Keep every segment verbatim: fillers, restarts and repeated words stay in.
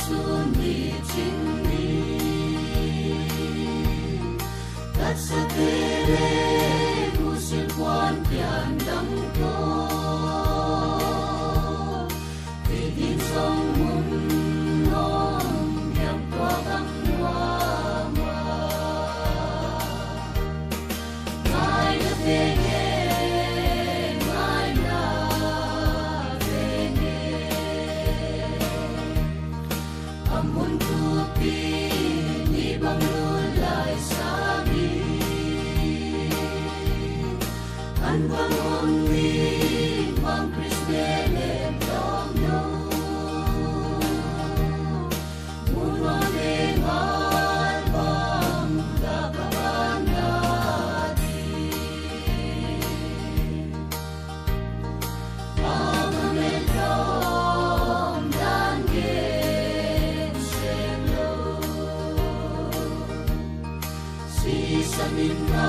Tuni ching ni, tatsate leng musil puan pian dang toh, ti din song mun nong yang tua bang lua ma. Ngaihna veng e, ngaihna veng e. A mun tupi ni bang lun lai sa mi. An bang om ni bang Kris Betlehem dong dong. Sisan in na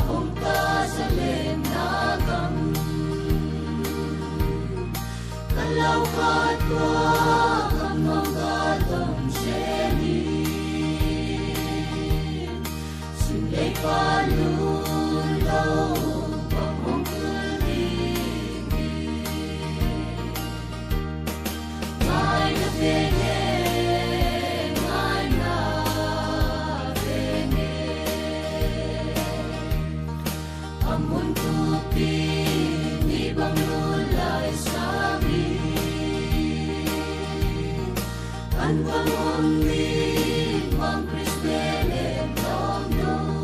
hong ta sa leng na gam. Ka lau kha tua ka mong ka tom se ni. Sim lei pa lu lo pa mong kul ni ni. Ngaihna veng e, ngaihna veng e. A mun tupi ni bang lun lai sa mi. An bang om ni bang Kris Betlehem dong dong.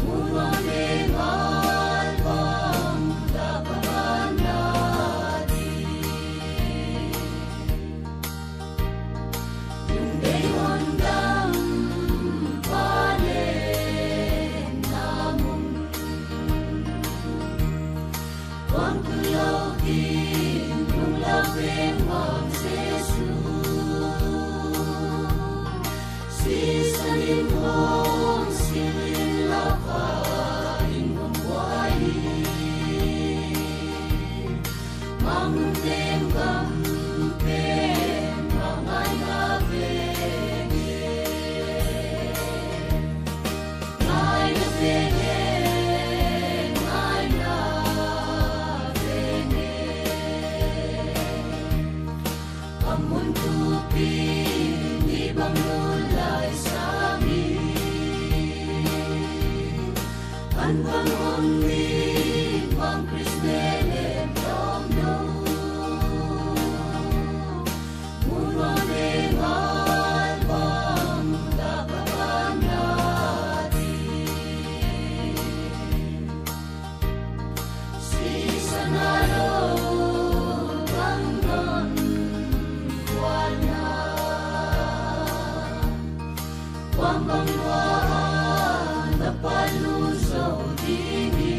Mun om leng bang da ka bang na di. A mun tupi ni bang lun lai sa mi. An bang om ni bang Kris Betlehem dong dong. Mun om leng bang da ka bang na di. Sisan a lo bang non kuan na. Kuan bang lua na pa lu zo di ni.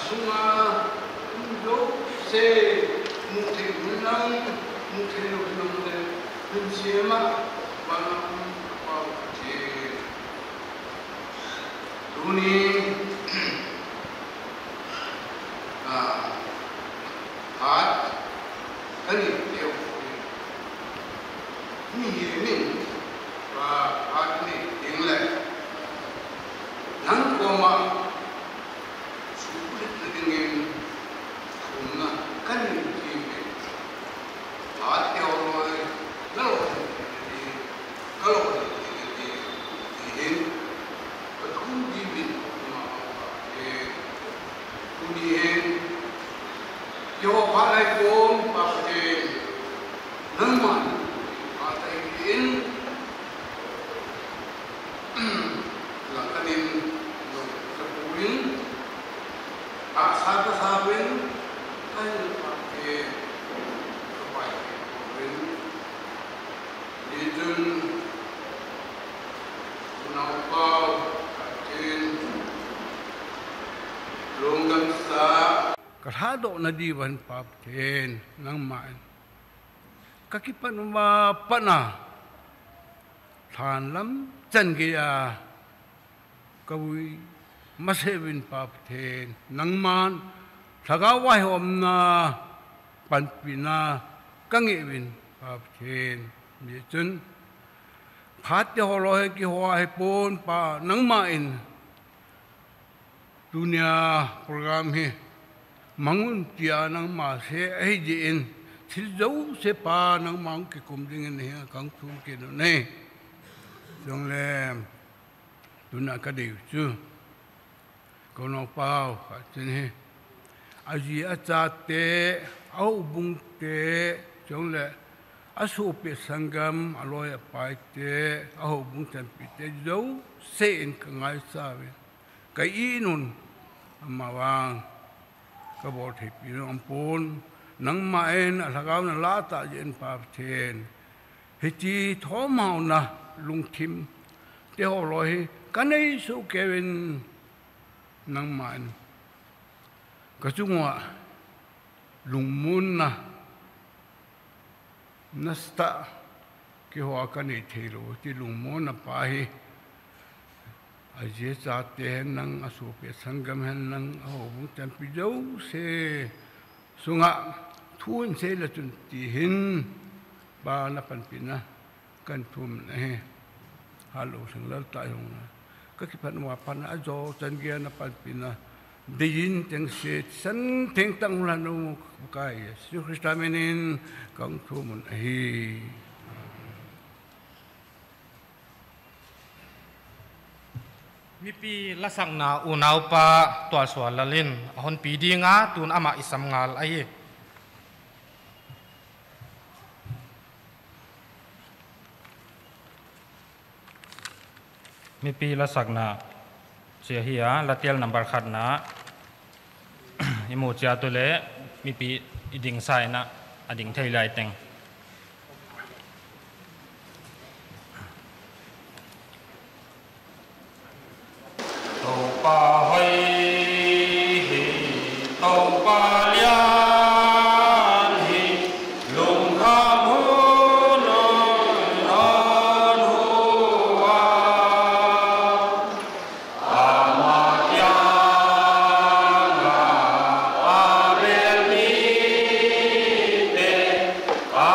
Sunga um zouse muh theih hun lang, muh theih louh hun leh hun siam ah, van a um Pau Pathian. Tuni, ah, phat ka neih teuh, mihing in, ah, phat neih ding leh nang kuamah suklit na dingin thumna ka nei ding hi. Phat teuh loi, na lawh ding hi, ka lawh ding hi, ti hi. Ka thum ding in, amah a, eh, tuni hi, Jehovah lai kon Pa Pathian, nangmah in, phat tai in, Laka din, lo, ka puin, a sa ka sa win, ka hin pa ke, ka pai ke win. Ni tun, unau pau, ka tin, lungdam sa. Ka thadohna di van Pa Pathian, nangmah in. Ka kipan uah pan a, than lam chan gei a, ka vui masa uvin Pa Pathian, nangman, lhagao vaihawmna, panpihna, ka ngeih uvin Pa Pathian, ni chun, phat teuh loi kihoh hi pon Pa, nangmah in, Tunia program hi mang un chia nangmah se ahi ding in, thil zouse Pa nangmah hong kikum ding in hi kong thum kei uh ahi. Chuleh, tuna ka deih uh chu, ka unau pau ka chin hi. A zi a chate, a houbungte, chuleh, a sopi sanggam, a loi a paite, a houbung chanpihte zouse in ka ngaihsut ua. Ka it un, amah vang, ka bawl theihpih uh om pon, nangmah in a lhagao na la ta ding in Pa Pathian. Hichi thawmhauna lungthim, teuh loi hi, ka nei suk kei uvin nangmah in. Ka chungah lungmonna, nasa, kihoh ka nei theilou, ti lungmonna Pa hi. A zi a chate hen lang, a sopi a sanggam hen lang, a houbung chanpih zouse sungah thu in sei la chun ti hin, Pa na panpihna. Kan thum na hi. Halo sang lal tai hong na. Ka kipan uah pan a zo chan gei a na panpihna. Deih in teng se san teng tang la nu kai. Jesu Krista min in kong thum un ahi. Mipi lasakna unaupa Tualsual Lal in a hon pi ding a, tun amah i sam ngal ahi. Mipi lasakna chia hi a, Late number khatna i mu chiat uleh mipi i ding sa in a, a ding thei lai teng. Toupa hoih hi, Toupa lian hi, lungkham hun hun hon hu a. Amah kiang a a bel mite, a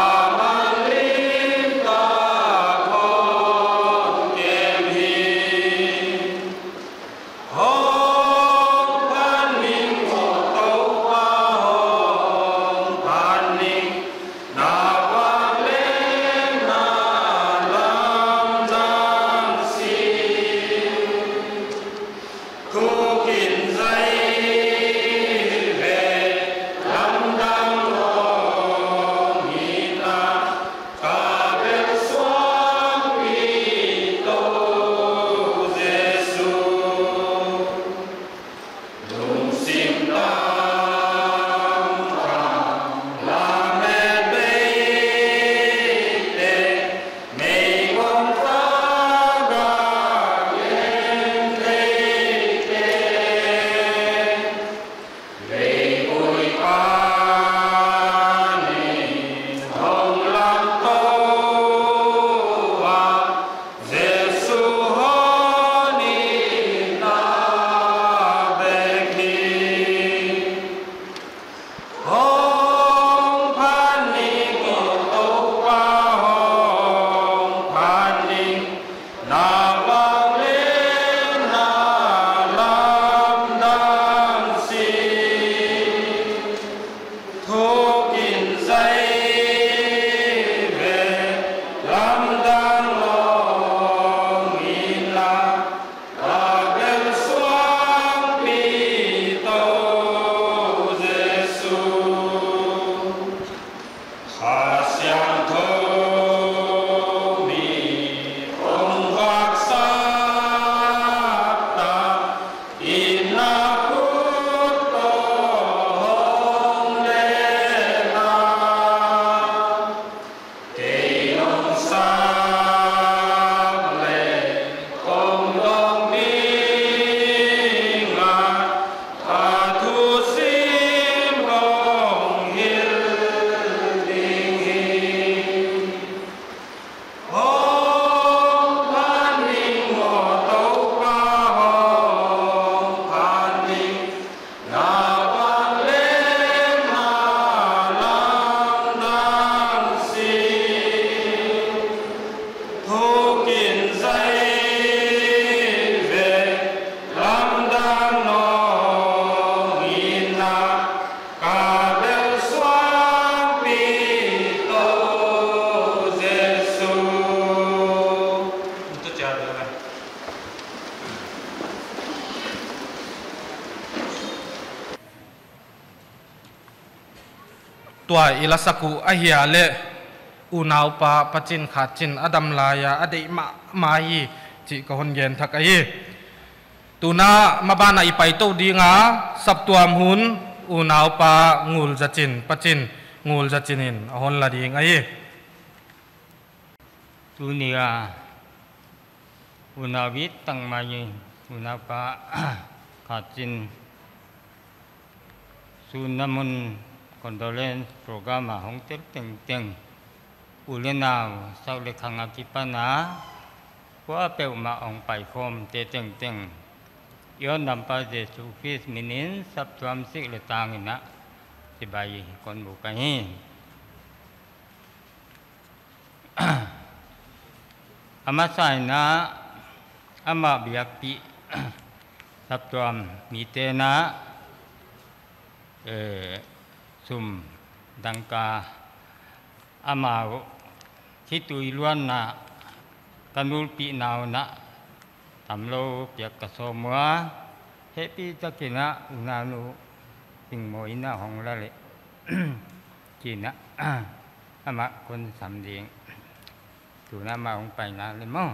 Tua i lasak uh ahia leh, unaupa Pacin Khatcin a dam lai a, a deih mahmah hi chih ka hon gen thak ahi. Tuna maban ah i paitou ding a, saptuam hun unaupa Ngulzacin, Pacin Ngulzacin in a hon la ding ahi. Tuni a unau it tangmai, unaupa Khatcin sunna mun condolence program a hong tel tengteng, u leh nau, sak leh khang akipan a kuapeuhmah hong paikhawmte tengteng, i Hondampa Jesu Khrist min in saptuam sik leh tang in a chibai kon buk ahi. A masa in a, amah biakpih saptuam mite'n a, eh, sum dangka, amau khitui luanna ka nulpihna un a tamlou piak ka sawm ua, hehpihtak in a unau nu Singmawi in a hong la leh, chi in a, amah kon sam ding. Tuna amah hong pai ngal leh maw.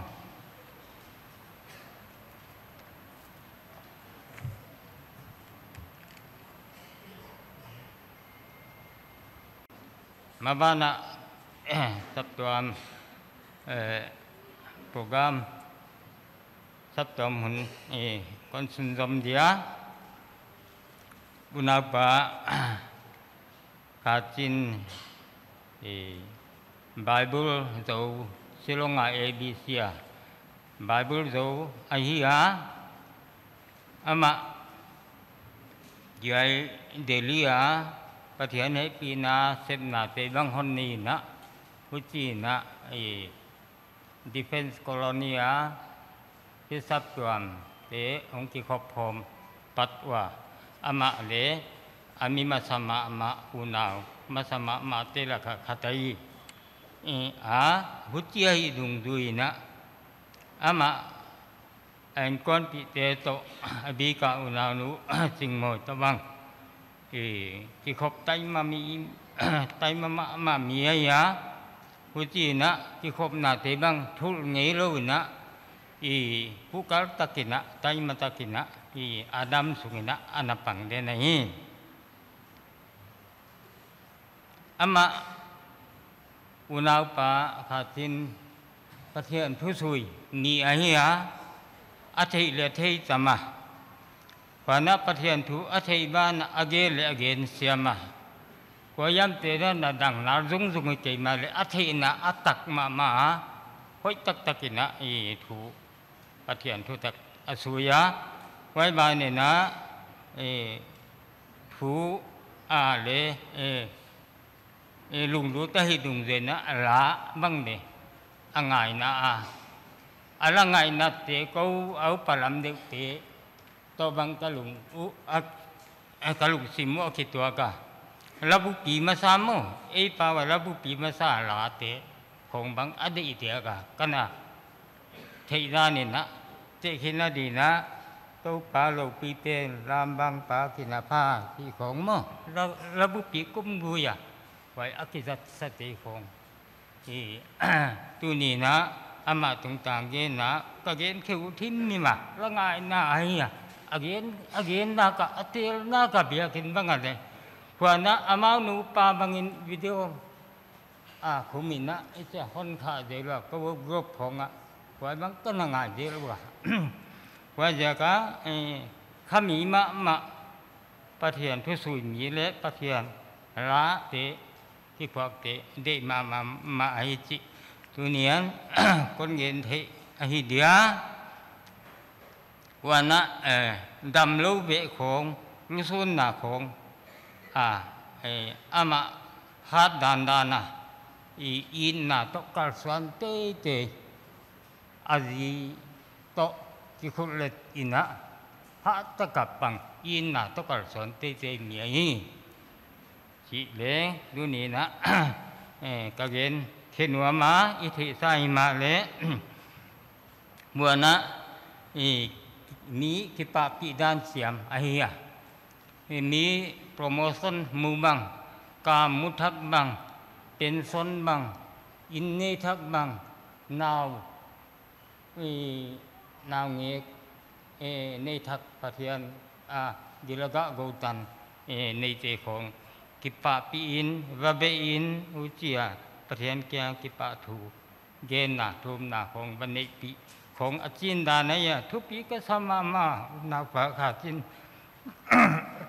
Maban ah, saptuam, eh, program, saptuam hun, eh, kon sunzom dia, unaupa Khatcin, eh, Bible zou, Shillong a A B C a Bible zou ahi a, amah hiai Delhi a Pathian hehpihna sepnate bang hon nei in a, huchi in a, eh, Defense Colony a, hi saptuamte hong kikhop khawm pat ua, amah leh a mi masa mahmah, unau masa mahmahte lak a khat ahi. Eh, a, huchi ahih dungzui in a, amah a innkuanpihte toh, a bik a unau nu Singmawi toh bang, eh, kikhop taima mi, taima mahmah mi ahi a, huchi in a kikhopnate bang thul ngeilou in a, i, pukal tak in a, taima tak in a, i, a dam sung in a, ana pang den ahi. Amah, unaupa Khatcin, Pathian thu sui mi ahi a, a theih leh a thei tam a. Huan a Pathian thu a theih ban a gen leh a gen siam a. Kuahiamte dan a dang nal zungzung hi kei mahleh a theihna a tak mahmah a, hoih taktak in a i thu, Pathian thutak a sui a. Huai ban in a, eh, thu a leh, eh, eh, lunglut ahih dungzui in a la bang leh a ngaihna a, a la ngaihnate kou a upa lam deuhte toh bang ka lung uh a, a ka lungsim uh a kituak a. Labupi masa maw, ei pau a labupi masa late khong bang a deih diak a, ka na theih dan in a, tehkhinna din a, Toupa loupi pen lam bang pa kina pha, chih khong maw, la, labupi kum gui a, huai a kizatsate khong. I, tuni in a, amah tungtang gen a, ka gen kheu thim ni ma, la ngaihna ahi a, a gen, a gen nak a, a tel nak a biakinn bang a leh. Huan a, amau nupa bang in video a khum in a, i chia hon kha zel ua, ka work group khong a, huai bang ka na ngai zel ua. Huaiziak a, eh, khami mahmah, Pathian thu sui mi leh Pathian late, kikhuakte deih mahmah, mah ahi chih tuni'n kon gen theih ahi dia. Huan a, eh, damlou beh khong, lusunna khong, a, eh, amah hat dandan a, i, itna toh kalsuan teitei, a zi toh kikhut leh in a, hat tak a pang, itna toh kalsuan teitei mi ahi. Chih leh, tuni in a, eh, ka gen khe nuam a, i theihsa himahleh, huan a, eh, mi kipahpih dan siam ahi a. Eh, mi promotion mu bang, Ka mu thak bang, pension bang, inn nei thak bang, nau, i, nau ngek, e, nei thak Pathian, a, gilgah gou tan, e, neite khong kipahpih in, va be in, huchia, Pathian kiang kipahthu genna, thumna khong va neihpih khong a chin dan ahi a, thupi ka sa mahmah, unaupa kha chin.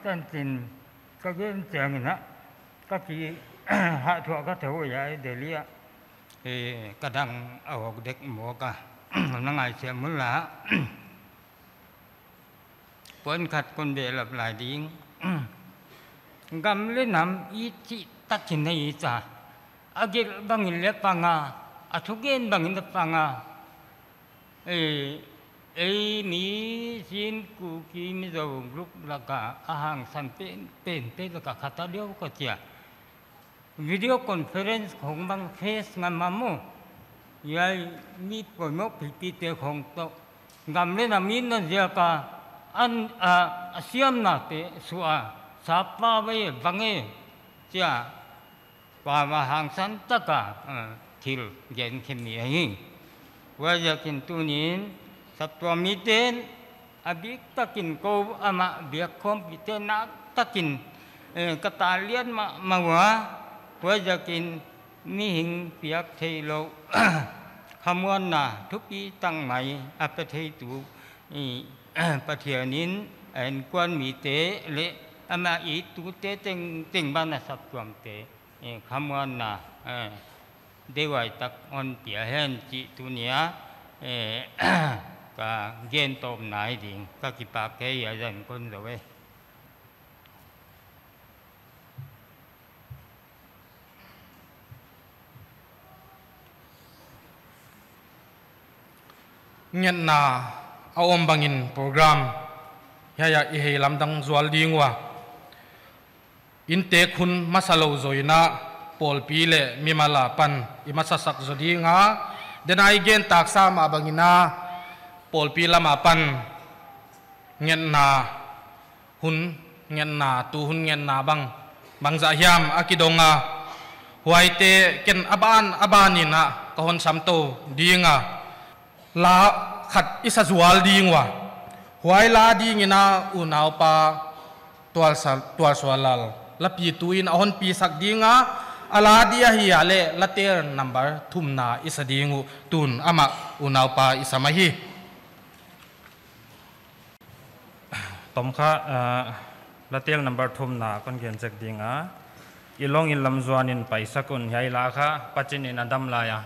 Tan chin, ka gen chiangin a, ka chi, hathuah ka thou ya, Delhi a. E, ka dang a hok dek mawk a, na ngaihsiam unla. Point khat kon behlap lai ding. Gam leh nam i chih takin i cha. A gelh bangin leng pang a, a thugen bangin leng pang a. E, ei mi Chin Kuki Mizo group laka a hangsan pen, pen, pen laka khat a diau ka chia. Video conference khong bang face ngam maw. Hiai mi poimoh pipite khong toh. Gam leh nam i na ziaka an, a, a siamnate suah, sap pa vai bang e, chia, pa va hangsan taka, a, thil gen khe mi ahi. Huaiziakin tuni'n, saptuam miten, a biktakin kou amah biak khawmpite naktakin, eh, ka talian mahmah ua, huaiziakin mihing piak theilou, khamuanna thupi tak mai a pe theitu, i, Pathianin a innkuan mite leh amah ittute tengteng banah saptuamte, eh, khamuanna, eh, deuhhuai tak hon pia hen chih tunia, eh, ka gen tawpna hi ding, ka kipak e, a zan kon zou e. Ngetna a om bangin program hiai ah i hei lamdang zual ding ua. Inntek hun masa lou zoh in a, pawlpi leh mimal apan i masasak zaw ding a, denai gen taksa mah bangin a, pawlpi lam apan ngetna hun, ngetna, tu hun ngetna bang, bangzah hiam a kidong a, huaite ken a ban a banin a ka hon sam tou ding a. La khat i sa zual ding ua. Huai la dingin a unaupa Tualsa-, Tualsuanlal lapitu in a hon pisak ding a, a la di ahi a leh Latel number thumna i sa ding uh, tun amah unaupa i sam ahi. Tom kha, ah, Latel number thumna kon gen zek ding a. I longin lam zuanin paisak un, hiai la kha pachinin a dam lai a.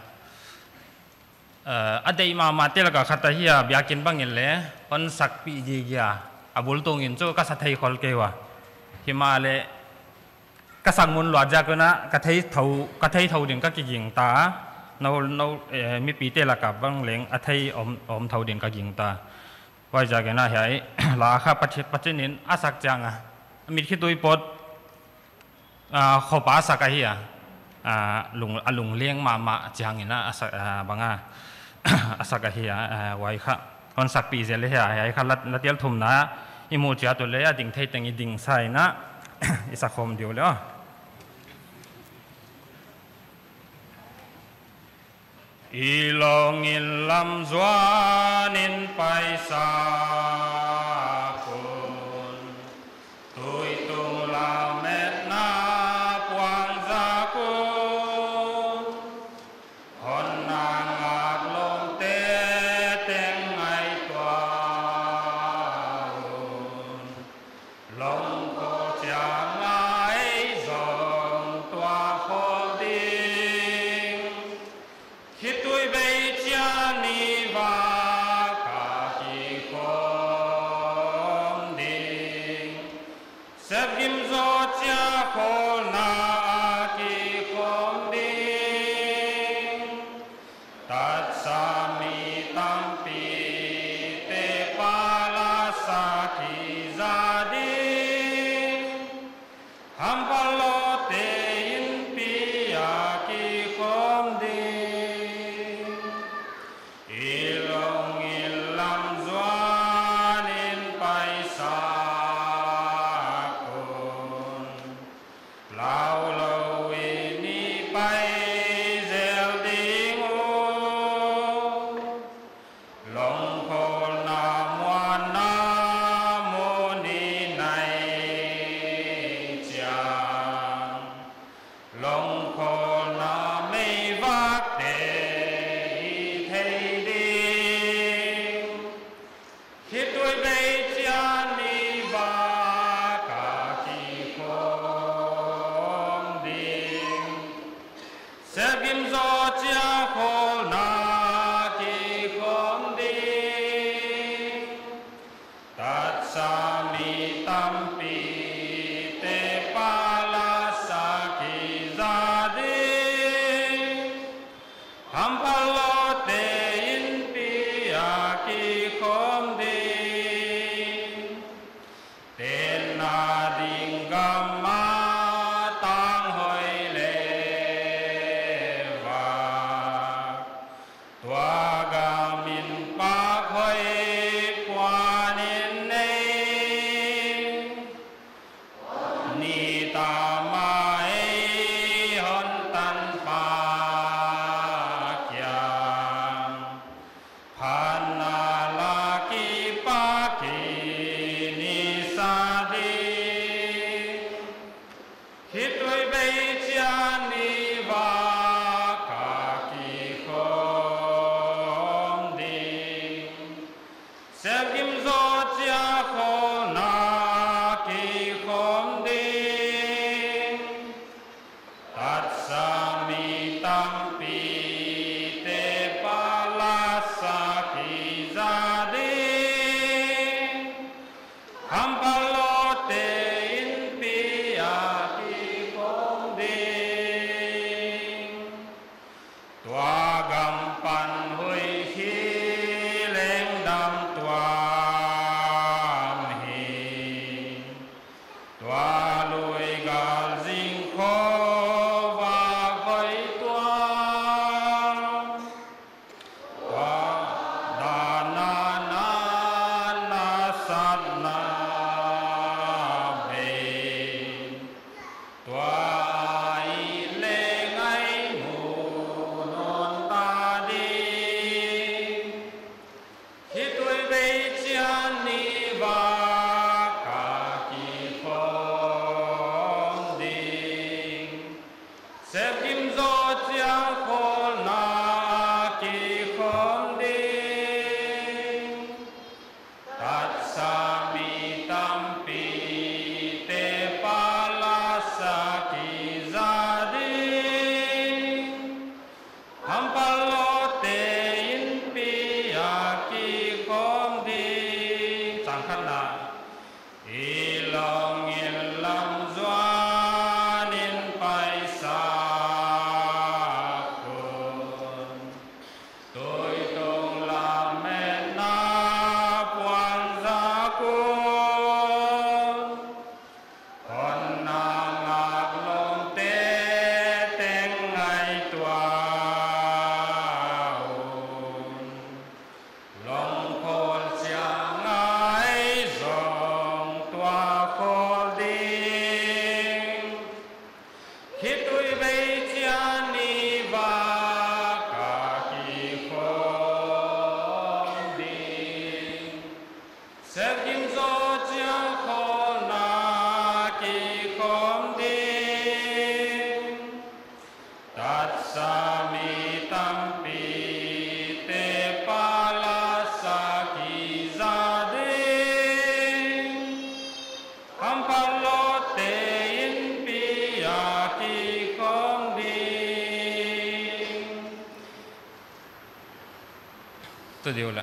Eh, a deih mahmahte laka khat ahi a, biakin bangin leng hon sakpih gige a, a bul tungin chu ka sa thei khol kei ua. Himahleh ka sak mun luat ziak un a, ka thei thou, ka thei thou ding ka kigingta. Nou, nou, eh, mipite laka bang leng a thei om, om thou ding ka gingta. Huaiziakin a hiai la kha pachi-, pachinin a sak chiang a, mit khitui pawt, ah, khopa sak ahi a, ah, lung, a lungleng mahmah chiangin a, a sak, ah, bang a, a sak ahi a, ah, huai kha hon sakpih zel ahi a, hiai kha Lat-, Latel thumna i muh chiat uleh a ding thei teng i ding sa in a, i sa khawm diu leh aw. I longin lam zuanin paisak un, tuitung lametna puang zak un, hon na ngak lawmte teng ngaihtuah un, lawm khawng chiang a ei zong tuak khol ding. Khitui bei chiang ni va ka kikhawm ding. Sepgim zaw chiang khawlna a kikhawm ding. Tatsa mi tampite pala sakhi za ding. Hamphat lawmte innpi a kikhawm ding. I longin lam zuanin paisak un. Lau Kim zo chia khol na kikhom ding. Tatsa mi tampite palasa kiza ding. Hamphallote inpi a kikhom ding. Tenna ding gam a tang hoih le vak. Tua gam in pak hoih puan in nei. Ni tama ei hon tanpa kiang. Phatna la kipak in i sa ding. Khitui bei chiang ni vak a kikhom ding. Sepgim zo chia khol na kikhom ding. Tatsa mi tampite palasa kiza ding. Hamphallote inpi a kikhom ding. Tua gam pan huih hi leng dam tuam hi. Tua lui gal zing khua vak hoih tuam. Tua dan a na nasatna bei. Tua i leng i mu nawn ta ding. Khitui bei chiang ni vak a kikhom ding. Sepgim zo chia khol na kikhom ding. Tatsa mi tampite palasa kiza ding. Hamphallote inpi a kikhom ding. Chang khatna. I longin lam zuan in paisak un. Tuitung lametna puanzak un. Honna ngaklawmte teng ngaihtuah un. Lawm khawl chiang a ei zong tuah khawl ding. Khitui bei chiang ni vak a kikhawm ding. Sepgim zaw chiang khawlna kikhawm ding. Tatsa mi tampite palasa kiza ding. Hamphallote inpi a kikhawm ding. Tu diu la.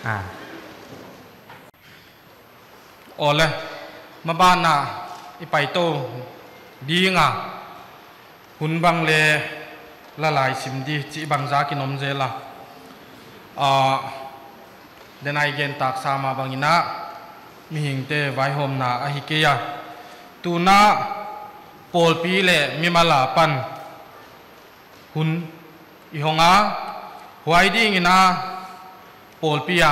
Ah. Awle, maban a i paitou ding a, hun bang leh la lai sim di chih bang zakin om zel a. Ah, denai gen tak sa mah bangin a, mihingte vaihawmna ahi kei a. Tuna pawlpi leh mimal apan hun i hong a, huai dingin a pawlpi a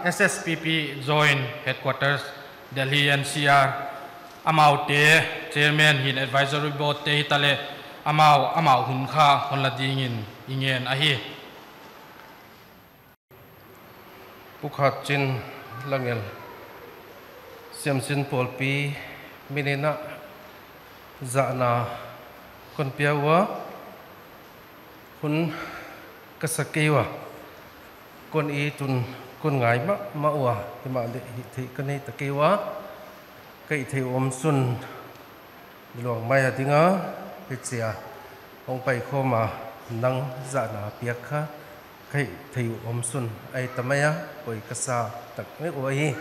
S S P P Joint Headquarters, Delhi N C R, amaute, Chairman hi'n, Advisory Board te hitaleh, amau, amau hun kha hon la dingin i ngen ahi. Pu Khat Chin Langel, Siamsin pawlpi min in a zahna kon pia ua, hun ka sa kei ua, kon it un kon ngai mahmah ua, himahleh hihtheih ka nei ta kei ua, ka hihtheih omsun luang mai a ding a, Hichia hong paikhawm a, nang zahna piak kha ka hih theih uh omsun ahi ta mai a, poi ka sa tak mai uh ahi.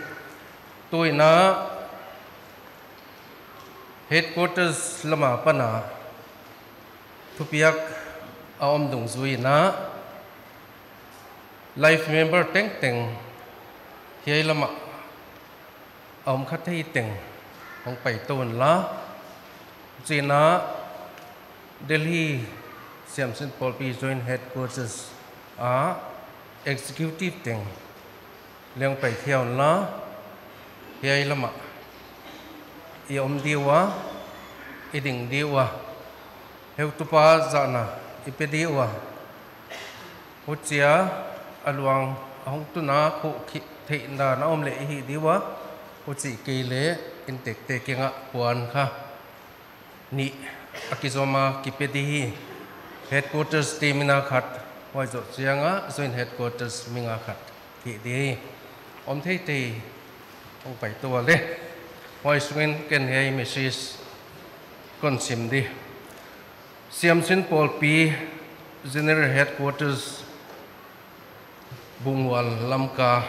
Tuin a headquarters lam apan a thupiak a om dungzui in a, life member tengteng hiai lam ah a om kha thei teng hong paitou unla. Tuin a Delhi Siamsin Pawlpi Joint Headquarters a executive teng leng paikhia unla. Hiai lam ah i om di ua, i ding di ua, heutupa zahna i pe di ua, huchia a luang a hong tun a khuh theihna na om leh i hih di ua, huchi kei leh inntekte kiang ah puan kha nih a kizom a kipe di hi. Headquarters te min a khat, huai zoh chiang a Joint Headquarters min a khat hih di hi. Om theithei hong paitou a leh, huai sungin ken hiai message kon sim di. Siamsin Pawlpi General Headquarters, Bungmual, Lamka.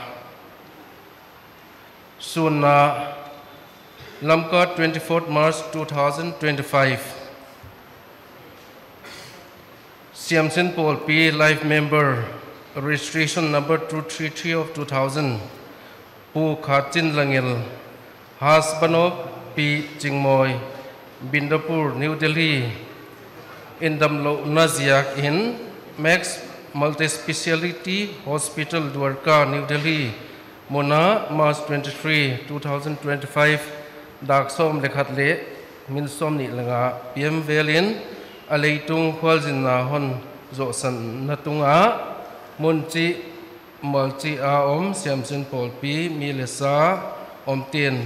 Sunna: Lamka, twenty-fourth March two thousand twenty-five. Siamsin Pawlpi, life member, registration number two three three of two thousand. Pu Khatchin Langel, husband of Pi Chingmoi, Bindapur, New Delhi, in damlouhna ziak in Max Multispeciality Hospital, Dwarka, New Delhi, mun ah March twenty-three, two thousand twenty-five, dak sawm leh khat leh min sawmnih leh nga P M vel in a leitung khualzinna hon zohsanna tung ah, mun chih mual chih a om Siamsin Pawlpi mi leh sa omte'n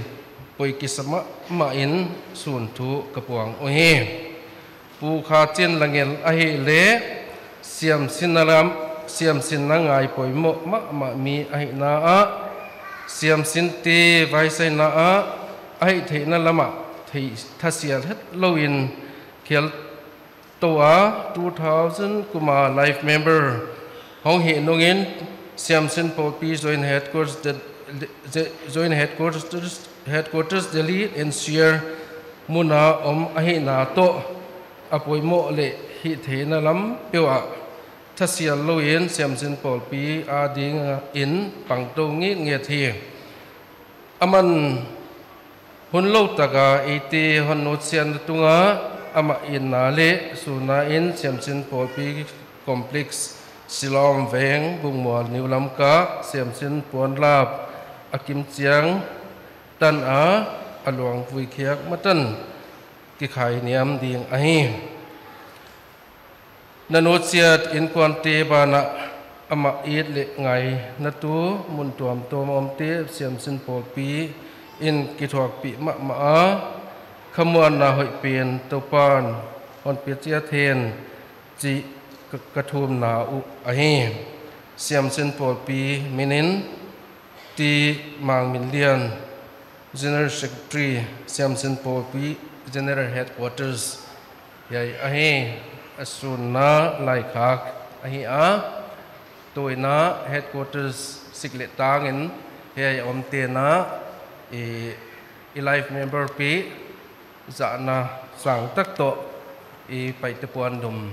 poi kisa mahmah in sun thu ka puang uhi. Pu Khatchin Langel ahihleh siamsinna lam, siamsinna ngai poimoh mahmah mi ahihna ah, siamsinte vaisaina ah a hihtheihna lam ah thasial hetlou in khial tou a, two thousand kum a life member hong hih nungin Siamsin Pawlpi Joint Headquarters, Joint Headquarters, Headquarters Delhi N C R mun a om ahihna toh, a poimoh leh hihtheihna lam peuh ah thasial lou in Siamsin Pawlpi ading in pangtou ngitnget hi. Aman hun lou tak a eite hon nutsiatna tung a, amah itna leh sunna in Siamsin Pawlpi Complex, Siloam Veng, Bungmual, New Lamka, Siamsin Puanlap a kim chiang tan a, a luang vuikhiak ma tan kikhai niam ding ahi. Na nutsiat innkuante banah amah it leh ngaina tu mun tuamtuam a omte Siamsin Pawlpi in kithuahpih mahmah a, khamuanna hoihpen Toupa'n hon pia chiat hen chih ka, ka thumna uh ahi. Siamsin Pawlpi min in T. Mangminlian, General Secretary, Siamsin Pawlpi General Headquarters. Hiai ahi a sunna laikhak ahi a. Tuin a headquarters sik leh tang in hiai omte'n a i, i life member pi zahna sang tak toh i paite puandum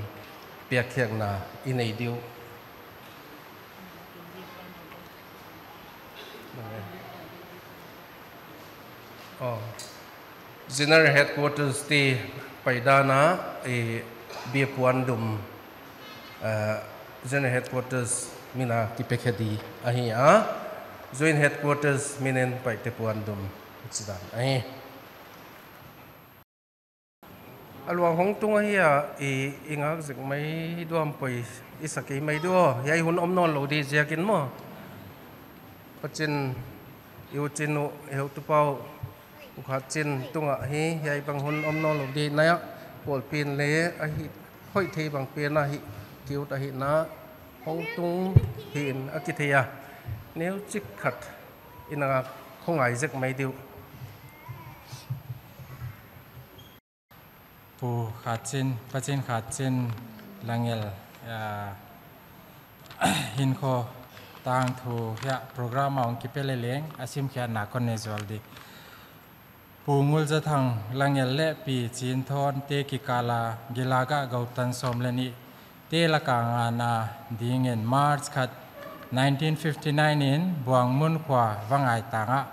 piakkhiakna i nei di uh. Oh. General Headquarters te paidan a, eh, bia puandum, eh, General Headquarters min a kipekhe di ahi a. Joint Headquarters min in paite puandum chidan ahi. A luang hong tung ahi a, i, i ngak zek mai diam, poi i sa kei mai diam. Hiai hun om nawnlou di ziakin maw. Pathian, i u Chin uh, i heutupa uh, U Khatchin tungah hi, hiai bang hun om nawnlou di nai a, pawlpi'n leh a hih hoih thei bang pen a hih kei ut ahihna hong tung hi'n a kithei a. Neuchik khat i ngak khong ngai zek mai di uh. Pu Khatchin, Pachin Khatchin Langel, ah, hinkho tangthu hiai program a hong kipe leleng, a simkhiatna kon nei zual di. Pu Ngulzathang Langel leh Pi Chinthon te kikal a gilak a goutan sawm leh nih te lak a ngana dingin March khat nineteen fifty-nine in Buangmun khua Vangaitang ah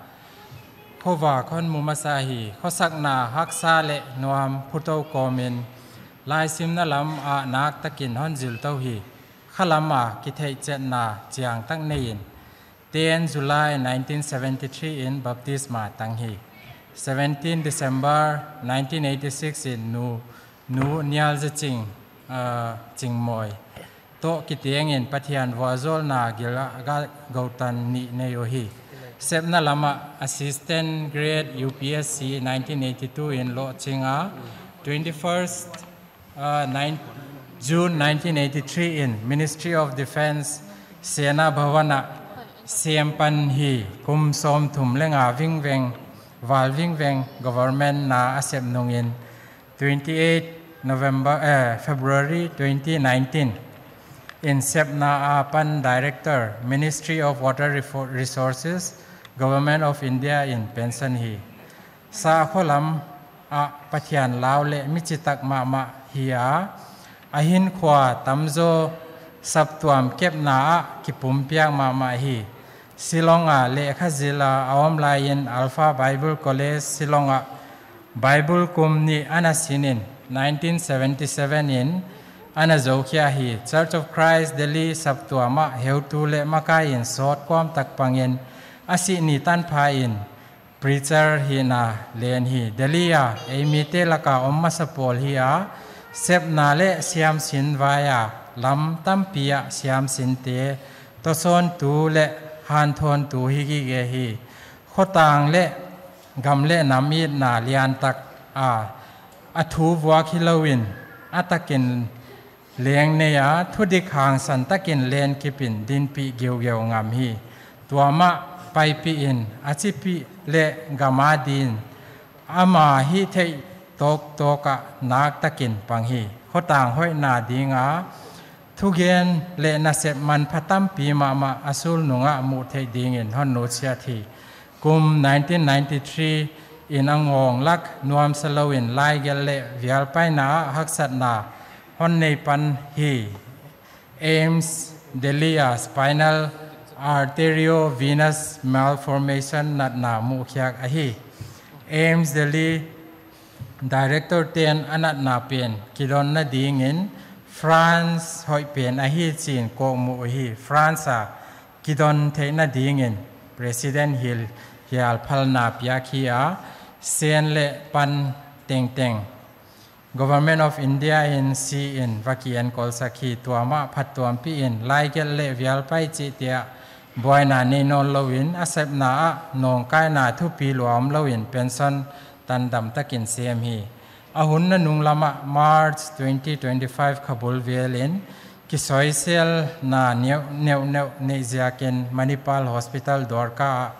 khovak hon mu masa hi. Khosakna haksa leh nuam phutou kawmin laisimna lam ah naktakin hon ziltou hi. Khalam a kitheihchetna chiangtak nei in ten July nineteen seventy-three in baptisma tang hi. Seventeen December nineteen eighty-six in nu, Nu Nialzaching, ah, Chingmawi toh kitengin Pathian vualzawlna gilak a goutan nih nei uhi. Sepna lam ah Assistant Grade U P S C nineteen eighty-two in lohching a, twenty-first, ah, nine, June nineteen eighty-three in Ministry of Defence Sena Bhavan ah sem pan hi. Kum sawmthum leh nga vingveng, val vingveng government na a sep nungin twenty-eight November, eh, February twenty nineteen in sepna apan Director, Ministry of Water Refo-, Resources, Government of India in pension hi. Sakhaw lam ah Pathian lau leh mi chitak mahmah hi a, a hinkhua tamzaw saptuam kepna ah kipumpiak mahmah hi. Shillong a lehkha zil a a om laiin Alpha Bible College Shillong ah Bible kum nih ana sinin nineteen seventy-seven in ana zoukhia hi. Church of Christ Delhi saptuam ah heutu leh makaiin sawt kuam tak pangin a sih ni tanpha in preacher hihna len hi. Delhi a ei mite lak a om masa pawl hi a, sepna leh siamsin vai a lam tampi ah siamsinte tawsawntu leh hanthawntu hi gige hi. Khotang leh gam leh nam itna liantak a, a thu vuak hilouin a takin leng nei a, thudik hangsan takin len kipin dinpih geugeu ngam hi. Tua mah paipih in a chipih leh gam a din ama hihtheih tawktawk ah naktakin pang hi. Khotang hoihna ding a thugen leh nasep manpha tampi mahmah a sulnung ah muh theih dingin hon nutsiat hi. Kum nineteen ninety-three in a ngawng lak nuamsa louin laigelh leh vialpaina ah haksatna hon nei pan hi. AIIMS Delhi a spinal arteriovenous malformation natna muhkhiak ahi. AIIMS Delhi Director ten a natna pen kidonna dingin France hoih pen ahi chiin kawkmuh uhi. France a kidon theihna dingin President hil hial phalna piak hi a, sen leh pan tengteng Government of India in si in va kienkolsak hi. Tua mah phattuampih in laigelh leh vialpai chihte ah buaina nei nawn louin a sepna ah nawngkaina thupi lua om louin pension tandam takin sem hi. A hun nanung lam ah March twenty twenty-five kha bul vel in kisoiselna neuh, neuhneuh neih ziakin Manipal Hospital Dwarka ah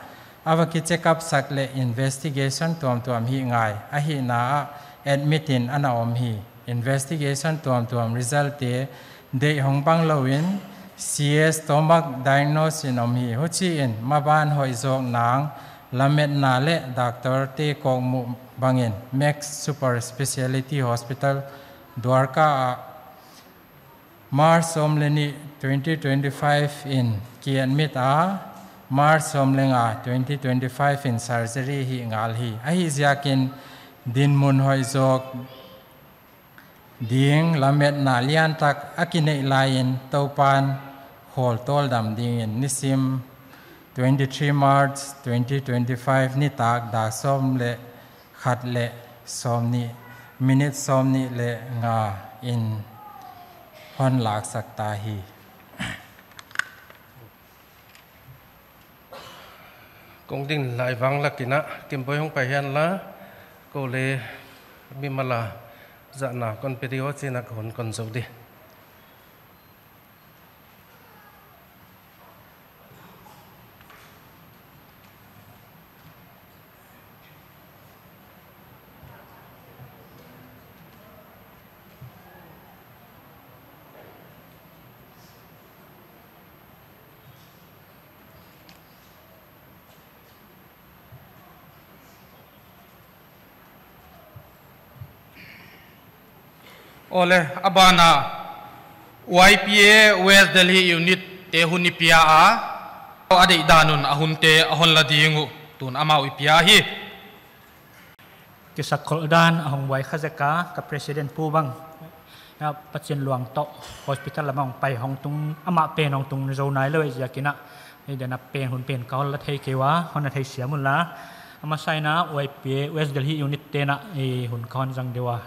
a va ki check up sak leh investigation tuamtuam hih ngai ahihna ah admit in ana om hi. Investigation tuamtuam result te deih hong bang louin C S stomach diagnose in om hi. Huchiin maban hoih zawk nang lametna leh doctor te kawkmuh bangin Max Super Speciality Hospital Dwarka ah March sawm leh nih twenty twenty-five in ki admit a, March sawm leh nga twenty twenty-five in surgery hih ngal hi. Ahihziakin dinmun hoih zawk ding lametna liantak a kineih laiin Toupan khawltawl dam dingin nisim twenty-three March twenty twenty-five nitak dak sawm leh khat leh sawmnih, minute sawmnih leh nga in hon laksak ta hi. Kong ding lai vang lak in a, Kimboi hong pai hen la, kou leh mimal a zahna kon pe di aw chiin a kon, kon zou di. Awle, a ban ah Y P A West Delhi Unit te hun i pia a, a deihdan un a hunte a hon la ding uh, tun amau i pia hi. Kisakkholh dan a hong buai kha zek a, ka president pu bang, a, Pathian luang toh hospital lam ah hong pai hong tung, amah pen hong tung zou nai lou ziakin a, i den a pen hun pen ka hon la thei kei ua, hon la thei siam un la. A masa in a Y P A West Delhi Unit te'n a, i hun ka hon zang deuh a,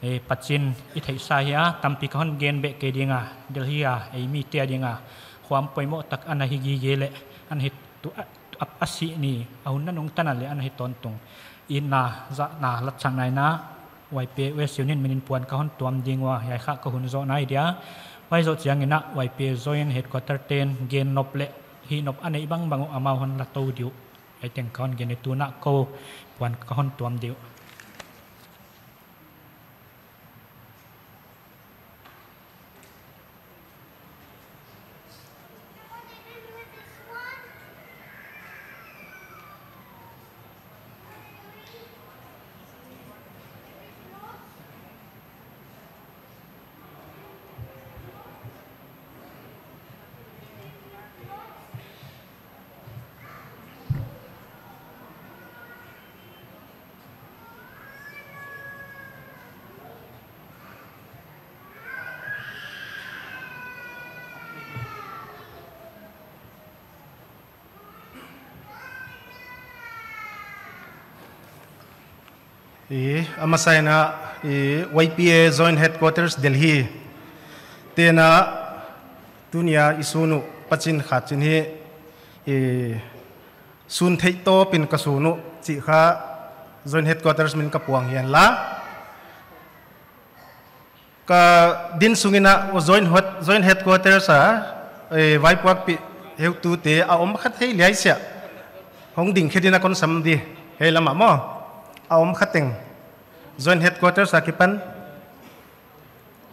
i Pathian i theihsa hi a, tampi ka hon gen beh kei ding a, Delhi a, ei mite a ding a, huam poimoh tak ana hi gige leh, ana hi tu a, a, a sih ni, a hun nanung tan a leh ana hi tawntung. Itna, zahna, latsakna in a, Y P A West Unit min in puan ka hon tuam ding ua, hiai kha ka hun zoh nai dia. Huai zoh chiangin a, Y P A Joint Headquarter te'n gen nop leh, hih nop a neih bangbang uh amau hon la tou ding uh. Huai teng ka hon gen, tun a kou puan ka hon tuam deuh. I, a masa in a, i, Y P A Joint Headquarters Delhi te'n a, tuni a i sun uh Pathian kha chin hi, i, sun theih tawpin ka sun uh chih kha Joint Headquarters min ka puang hi a la. Ka din sungin a Joint Head-, Joint Headquarters a, eh, vaipuakpih heutute a om kha thei liai sia. Hong ding khe ding a kon sam di, hiai lam ah maw. A om kha teng. Joint Headquarters a kipan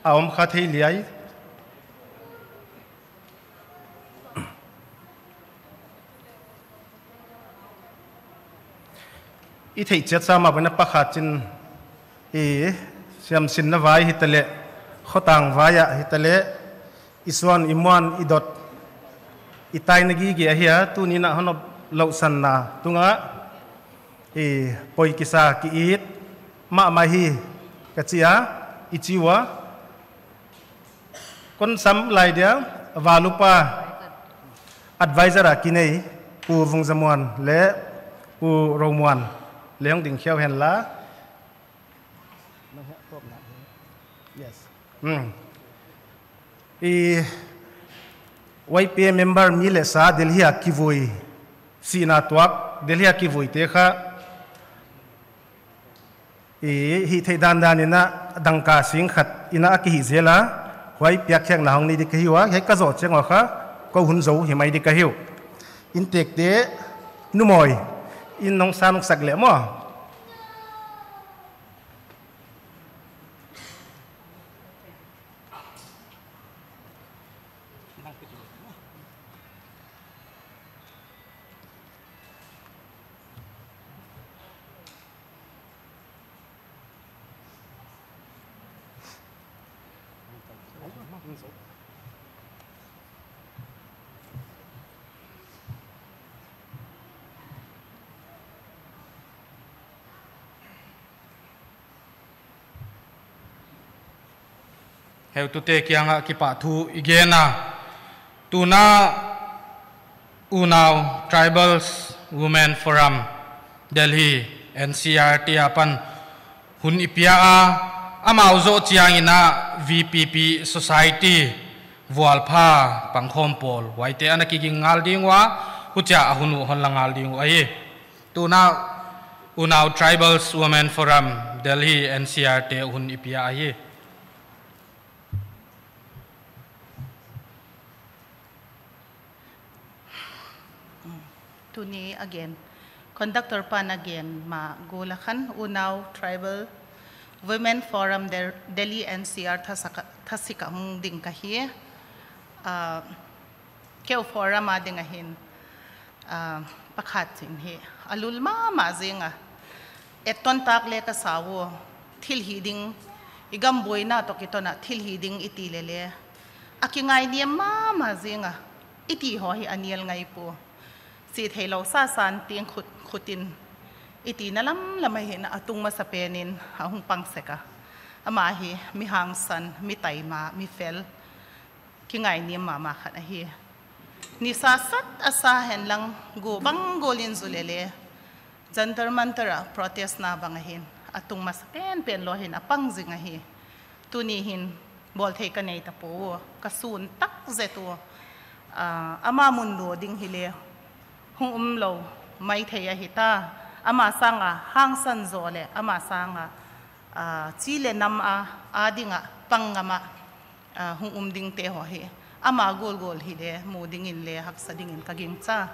a om kha thei liai. I theih chiat sa mah bang in a pakhat chin, i siamsinna vai hitaleh, khotang vai ah hitaleh, i suan i muan i dot, i taina gige ahi a, tuni in a hon nop louhsanna tungah, i poi kisa ki it mahmah hi ka chi a, i chi ua. Kon sam lai dia, Valupa advisor a kinei, Pu Vungzamuan leh Pu Romuan leh hong ding khiau hen la. Yes. Hmm. I Y P A member mi leh sa Delhi a kivui, sihna tuak Delhi a kivuite kha, i hih theih dandan in a dangka sing khat in a kihih zel a, huai piakkhiakna hong nei di ka hi ua, hiai ka zoh chiang ua kha, kou hun zou hi mai di ka hi uh. Inntekte, numawi, in nong sa nong sak leh maw. Heutute kiangah kipahthu i gen a. Tun a Unau Tribals Women Forum Delhi N C R te apan hun i pia a, amau zoh chiangin a V P P Society, Vualpha, Pangkhawm Pawl, huaite ana kiging ngal ding ua, huchia a hun uh hon la ngal ding uh ahi. Tun a Unau Tribals Women Forum Delhi N C R te hun i pia ahi. Tuni a gen, conductor pan a gen mah gual a khan, Unau Tribal Women Forum Del-, Delhi N C R thasaka-, thasik a hong ding ka hi. Ah, keu forum a ding a hin, ah, pakhat chin hi a lul mahmah zing a. Etton tak leh ka sa ua, thil hih ding i gam buaina toh kitoh a thil hih ding i ti leh leh, a kingainiam mahmah zing a, i ti haw hi a nial ngai pua. Si theilou sasan ting khut, khutin i tina lamlam ahi a, a tung masapen in a hung pang sek a. Amah hi mi hangsan, mi taima, mi fel, kingainiam mahmah khat ahi. Nisa sat a sa henlang, gu bang gul in zu leh leh, Jantar Mantar a protest na bang ahi a, a tung masapen pen lou hi a pang zing ahi. Tuni hin bawlthei ka nei ta pua, ka sun tak zet ua. Ah, ama mun lua ding hi leh hong um lou maithei ahi ta. Ama sang a hangsan zaw leh, ama sang a, ah, chi leh nam a, a ding a pang ngam a, ah, hong um dingte haw hi, ama gulgul hi leh mu ding in leh haksa ding in ka gingcha.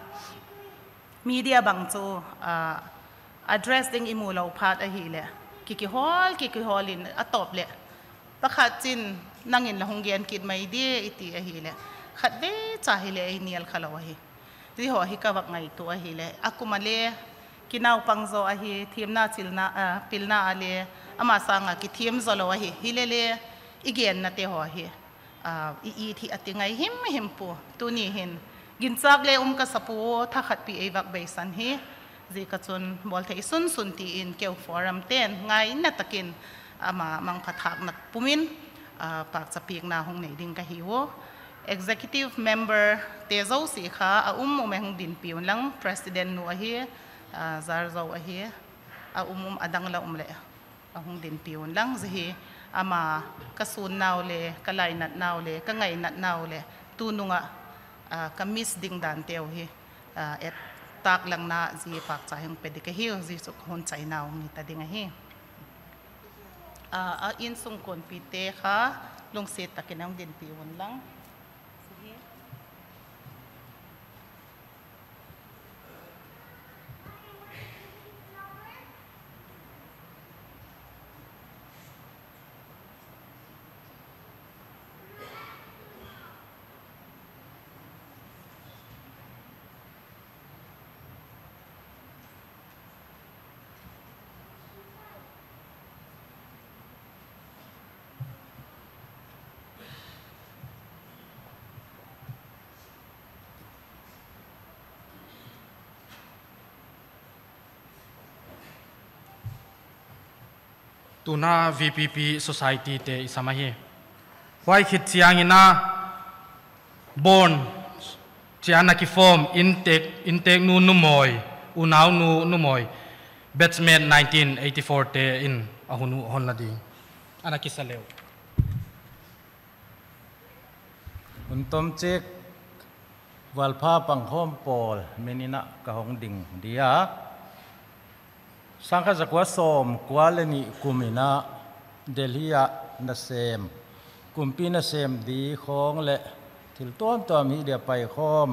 Media bang chu, ah, address ding i mu lou phat ahi leh, kikihawl, kikihawl in a tawp leh, pakhat chin nang in la hong gen kit mai di i ti ahi leh, khatvei cha hi leh i nial kha lou ahi. Zi haw hi ka vak ngaihtuah ahi leh, a kum a leh, kinaupang zaw ahi, thimna chilna, ah, pilna a leh, ama sang a kithim zaw lou ahi, hi leh leh, i genna te haw hi, ah, i, i thi a ti ngai himhim pua. Tuni hin, ginchak leh um ka sa pua, thakhat pi ei vak beisan hi, zi ka chun bawlthei sunsun ti in keu forum ten, ngaina takin, ama mangpha thakna pum in, ah, pakcha pikna hong nei ding ka hi ua. Executive member te zosia kha a um um e hong dinpih un lang, president nu ahi, ah, Zarzo ahi, a um um a dang la um leh, a hong dinpih un lang zi hi, ama ka sunna uh leh, ka lainatna uh leh, ka ngainatna uh leh, tunung a, ah, ka miss ding dante uh hi, ah, et taklangna zi pakcha hong pe di ka hi uh, zi chu ka hun chaina uh hong hi ta ding ahi. Ah, a innsung kuanpihte kha lungsit takin hong dinpih un lang. Tuna V P P society te i sam ahi. Huai khit chiangin a born chiang a kiform intek, intek nu Numawi, unau nu Numawi, batchmate nineteen eighty-four te in a hun uh hon la ding. Ana kisa leh uh. Hun tom chik, Vualpha Pangkhawm Pawl min in a ka hong ding dia. Sangkhat zakua sawmkua leh nih kum in a Delhi ah nasem, kumpi nasem di khawng leh thil tuamtuam hi dia paikhawm,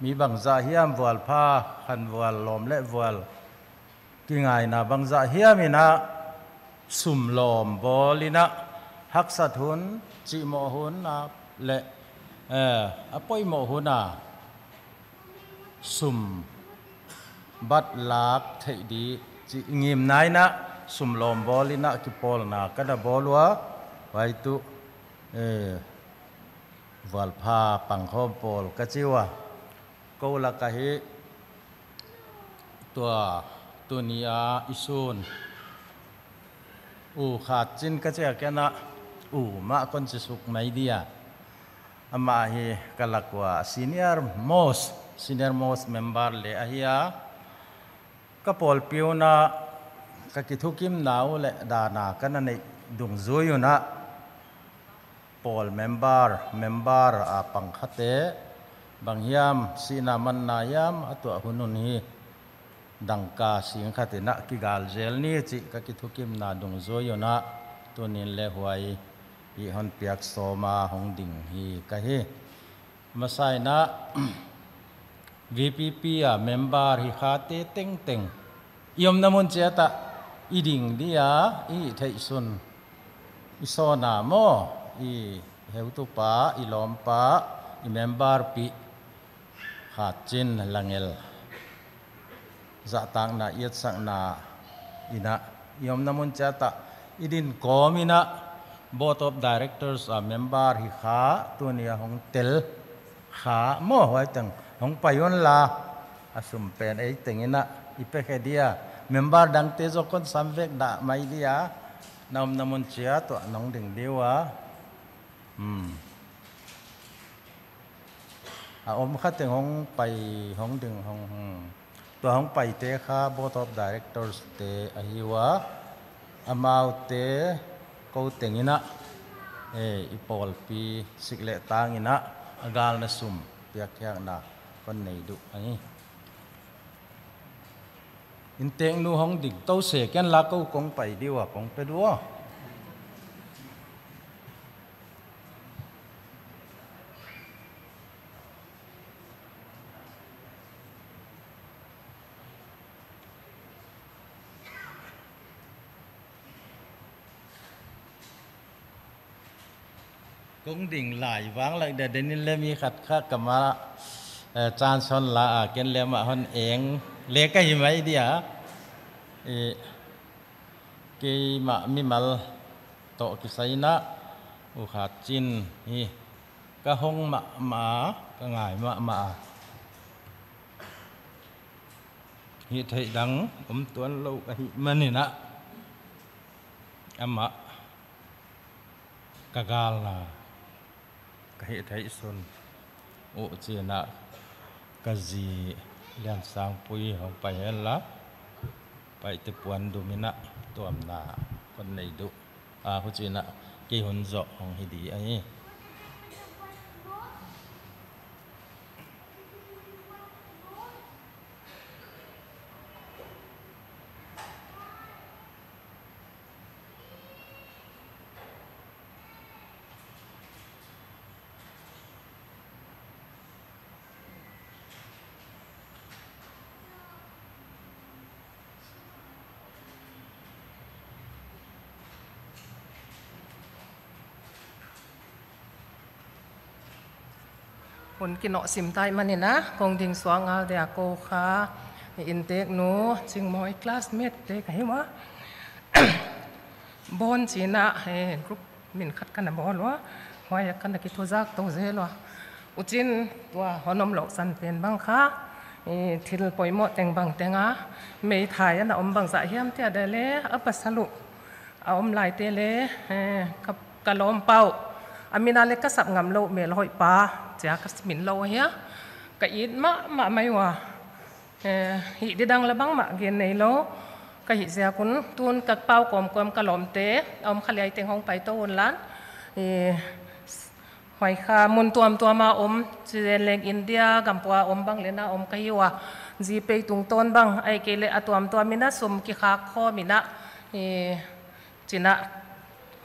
mi bangzah hiam vualpha, khanvual lawm leh vual kingaina bangzah hiam in a sum lawm bawl in a haksat hun, chihmawh hun a leh, eh, a poimoh hun a sum bat lak theih di chih ngimna in a sum lawm bawl in a kipawlna ka na bawl ua, huai tuh, eh, Vualpha Pangkhawm Pawl ka chi ua. Kou lak ah hi tua tuni a i sun U Khat Chin ka chi a, ken a U mah kon chi suk mai dia. Amah hi ka lak ua senior most, senior most member leh ahi a. Ka pawlpi un a ka kithukimna uh leh dan a ka na neih dungzui un a, pawl member, member a pang khate bang hiam sihna manna hiam a tuah hun un hi dangka sing khat in a kigal zel ni chih ka kithukimna dungzui un a, tunin leh huai i hon piak sawm a hong ding hi ka hi. Masa in a V P P a member hi khate tengteng i omna mun chiat ah i ding dia i theihsun, i sawna maw, i heutupa, i lawmpa, i member pi Khat Chin Langel zahtakna, etsakna in a i omna mun chiat ah i din kawm in a Board of Directors a member hi kha, tuni a hong tel kha maw, huai teng hong pai un la, a sum pen ei teng in a i pe khe dia. Member dangte zaw kon sam vek dah mai dia, na omna mun chiat uah nong ding di ua. Hmm. A om kha teng hong pai, hong ding, hong, hmm. Tua hong paite kha Board of Directors te ahi ua. Amaute kou teng in a, eh, i pawlpi sik leh tang in a, a galna sum piakkhiakna kon nei duh ahi. Innteknu hong ding tou se, ken la kou kong pai di ua, kong pe di ua. Kong ding lai vang lak dia, denin le mi khat kha ka ma, eh, chance hon la a, ken le mah hon eng le ka hi mai dia. Eh, keimah mimal toh kisai in a, U Khat Chin hi ka hong mahmah, ka ngai mahmah a. Hihtheih dang om tuan lou ahih manin a, amah ka galna ka hihtheih sun uh chi'n a, ka zi Liansangpui hong pai hen la, Paite Puandum in a tuamna kon nei duh. A, huchi'n a kei hun zoh hong hi di ahi. Hun kinoh sim ta ahih manin a, kong ding suak ngal dia, kou kha innteknu Chingmawi classmate te ka hi ua. Bon chi'n a, eh, group min khat ka na bawl ua, huai a ka na kithuzak tou zel ua. U Chin tua hon omlouh san pen bang kha, eh, thil poimoh teng bang teng a, meithai a na om bangzah hiam tia de le, a pasal uh a om laite le, eh, ka, ka lawmpa uh, a min a le ka sap ngam lou, Melhoih pa chia ka min lou ahia, ka it mahmah mai ua. Eh, hih di dang la bangmah gen nei lou ka hih ziak un, tun ka pau kawmkawm ka lawmte a om kha liai teng hong pai tou un lan. Eh, huai kha mun tuamtuam a om, chi zen leng India gam pua om bang le na om ka hi ua. Zi pei tungtawn bang, ahihkeileh a tuamtuam in a sum kikhak khawm in a, eh, chi'n a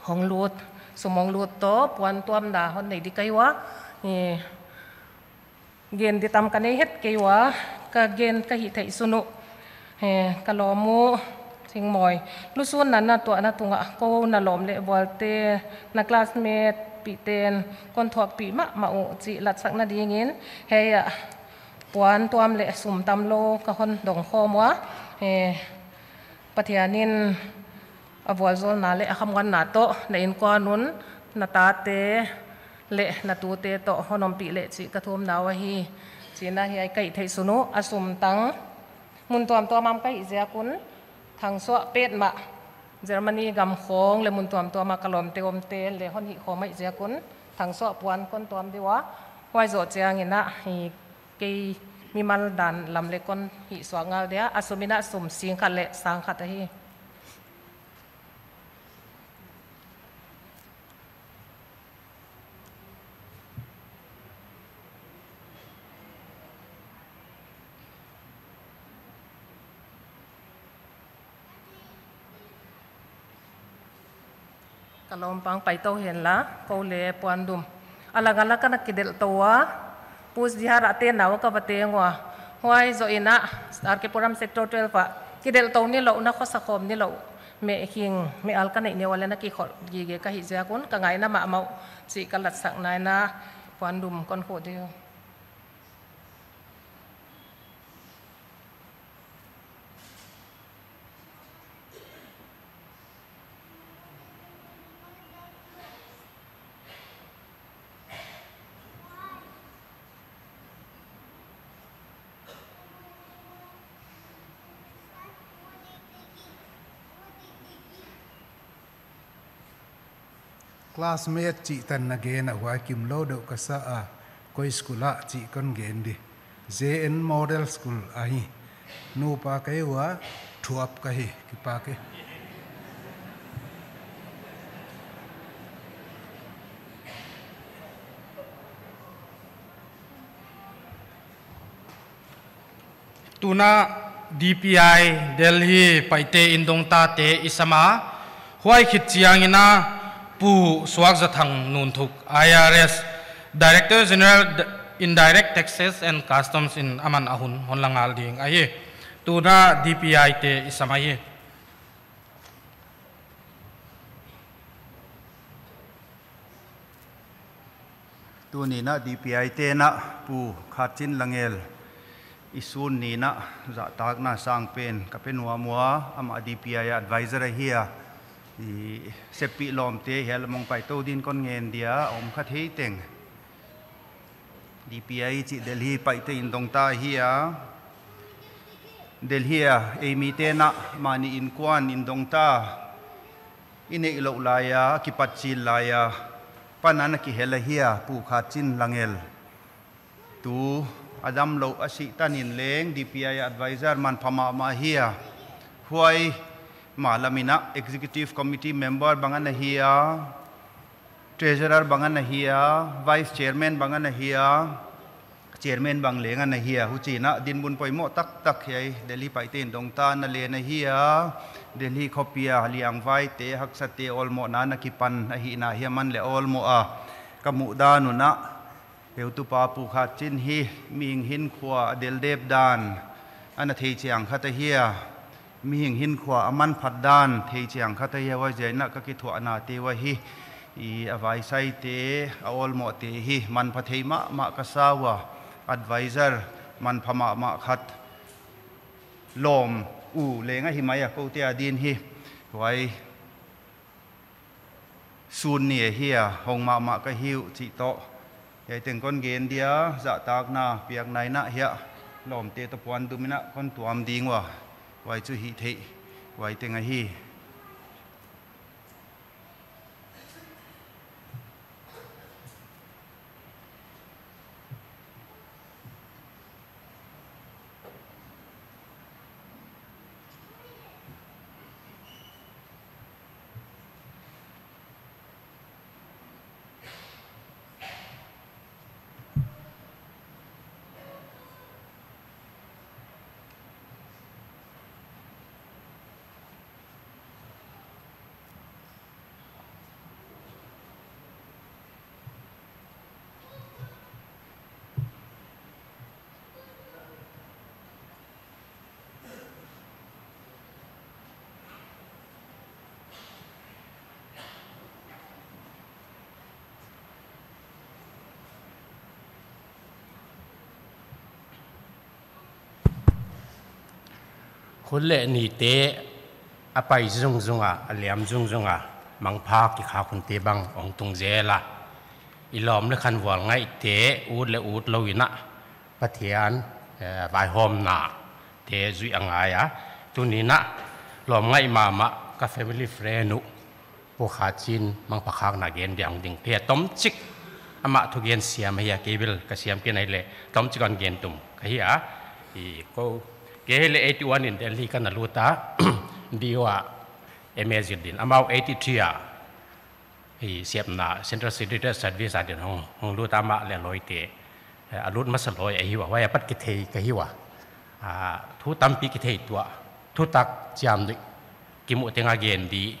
hong lut, sum hong lut toh puantuamna hon nei di ka hi ua. Eh, gen di tam ka nei het kei ua, ka gen ka hihtheih sun uh. He, ka lawm uh, Chingmawi, lusunna na tuahna tungah kou na lawm leh vualte, na classmate pihten kon thuakpih mahmah uh chih latsakna dingin, hiai a puantuam leh sum tam lou ka hon dong khawm ua. He, Pathian in a vualzawlna leh a khamuanna toh na innkuan un, na tate leh na tute toh hon ompih leh chih ka thumna uh ahi. Chi'n a hiai ka hihtheih sun uh, a sum tang mun tuamtuam a om ka hih ziak un, thangsuah petmah, Germany gam khawng leh mun tuamtuam a ka lawmte omte leh hon hih khawm ahih ziak un, thangsuah puan kon tuam di ua. Huai zoh chiangin a, hi, kei mimal dan lam leh kon hih suak ngal dia, a sum in a sum sing khat leh sang khat ahi. Ka lawm pang pai tou hen la, kou leh Puandum. A lang a la ka na kidelh tou ua, Push Bihar a te nau ka va teng ua. Huai zoh in a, R K Puram Sector twelve a kidelh tou nilouh, na khosa khawm nilouh, meh hing, meh al ka neih neu a leh na kikhol gige ka hih ziak un, ka ngaihna mahmah uh chih ka latsakna in a, Puandum kon khuh di uh. Classmate chih tan na gen a huai kimlou deuh ka sa a, koi school ah chih kon gen di. J N Model School ahi. Nupa ka hi ua, thuap ka hi, kipak e. Tuna D P I Delhi Paite in dongtate i sam a, huai khit chiangin a Pu Suakzathang Nunthuk, I R S, Director General D-, Indirect Taxes and Customs in aman a hun hon la ngal ding ahi. Tuna D P I te i sam ahi. Tuni in a D P I te'n a Pu Khatchin Langel i sun ni in a zahtakna sangpen ka pe nuam ua, amah D P I advisor ahi a, i seppih lawmte hial mong paitou din kon ngen dia, om kha thei teng. D P I chih Delhi Paite in dongta ahi a, Delhi a ei mite'n a mahni innkuan in dongta i neih louh lai a, kipat chil lai a, pan ana kihel ahi a, Pu Khatchin Langel. Tu a damlouh a sih tan in leng D P I advisor manpha mahmah ahi a. Huai malam in a executive committee member bang ana hi a, treasurer bang ana hi a, vice chairman bang ana hi a, chairman bang leng ana hi a, huchiin a dinmun poimoh taktak hiai Delhi Paite in dongta ana len ahi a, Delhi khopi a liangvaite, haksate awlmohna ana kipan ahihna hiam, aman leh awlmoh a ka muhdan un a, heutupa Pu Khatchin hi mihing hinkhua a deldep dan ana thei chiang khat ahi a, mihing hinkhua a manphat dan thei chiang khat ahi a, huaiziakin a ka kithuahna te uh ahi, i a vaisaite, a awlmohte hi manpha thei mahmah ka sa ua, advisor manpha mahmah khat lawm uh leng ahi mai a, koute adin hi, huai sun ni ahi a, hong mahmah ka hi uh chih toh. Hiai teng kon gen dia, zahtakna piakna in a hiai lawmte toh puandum in a kon tuam ding ua, huai chu hih theih, huai teng ahi. Hun leh nite a pai zungzung a, a liam zungzung a, mangpha kikhak hunte bang hong tung zel a, i lawm leh khanvual ngaihte ut leh ut lou in a, Pathian, eh, vaihawmna te zuih a ngai a. Tuni in a lawm ngaih mahmah ka family friend uh, Pu Khatchin mangpha khakna gen dia hong ding te, tomchik amah thugen siam ahi a, kei bel ka siam kei nai leh tomchik hon gen tum ka hi a. I ko, kei leh eighty one in Delhi ka na lut a, D O a M A zil din, amau eighty three a i siamna Central Secretariat Service a din hong, hong lut a, amah leh a lawmte, eh, a lut masa lawi ahi ua, huai apat kithei ka hi ua. Ah, thu tampi kithei tuah, thutak chiamnuih, kimuh teng a gen di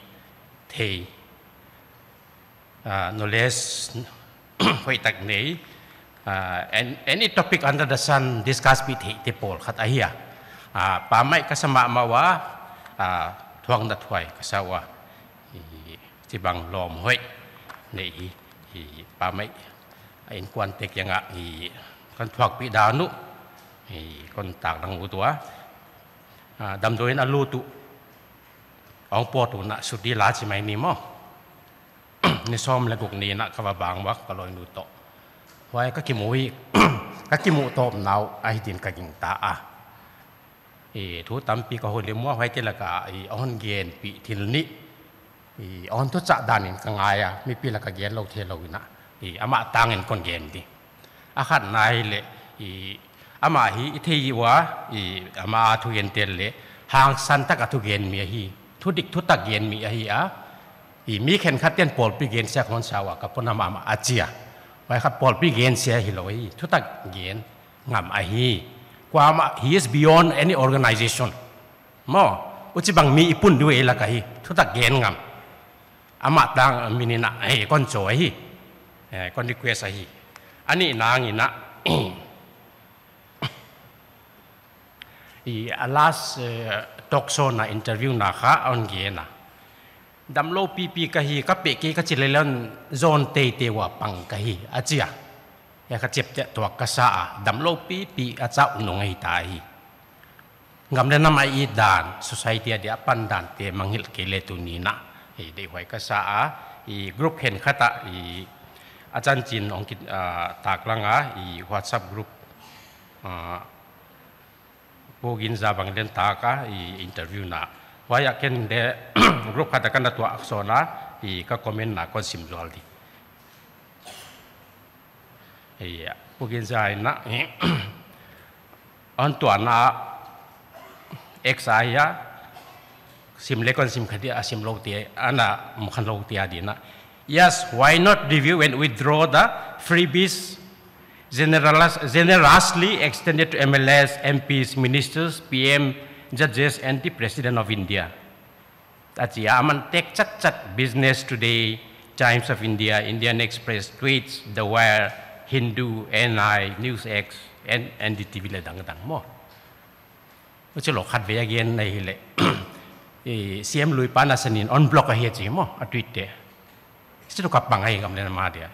thei, ah, knowledge hoihtak nei, ah, an-, any topic under the sun discuss pi theih te pawl khat ahi a. Ah, pammaih ka sa mahmah ua, ah, thuakna thuai ka sa ua. I, chibang lawm hoih nei hi, i, pammaih a innkuante kiangah i kon thuakpih dan uh i kon taklang ut ua. Ah, damdawi in a lut uh, hong pawt un a sut di la chi mai ni maw. Ni sawm leh guk ni in a ka va bang ua ka lawmnu toh. Huai ka kimu hi, ka kimuh tawpna uh ahi din ka gingta a. I, thu tampi ka hon lim ua, huaite laka i, a hon genpih thil nih I, hon thuchah dan in ka ngai a, mipi lak a gen lou theilou in a, i, amah tang in kon gen di. A khatna hileh, i, amah hi i thei ua, i, amah a thugen tel leh hangsan tak a thugen mi ahi, thudik thutak gen mi ahi a, i, mi khenkhat ten pawlpi gensia kon sa ua ka pom mahmah a chi a. Huai khat pawlpi gensia hilou hi, thutak gen ngam ahi. Kuamah, he is beyond any organization. Maw, huchibang mi i pun di uh ei lak a hi, thutak gen ngam. Amah tang min in a, eh, kon cho ahi. Eh, kon request ahi. A nihna in a, i, a last, eh, talk show na interview na kha hon gen a. Damlou pipi ka hi, ka peh kei ka chi leh leng zon teitei ua pang ka hi, a chi a. Hiai kha chepte tuak ka sa a, damlou pipi a chauh nung ahi ta hi. Gam leh nam a it dan, society a dia a pan dan te mangngilh kei leh tuni in a, i, deihhuai ka sa a, i, group khenkhat a, i, a chanchin hong ki, ah, taklang a, i, WhatsApp group, ah, Pu Ginza bang leng tak a, i, interview na. Huai a ken leng group khat a ka na tuah sawn a, i, ka comment na kon sim zual di. Iya, Pu Ginza in a, hon tuahna X a hia, sim leh kon sim kha di a, sim lou te, ana mukhan lou te a di in a. Yes, why not review and withdraw the freebies generous-, generously extended to M L As, M Ps, ministers, P M, judges, and the President of India. A chi a, aman tek chatchat, Business Today, Times of India, Indian Express, Tweets, The Wire, Hindu, N I, News X, and N D T V leh dangdang maw. Huchi lou khatvei a gen na hileh, i, C M lui pa na sanin hon block ahi chi maw, a tweet te. Hichi toh ka pang ahi gam leh nam a dia.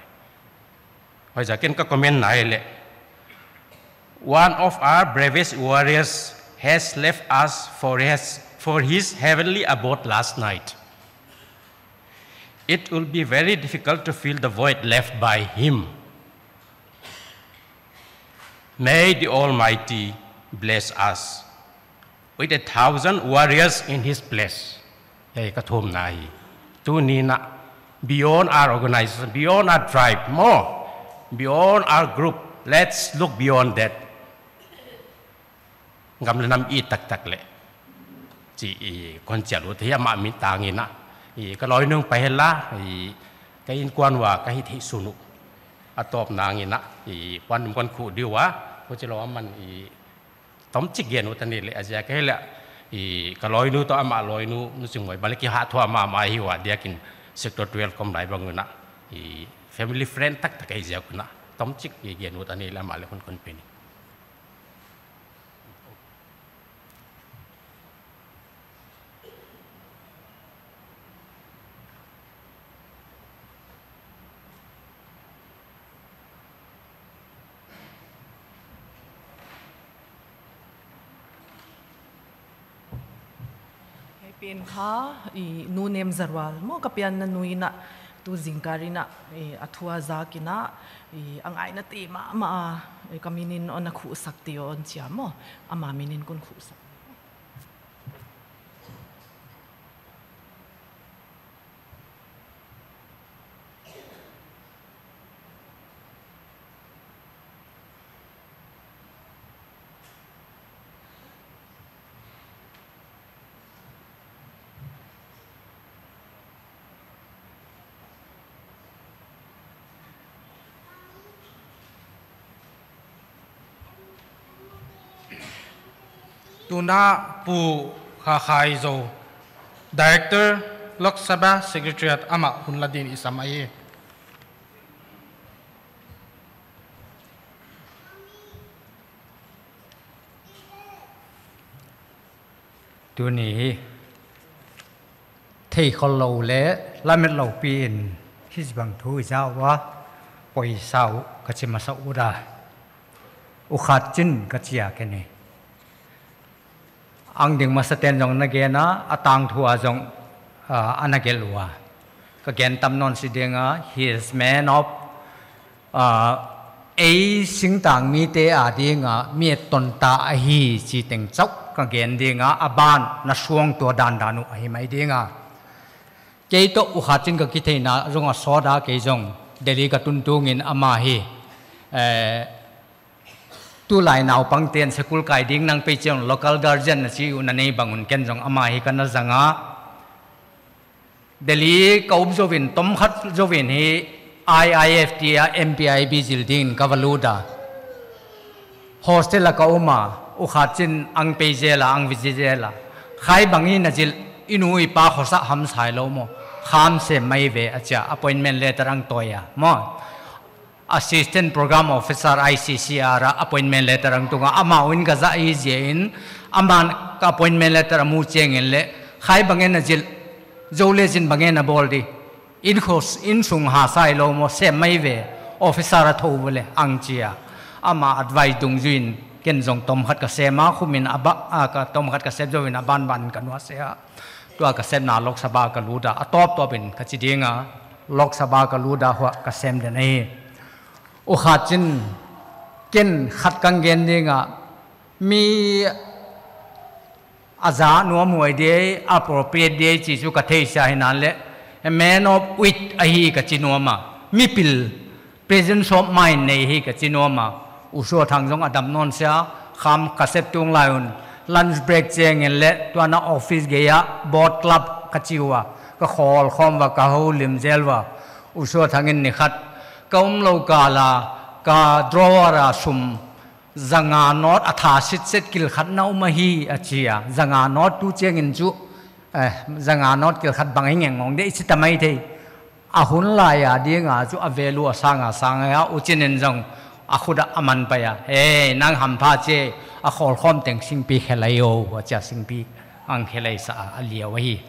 Huaiziakin ka comment na hileh, "One of our bravest warriors has left us for his, for his heavenly abode last night. It will be very difficult to fill the void left by him. May the Almighty bless us with a thousand warriors in his place." Hiai ka thumna hi. Tuni in a, beyond our organization, beyond our tribe, maw, beyond our group, let's look beyond that. Gam leh nam it taktak leh chi, i, kon chial uh te hi amah min tang in a. I, ka lawinu pai hen la, i, ka innkuan ua ka hihtheih sun uh. A tawpna in a, i, puan dum kon khuh di ua, huchi lou aman, i, tomchik gen ut a ni leh, a ziak ahihleh, i, ka lawinu toh amah lawinu, Nu Chingmoi bang leh kihahthuah mahmah hi ua, a diakin Sector twelve kom lai bang un a, i, family friend taktak ahi ziak un a, tomchik i gen ut a ni leh amah leh hun kon pe ni. Hiai pen kha, i, Nu Nem Zarual maw, ka pianna nu in a, tu zingkal in a, i, a thu a zak in a, i, a ngaihna te mahmah a, i, ka min in hon a khuhsak te hon chi a maw, ama min in kon khuhsak. Tuna Pu Kha Khai Zo, Director, Lok Sabha Secretariat, amah hun la din i sam ahi. Tuni hi theikhol lou leh lamet lou pi in hichibang thu i za ua, poisa uh ka chi masa uh a, u khat chin ka chi a, kei ni. Ang ding masate'n zong na gen a, a tangthu a zong, ah, ana gelh ua. Ka gen tam nawn si ding a, he is man of, ah, ei singtang mite a ding a mi a tonta ahi chih teng chauh ka gen ding a, a ban na suangtuah dandan uh ahi mai ding a. Kei toh U Khat Chin ka kitheihna zong a sawt a, kei zong Delhi ka tun tungin ama hi, eh, tulai naupangte'n school kai ding nang pei chiang local guardian na chi uh na nei bang un ken zong ama hi ka na zang a. Delhi ka up zoin, tomkhat zoin hi I I F T a M P I B zil dingin ka va lut a. Hostel a ka um a, U Khat Chin ang pei zel a, ang visit zel a. Khai bang in a zil, i nu i pa khosa hamsa lou maw. Kham sem mai ve a chi a, appointment letter ang tawi a maw. Assistant Program Officer I C C R a appointment letter ang tung a, amau in ka zat hi ziakin, aman ka appointment letter a mu chiangin leh, khai bang in a zil, zou le zin bang in a bawl di. Inn khos, inn sung hamsa lou maw, sem mai ve, officer a thou ve leh, ang chi a. Ama advice dungzuiin, ken zong tomkhat ka sem a, khumin a ba, a ka tomkhat ka sem zoin a banban ka nusia. Tua ka sepna Lok Sabha ka lut a, a tawptawpin ka chi ding a, Lok Sabha ka lut a huai ka sem den ahi. U Khat Chin, ken khat kang gen ding a, mi a zat nuam huai di, appropriate di chi chu ka theisiam hinan leh, a man of wit ahi ka chi nuam a. Mipil, presence of mind nei hi ka chi nuam a. U Suathang zong a dam nawn sia, kham ka sep tung lai un. Lunch break chiangin leh, tuana office gei a, boat club ka chi ua. Ka khawl khawm ua, ka houlim zel ua. U Suathang in ni khat, ka um lou kal a, ka drawer a sum, zanga note a tha sitset kilkhat na um ahi a chi a. Zanga note tu chiangin chu, eh, zanga note kilkhat bang hi ngeng ngong de i chi ta mai thei. A hun lai a ding a chu a value a sang a sang a, U Chin in zong a khut a a man pai a. Hey, nang hampha che, a khawl khawm teng singpi khelai o, a chi a, singpi ang khelai sa a, a liau ahi.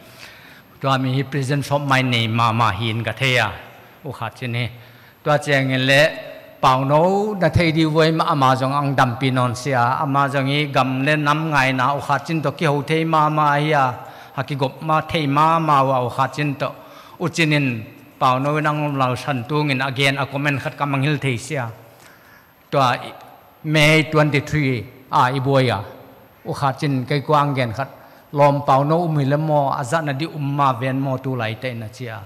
Tua mi hi presence of mind nei mahmah hi'n ka thei a, U Khat Chin hi. Tua chiangin leh, Pauno na thei di uai maw, ama zong ang dampi nawn sia, ama zong hi gam leh nam ngaina U Khat Chin toh kihou thei mahmah hi a, a kigop ma thei mahmah ua U Khat Chin toh. U Chin in Pauno in ang lau san tungin a gen a comment khat ka mangngilh thei sia. Tua i, May twenty-three a i buai a. U Khat Chin kei kua ang gen khat. Lawm Pauno um hi leh maw, a zatna di um ma ven maw tulai te na chi a.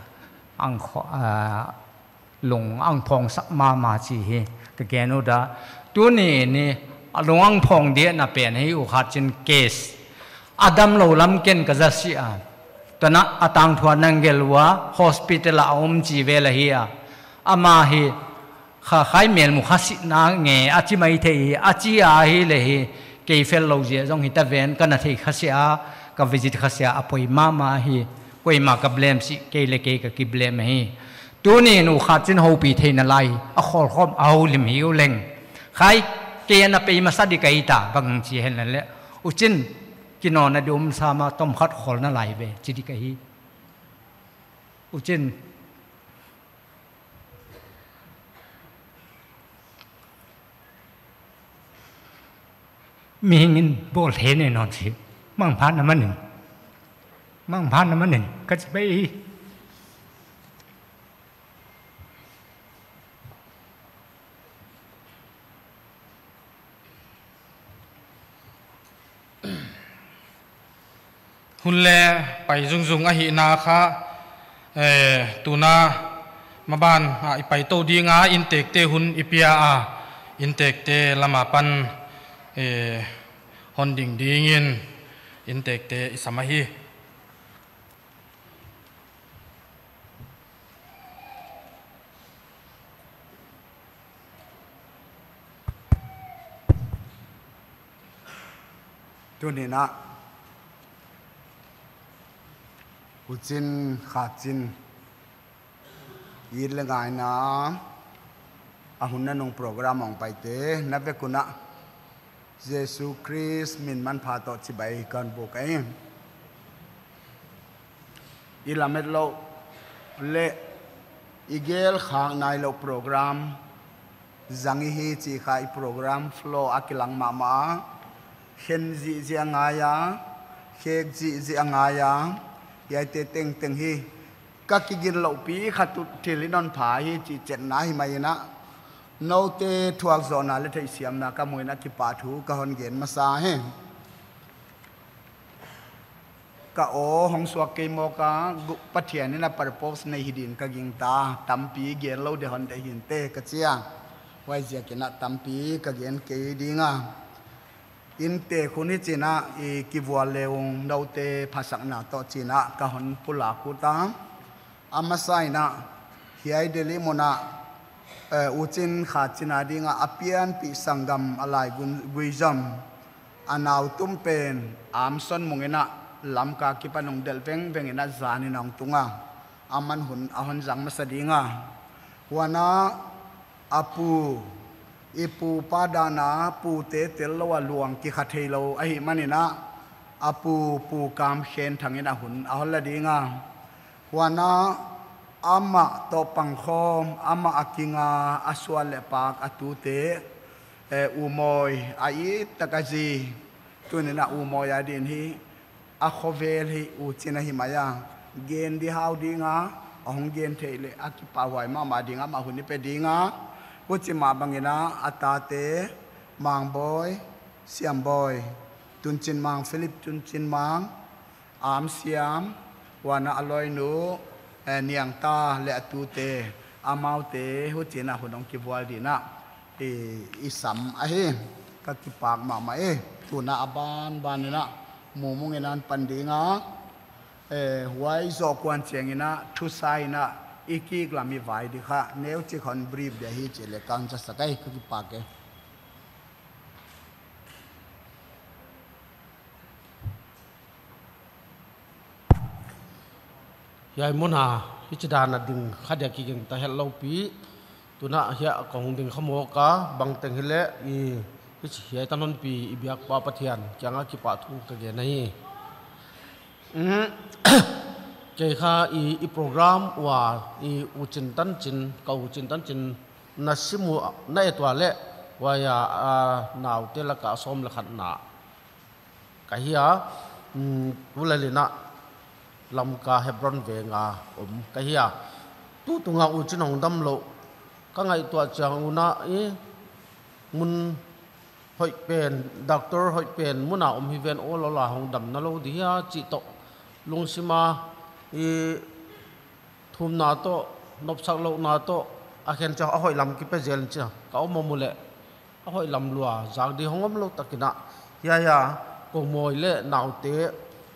Ang kho, ah, lung ang phong sak mahmah chi hi ka gen uh a. Tuni ni, a lung ang phong di na pen hi U Khat Chin case. A dam lou lam ken ka za sia. Tuana a tangthu a nang gel ua, hospital a um chi vel ahi a. Ama hi, kha khai mel mu kha si na nge, a chi mai thei hi, a chi a hi leh hi, kei fel lou zia zong hi ta ven, ka na thei kha sia, ka visit kha sia, a poi mahmah hi, koima ka blame si, kei leh kei ka ki blame hi. Tuni in U Khat Chin houpi theihna lai, a khawl khawm a houlim hi u leng. Khai, kei a na pei masa di ka hi ta, bang chi hen leh. U Chin, kinawlna di um sa maw, tomkhat khawlna lai ve, chi di ka hi. U Chin. Mihing in bawl thei nei nawn si. Mangpha na manin. Mangpha na manin. Ka chi pai hi. Hun leh pai zungzung ahihna kha, eh, tuna maban, ah, i pai tou ding a, inntekte hun i pia a, inntekte lam apan, eh, hon ding dingin, inntekte i sam ahi. Tuni in, U Chin, Kha Chin, it leh ngaina, a hun nanung program hong paite, na vek un Jesu Khrist min manpha toh chibai kon buk ahi. I lamet lou leh i gel khak nai lou program zang i hi chih kha i program flow a kilang mahmah a. Khen zihziah ngai a, khek zihziah ngai a, hiaite tengteng hi ka kigin louh pi khat uh thil i non pha hi chih chetna hi mai in, noute thuak zohna leh theihsiamna ka mu in kipahthu ka hon gen masa hi. Ka aw hong suak kei mawk a, gu-, Pathian in a purpose nei hi din ka gingta, tampi gen lou di hon deih hinte ka chi a. Huaiziakin a tampi ka gen kei ding a. Inntek hun hichin a i kivual le ung, noute phasakna toh chin a ka hon pulak ut a. A masa in a, hiai Delhi mun a, eh, U Chin Kha Chin a ding a, a pianpih sanggam a lai gun-, guizom. A nau tum pen, Amson Mung in a, Lamka akipan hong delh vengveng in a zan in hong tung a. Aman hun, a hon zang masa ding a. Huan a, a pu, i pu pa dan a, pute tel lou a luang kikha thei lou ahihman in a, a pu, Pu Kam Khen Thang in a hun, a hon la ding a. Huan a, amah toh pangkhawm, amah a kinga, a sual leh pak, a tute, eh, U Mawi, a it tak a zi. Tuni'n a U Mawi a din hi, a khovel hi U Chin ahi mai a. Gen di hau ding a, a hong gen theih leh a kipahhuai mahmah ding a, amah hun i pe ding a. Huchi mah bang in a, a tate, Mangboi, Siamboi, Tunchinmang, Philip Tunchinmang, Amsiam, huan a a loinu, eh, Niangta leh a tute, amaute, huchi'n a hun hong kivual din a, i, i sam ahi, ka kipak mahmah e. Tun a a banban in a, Mumung in a hon pan ding a, eh, huai zoh kuan chiang in a, thusa in a, i kik lam i vai di kha, neuchik hon brief di ahi chih leh ka hon za sak e, ka kipak e. Hiai mun a, hichi dan a ding kha dia kigingta hetlou pi. Tun a hiai a kong ding kha mawk a, bangteng hileh, i, hichi hiai tan hon pi i biak pa Pathian kiang a kipahthu ka gen ahi. Mm, kei kha i, i program ua, i U Chin Tan Chin, ka U Chin Tan Chin na sim uh, na et ua leh, huai a, a, naute lak a sawm leh khat na ka hi a, mm, tulel in a Lamka Hebron veng a om ka hi a. Tutung a U Chin hong dam lou ka ngaihtuah chiang un a, i, mun hoih pen, doctor hoih pen mun a om hi ven awl awl a, hong dam na lou di hia chih toh lungsim a, i, thumna toh, nopsak louhna toh, a khen chiang a hoih lam kipe zel in chia ka om om uleh, a hoih lam lua zak di hong om lou tak in a, hiai a, Kou Mawi leh naute,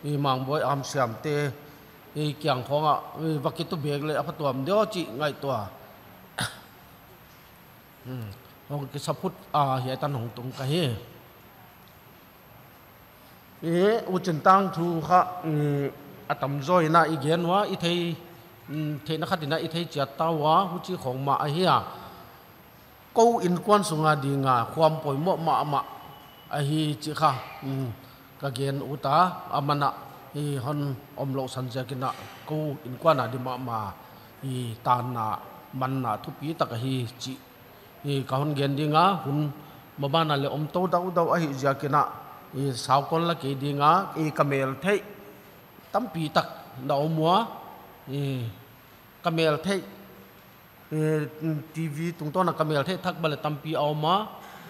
i, Mangboi, Amsiam te, i, kiang khong a, i, va kitu bek leh a phatuam di aw chih ngaihtuah. Hmm. Hong kisa phut a, hiai tan hong tung ka hi. I, U Chin tangthu kha, mm, a tamzaw in a i gen ua, i thei, mm, theihna khat in a i thei chiat ta ua, huchi khong mah ahi a. Kou innkuan sung a ding a, khuam poimoh mahmah ahi chih kha, mm, ka gen ut a, aman a, i, hon om lou san ziak in a, kou innkuan a di mahmah, i, tanna, manna thupi tak ahi chih, i, ka hon gen ding a, hun maban a leh om tou dauhdauh ahih ziak in a, i, sau kon la kei ding a, i, ka mel theih tampi tak na om ua, i, ka mel theih, i, TV tungtawn a ka mel theih thak bang leh tampi a om a,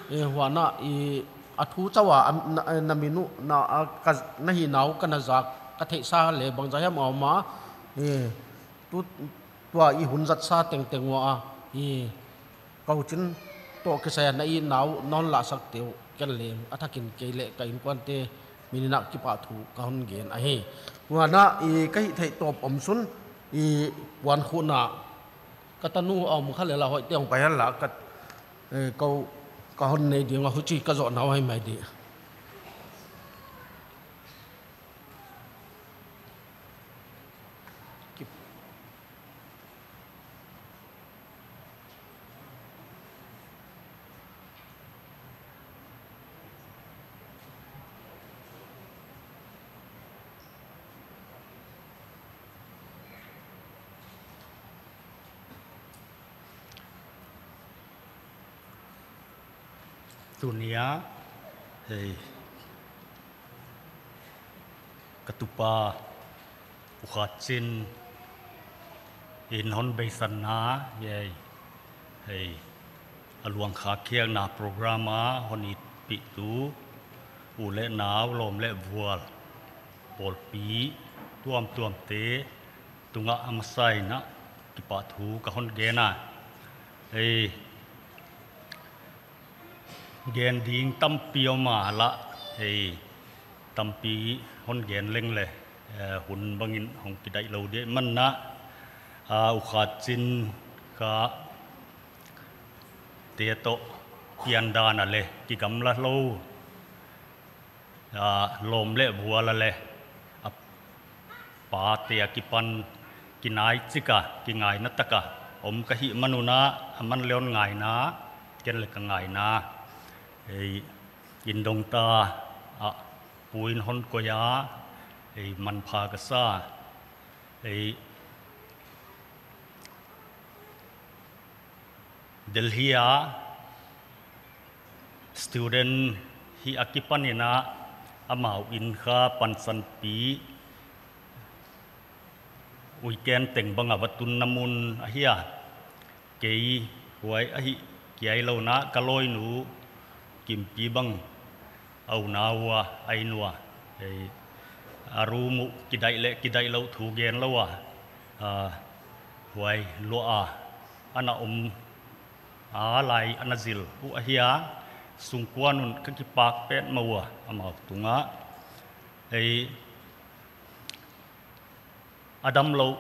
i, huan a, i, a thu chauh a, am, na, na min uh, na, a, ka, na hihna uh ka na zak, ka theihsa leh bangzah hiam a om a, i, tu, tua i hun zatsa tengteng ua a, i, kou chin toh kisai a na itna uh na hon lahsak te uh ken leng a thak in kei leh ka innkuante min in a kipahthu ka hon gen ahi. Huan a, i, ka hih theih tawp om sun, i, puan khuhna ka tanu a om kha leh la hoih te hong pai hen la ka, eh, kou ka hon nei ding a, huchi ka zoh nau ahi mai di. Tuni a, hei, ka tupa, U Kha Chin in hon beisanna, hei, hei, a luang kha khiakna program a hon itpihtu, u leh nau, lawm leh vual, pawlpi tuamtuamte tungah a masa in kipahthu ka hon gen a. Ei, gen ding tampi om a lah, ei, tampi hon gen leng leh, eh, hun bangin hong kidaih lou deuh manin, ah, U Kha Chin Kha te toh piandan a leh kigamla lou, ah, lawm leh vual a leh a pate akipan kinai chik a, kingaina tak a om ka hih man un, aman leng ngaina, ken leng ka ngaina. Ei, Indongta ah pu in hon koih a, ei, manpha ka sa. Ei, Delhi a student hih akipan in amau inn kha pansanpi weekend teng bang a va tunna mun ahi a. Kei huai ahih kei lou in ka lawinu Kimpi bang a unau a, a inn ua, ei, a room uh kidaih leh kidaih lou thu gen lou a, ah, huai lua a ana om a lai ana zil uh ahi a, sungkuan un ka kipak petmah ua amau tungah. Ei, a damlou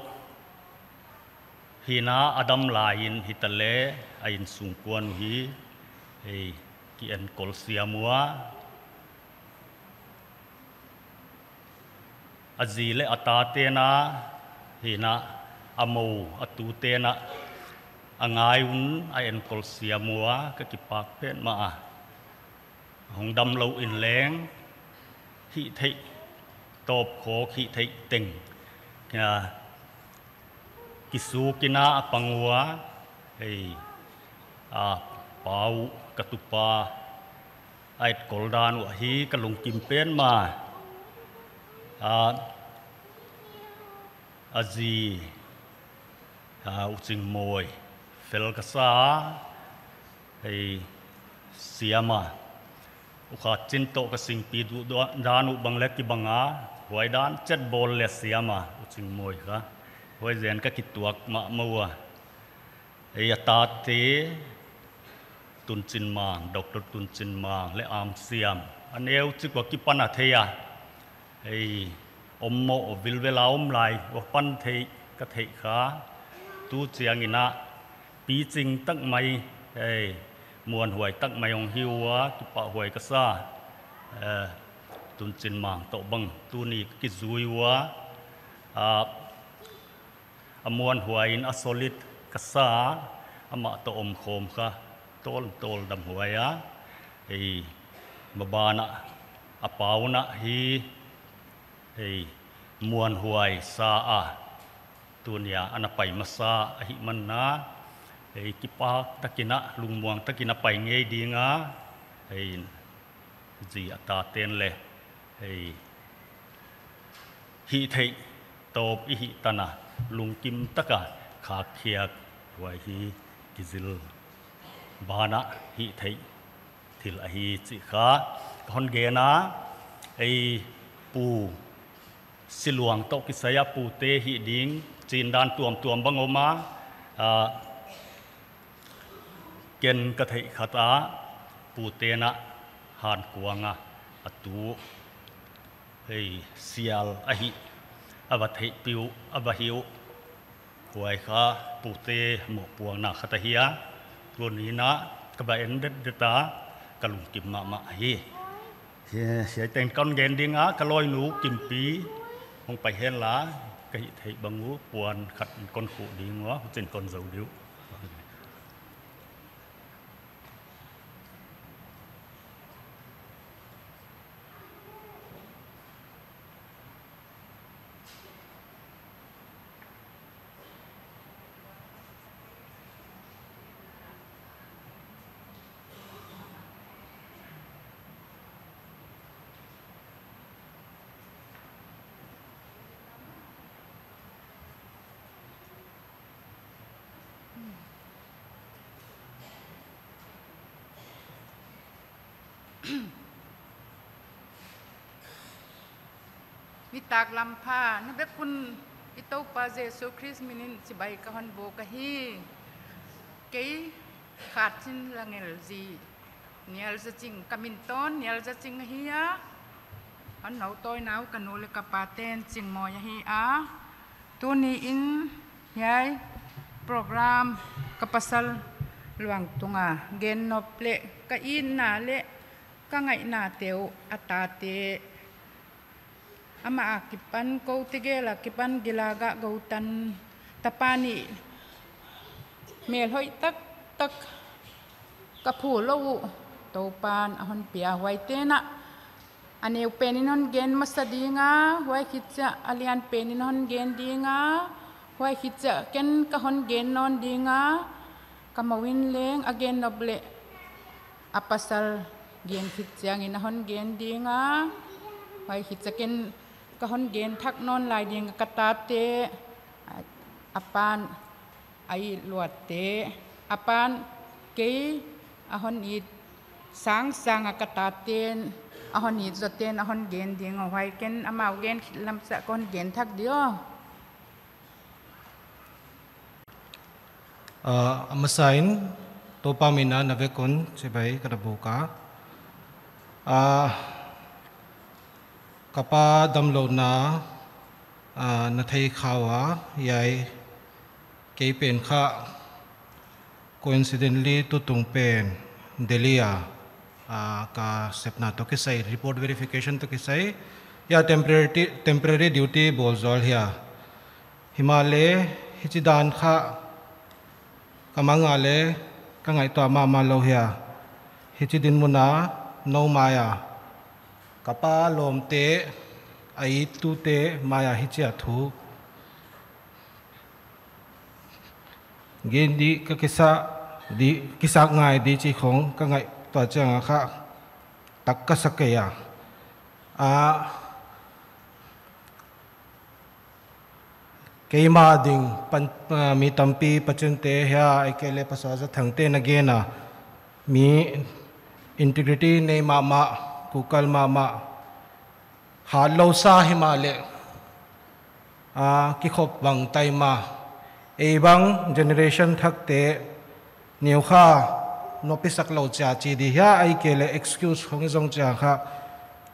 hi in, a dam lai in hitaleh a inn sungkuan uh hi, ei, ki enkol siam ua. A zi leh a tate'n, hi in, a mou a tute'n a ngai un a enkol siam ua, ka kipak petmah a. Hong damlou in leng hihtheih tawpkhawk, hihtheih teng kia kisuk in a pang ua, ei, a pa uh, ka tupa a etkol dan uh ahi, ka lungkim petmah. A, a zi, ah, U Chingmawi fel ka sa, ei, siam a. U Kha Chin toh ka singpi duh dan uh bang leh kibang a, huai dan chet bawl leh siam a, U Chingmawi kha. Huai zen ka kituak mahmah ua. Ei, a tate, Tunchinmang, Doctor Tunchinmang leh Amsiam, a neu chik ua kipan a thei a. Ei, om mawh vilvel a om lai ua pan thei ka theih kha. Tu chiang in a piching tak mai, ei, muanhuai tak mai hong hi ua, kipahhuai ka sa. Eh, Tunchinmang toh bang tuni ka kizui ua. Ah, a muanhuai in a solid ka sa, amah toh omkhawm kha tawltawl damhuai a. Ei, maban ah, a pau in hi, ei, muanhuai sa a, tuni a ana pai masa ahihmanin, ei, kipak takin, lungmuang takin a pai ngei ding a, ei, zi a tate'n leh, ei, hihtheih tawp i hih tan a, lungkim tak a khak khiak, huai hi kizil ban ah hihtheih thil ahi chih kha ka hon gen a. Ei, pu Siluang toh kisai a pute hih ding chin dan tuamtuam bang om a, ah, ken ka theih khat a, pute'n a hankuang a, a tu, ei, sial ahi, a va theihpih uh, a va hih uh. Huai kha pute mohpuakna khat ahi a, tuni in ka va en detdet a, ka lungkim mahmah hi. Hi, hiai teng kon gen ding a, ka lawinu Kimpi hong pai hen la, ka hihtheih bang uh puan khat kon khuh ding ua, huchiin kon zou ding uh. Nitaklam pha, na vek un i Toupa Jesu Khrist min in chibai ka hon buk ahi. Kei Khatchin Langel zi, Nial Za Ching, ka min tawn Nial Za Ching ahi a. Hon nou tawi nau ka nu leh ka pa ten Chingmawi ahi a. Tuni in hiai program ka pasal luang tunga gen nop leh ka itna leh ka ngaihna te uh a tate, amah akipan kou tegel akipan gilgah gou tan tapa nih mel hoih taktak ka phu lou uh Toupan a hon pia, huaite'n a neu pen in hon gen masa ding a, huai khit chiah a lian pen in hon gen ding a, huai khit chiah ken ka hon gen nawn ding a, ka mou in leng a gen nop leh a pasal gen khit chiangin a hon gen ding a, huai khit chiah ken ka hon gen thak nawn lai ding a, ka tate, a, a pan a it luatte, a pan kei a hon it sangsang a, ka taten a hon it zawte'n a hon gen ding a, huai ken amau gen khit lam chiah ka hon gen thak di aw. Ah, a masa in Toupa min a na vek un chibai ka na buk a. Ah, ka pa damlouhna, ah, na thei kha ua, hiai kei pen kha coincidentally tutung pen Delhi a, ah, ka sepna toh kisai, report verification toh kisai, hiai temporary, temporary duty bawl zual hi a. Himahleh hichi dan kha ka mang a leh ka ngaihtuah mahmah lou hi a. Hichi dinmun a nou mai a ka pa lawmte, a ittute mai a hichia thu gen di ka kisa di, kisa ngai di chih khong ka ngaihtuah chiang a kha tak ka sa kei a. Ah, keimah ding pan, ah, mi tampi Pachinte hia, ahihkeileh Pastor Za Thangte na gen a, mi integrity nei mahmah, kukal mahmah, hatlou sa himahleh, ah, kikhop bang tai mah, ei bang generation thakte neu kha nop i sak lou chia chi di hia, ahihkeileh excuse khong i zong chiang kha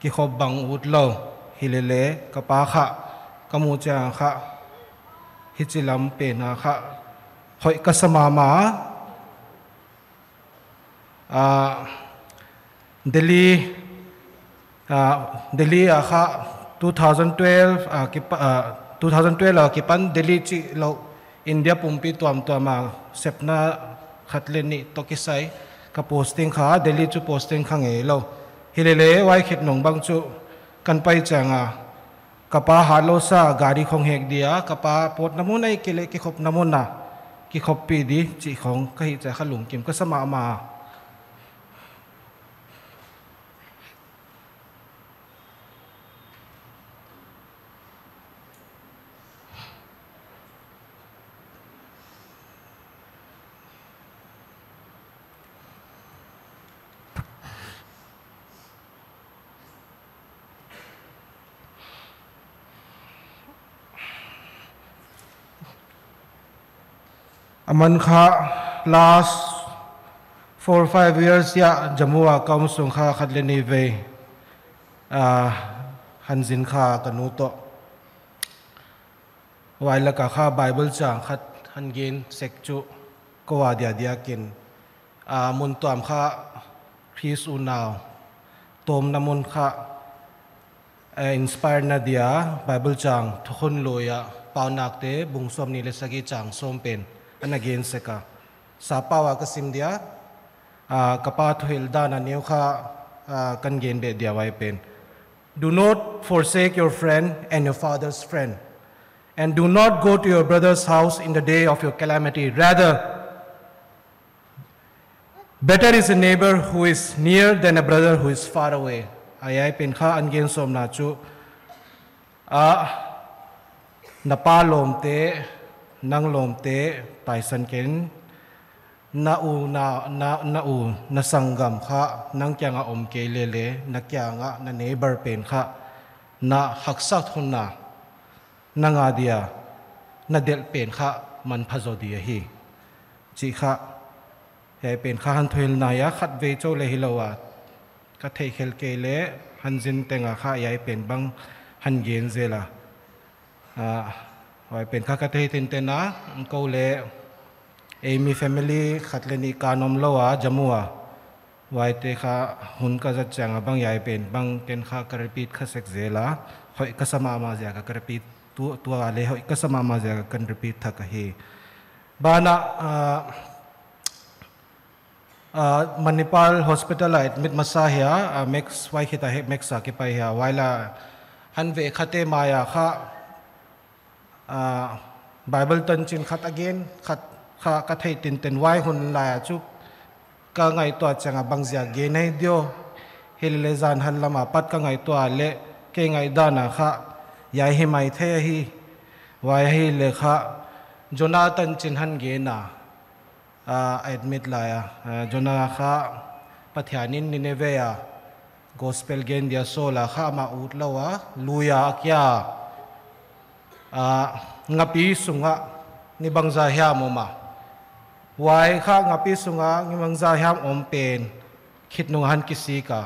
kikhop bang utlou. Hilele ka pa kha ka muh chiang kha hichi lam pen a kha hoih ka sa mahmah. Ah, Delhi, ah, Delhi a kha two thousand twelve, ah, kipa-, ah, two thousand twelve a kipan Delhi chih lou, India pumpi tuamtuam a sepna khat leh nih toh kisai ka posting kha, Delhi chu posting kha ngeilou. Hilele huai khit nung bang chu kan pai chiang a ka pa hatlou sa gari khong hek dia, ka pa pawtna mun ahihkeileh kikhopna mun a kikhoppih di chih khong ka hih chiang kha lungkim ka sa mahmah. Aman kha last four five years a Jammu a ka om sung kha khat leh nih vei, ah, han zin kha ka nu toh. Huai lak a kha Bible chang khat han gen sek chu kou a diakdiak in, ah, mun tuam kha Khrist unau tawmna mun kha, eh, inspire na dia Bible chang Thukhun Lui a Paunakte bung sawmnih leh sagih chang sawm pen ana gen sek a. Sapau a ka sim dia, ah, ka pa thuhilh dan a neu kha, ah, kan gen beh dia huai pen. Do not forsake your friend and your father's friend, and do not go to your brother's house in the day of your calamity. Rather, better is a neighbor who is near than a brother who is far away. Hiai pen kha an gen sawmna chu, ah, na pa lawmte, nang lawmte taisan ken, na u, na, na, na u, na sanggam kha nang kiang a om kei lele, na kiang a na neighbor pen kha na haksa thonna na nga dia na delh pen kha manpha zaw di ahi. Chih kha, hiai pen kha han thuhilhna hia, khatvei chauh leh hilou a, ka theihkhelh kei leh han zin teng a kha hiai pen bang han gen zel a. Ah, hiai pen kha ka thei tinten a, kou leh ei mi family khat leh nih kan om lou a, Jammu a. Huaite kha hun ka zat chiang a bang hiai pen bang ken kha ka repeat kha sek zel a. Hoih ka sa mahmah ziak a ka repeat, tu, tua leh hoih ka sa mahmah ziak a kan repeat thak ahi. Banah, ah, ah, Manipal Hospital a admit masa hia, ah, Max, huai khit a hi Max a kipai hia, huai la han veh khate mai a kha, ah, Bible tanchin khat a gen, khat kha ka theih tinten, huai hun lai a chu ka ngaihtuah chiang a bang ziak gen ahi diam, hilele zan han lam apat ka ngaihtuah leh kei ngaihdan a kha hiai hi maithei ahi. Huai ahihleh kha Jonah tanchin han gen a, ah, admit lai a, ah, Jonah kha Pathian in Nineveh a gospel gen dia sawl a kha amah ut lou a, lui a kia, ah, ngapi sung a ni bangzah hiam om a. Huai kha ngapi sung a ni bangzah hiam om pen khit nung han kisik a.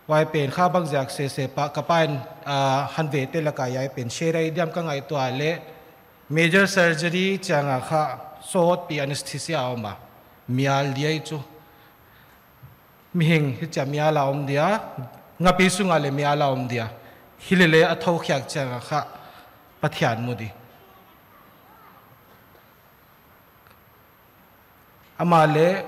Huai pen kha bang ziak sese pa ka pa'n, ah, han vehte lak a hiai pen share ahi diam ka ngaihtuah leh, major surgery chiang a kha sawtpi anesthesia om a, mial dia chu. Mihing hichia mial a om dia, ngapi sung a leh mial a om dia. Hilele a thokhiak chiang a kha Pathian mu di. Amah leh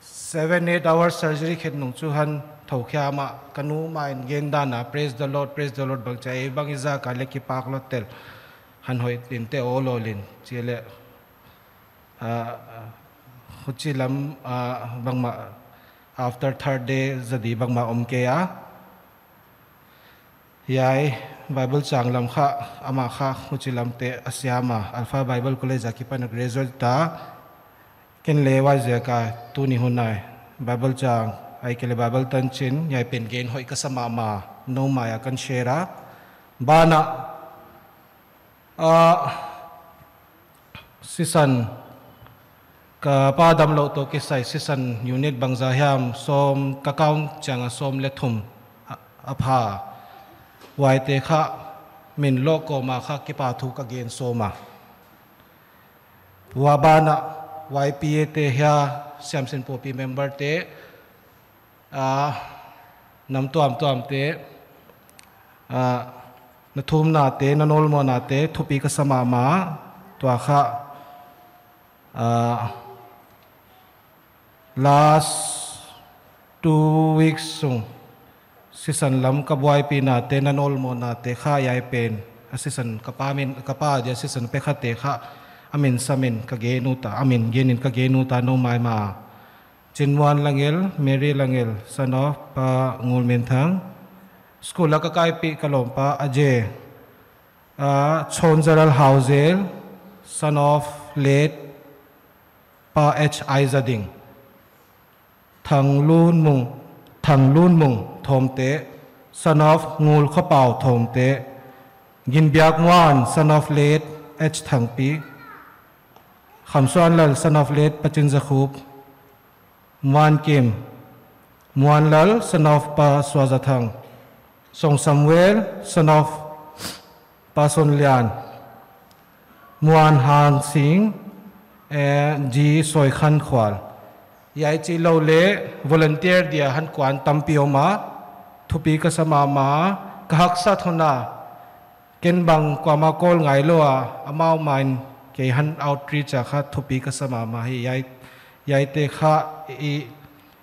seven, eight hour surgery khet nung chu han thokhiak a, ka nu mah in gen dan a, "Praise the Lord, praise the Lord," bang chia, ei bang i zak a leh kipak lou tel. Han hoih tinte aw lou lin, chi leh, ah, huchi lam, ah, bangmah after third day za di bangmah om kei a. Hiai Bible chang lam kha, amah kha huchi lamte a siam a, Alpha Bible College a kipan a graduate ta. Ken leh huaiziak a tuni hun a Bible chang, ahihkeileh Bible tanchin, hiai pen gen hoih ka sa mahmah, nou mai a kan share a. Banah, ah, sisan, ka pa damlouh toh kisai sisan unit bangzah hiam sawm ka count chiang a sawm leh thum a, a pha. Huaite kha min lou kawm a kha kipahthu ka gen sawm a. Huai banah Y P A te hia, Siamsin Pawlpi member te, ah, nam tuamtuam te, ah, na thumna te, na nawlmawhna te, thupi ka sa mahmah, tua kha, ah, last two weeks sung, sisan lam ka buaipihna te, na nawlmawhna te kha hiai pen, a sisan ka pa min, ka pa dia sisan pe kha te kha, a min sa min ka gen ut a, a min gen in ka gen ut a nou maimah. Chinmuan Langel, Mary Langel, son of Pa Ngulminthang. School a ka kaipih ka lawmpa Ajay. Ah, Chonzalal Hauzel, son of late Pa H I Zading. Thanglunmung, Thanglunmung Thawmte, son of Ngul Khopau Thawmte. Ginbiakmuan, son of late H Thangpi. Khamsuanlal, son of late Pachinzakhup. Muankim, Muanlal, son of Pa Suazathang. Song Samuel, son of Pa Sonlian. Muan Hangsing, eh, G Soikhankhual. Hiai chih lou leh volunteer dia han kuan tampi om a, thupi ka sa mahmah, ka haksa thonna. Ken bang kuamah call ngai lou a, amau mah in kei han outreach a kha thupi ka sa mahmah hi. Hiai, hiaite kha i,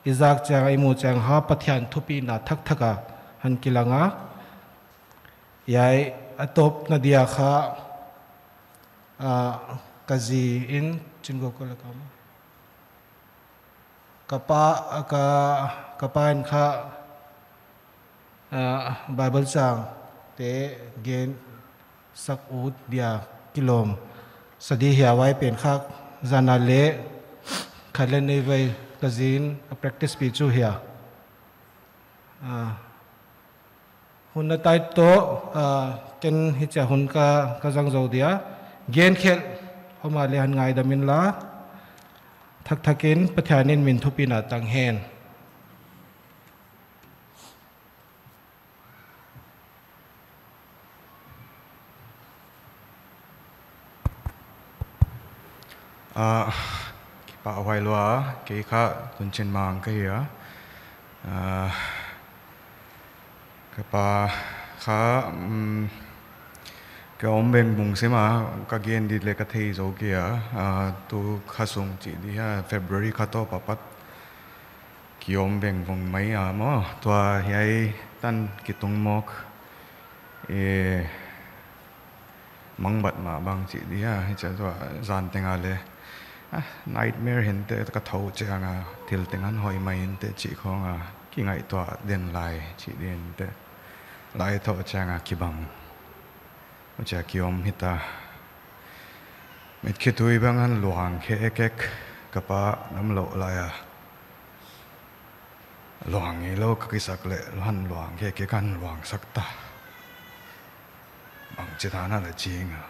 i zak chiang a, i muh chiang a kha Pathian thupina thakthak a han kilang a. Hiai a tawpna dia kha, ah, ka zi in chin go ko la ka ma. Ka pa, ka, ka pa in kha, ah, Bible chang te gen sak ut dia kilawm sa di hia, huai pen kha zan a leh khat leh nih vei ka zi in a practice pih chu hia. Ah, Hun na tai toh, ah, ken hichia hun ka, ka zang zou dia. Gen khelh, om a leh han ngaidam inla. Thak thakin Pathian in min thupina tang hen. Ah, kipahhuai lua, kei kha Tunchinmang ka hi a. Ah, ka pa kha, mm, ka om vengvung sim a, ka gen di leh ka thei zou kei a. Ah, tu kha sung chih di a, February kha tawp apat ki om vengvung mai a maw. Tua hiai tan kitung mawk, eh, mangbat mah bang chih di a, hichia tua zan teng a leh, ah, nightmare hinte, ka thou chiang a, thil teng han hoih mai hinte chih khong a, kingaihtuah den lai chih di hinte. Lai thou chiang a kibang. Huchia ki om hita. Mitkhitui bang han luang khekek, ka pa damlou lai a. Luang ngeilou ka kisak leh, han luang khekek, han luang sak ta. Bangchi dan a leh ching a.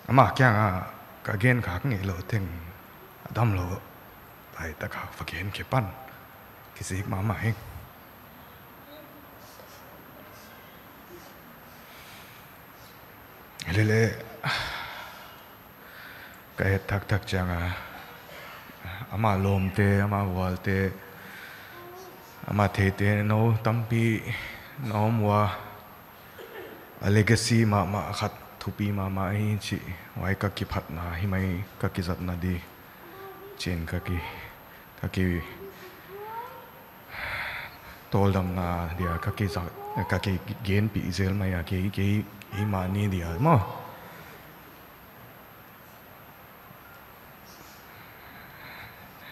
Ama kiang a ka gen khak ngeilou teng, a damlou laitak a va gen khe pan. Kizik mahmah hi. Lele, ka het thakthak chiang a, ama lawmte, ama vualte, ama theihte nou tampi na om ua, a legacy mahmah khat, thupi mahmah hi chih, huai ka kiphatna hi mai, ka kizatna di, chi'n ka ki, ka ki, tawldamna dia ka kizat, ka kigenpih zel mai a, kei, kei, keimahni dia maw.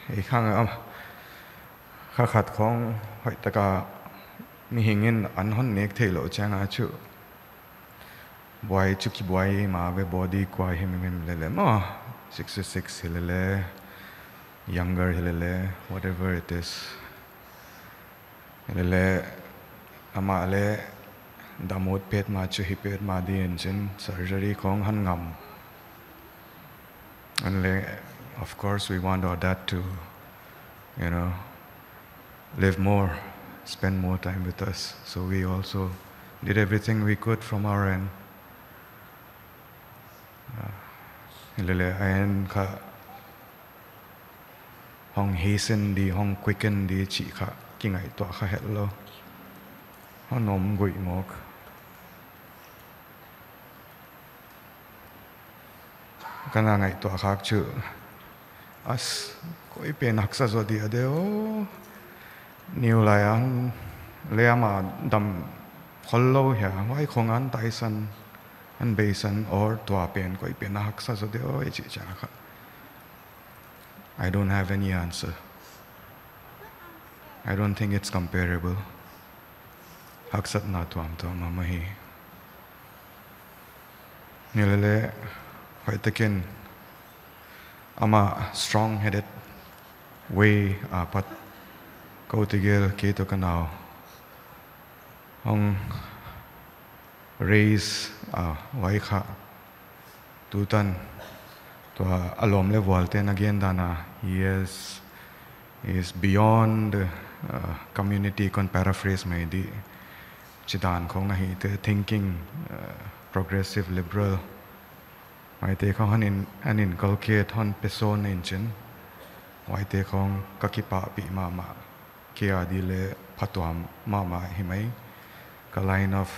Ei khang a, kha khat khong hoihtak a mihing in an hon nek theilou chiang a chu, buai chu kibuai mah ve, body kuai himhim lele maw, sixty six hi lele, younger hi lele, whatever it is. Lele, amah leh dam ut petmah chu hi petmah di in chin, surgery khong han ngam. And leh, of course, we want our dad to, you know, live more, spend more time with us. So we also did everything we could from our end. Ah, lele, a en kha hong hasten di, hong quicken di chih kha kingaihtuah kha hetlou. Hon om guih mawk. Ka na ngaihtuah khak chu, as, koi pen haksa zaw dia de aw. Niulai a leh ama dam khollou hia, huai khong an taisan, an beisan or tua pen koi pen a haksa zaw de aw, i chih chiang kha. I don't have any answer. I don't think it's comparable. Haksatna tuamtuam mahmah hi. Ni lele, hoihtakin ama strong-headed way apat, kou tegel kei toh ka nau hong raise a, huai kha tutan tua a lawm leh vualte'n a gen dan a, he is, he is beyond, uh, community, kon paraphrase mai di, chidan khong ahi te, thinking, uh, progressive, liberal, huaite khong hon in, hon inculcate, hon pesawn in chin, huaite khong ka kipahpih mahmah, kei a di leh phatuam mahmah hi mai, ka line of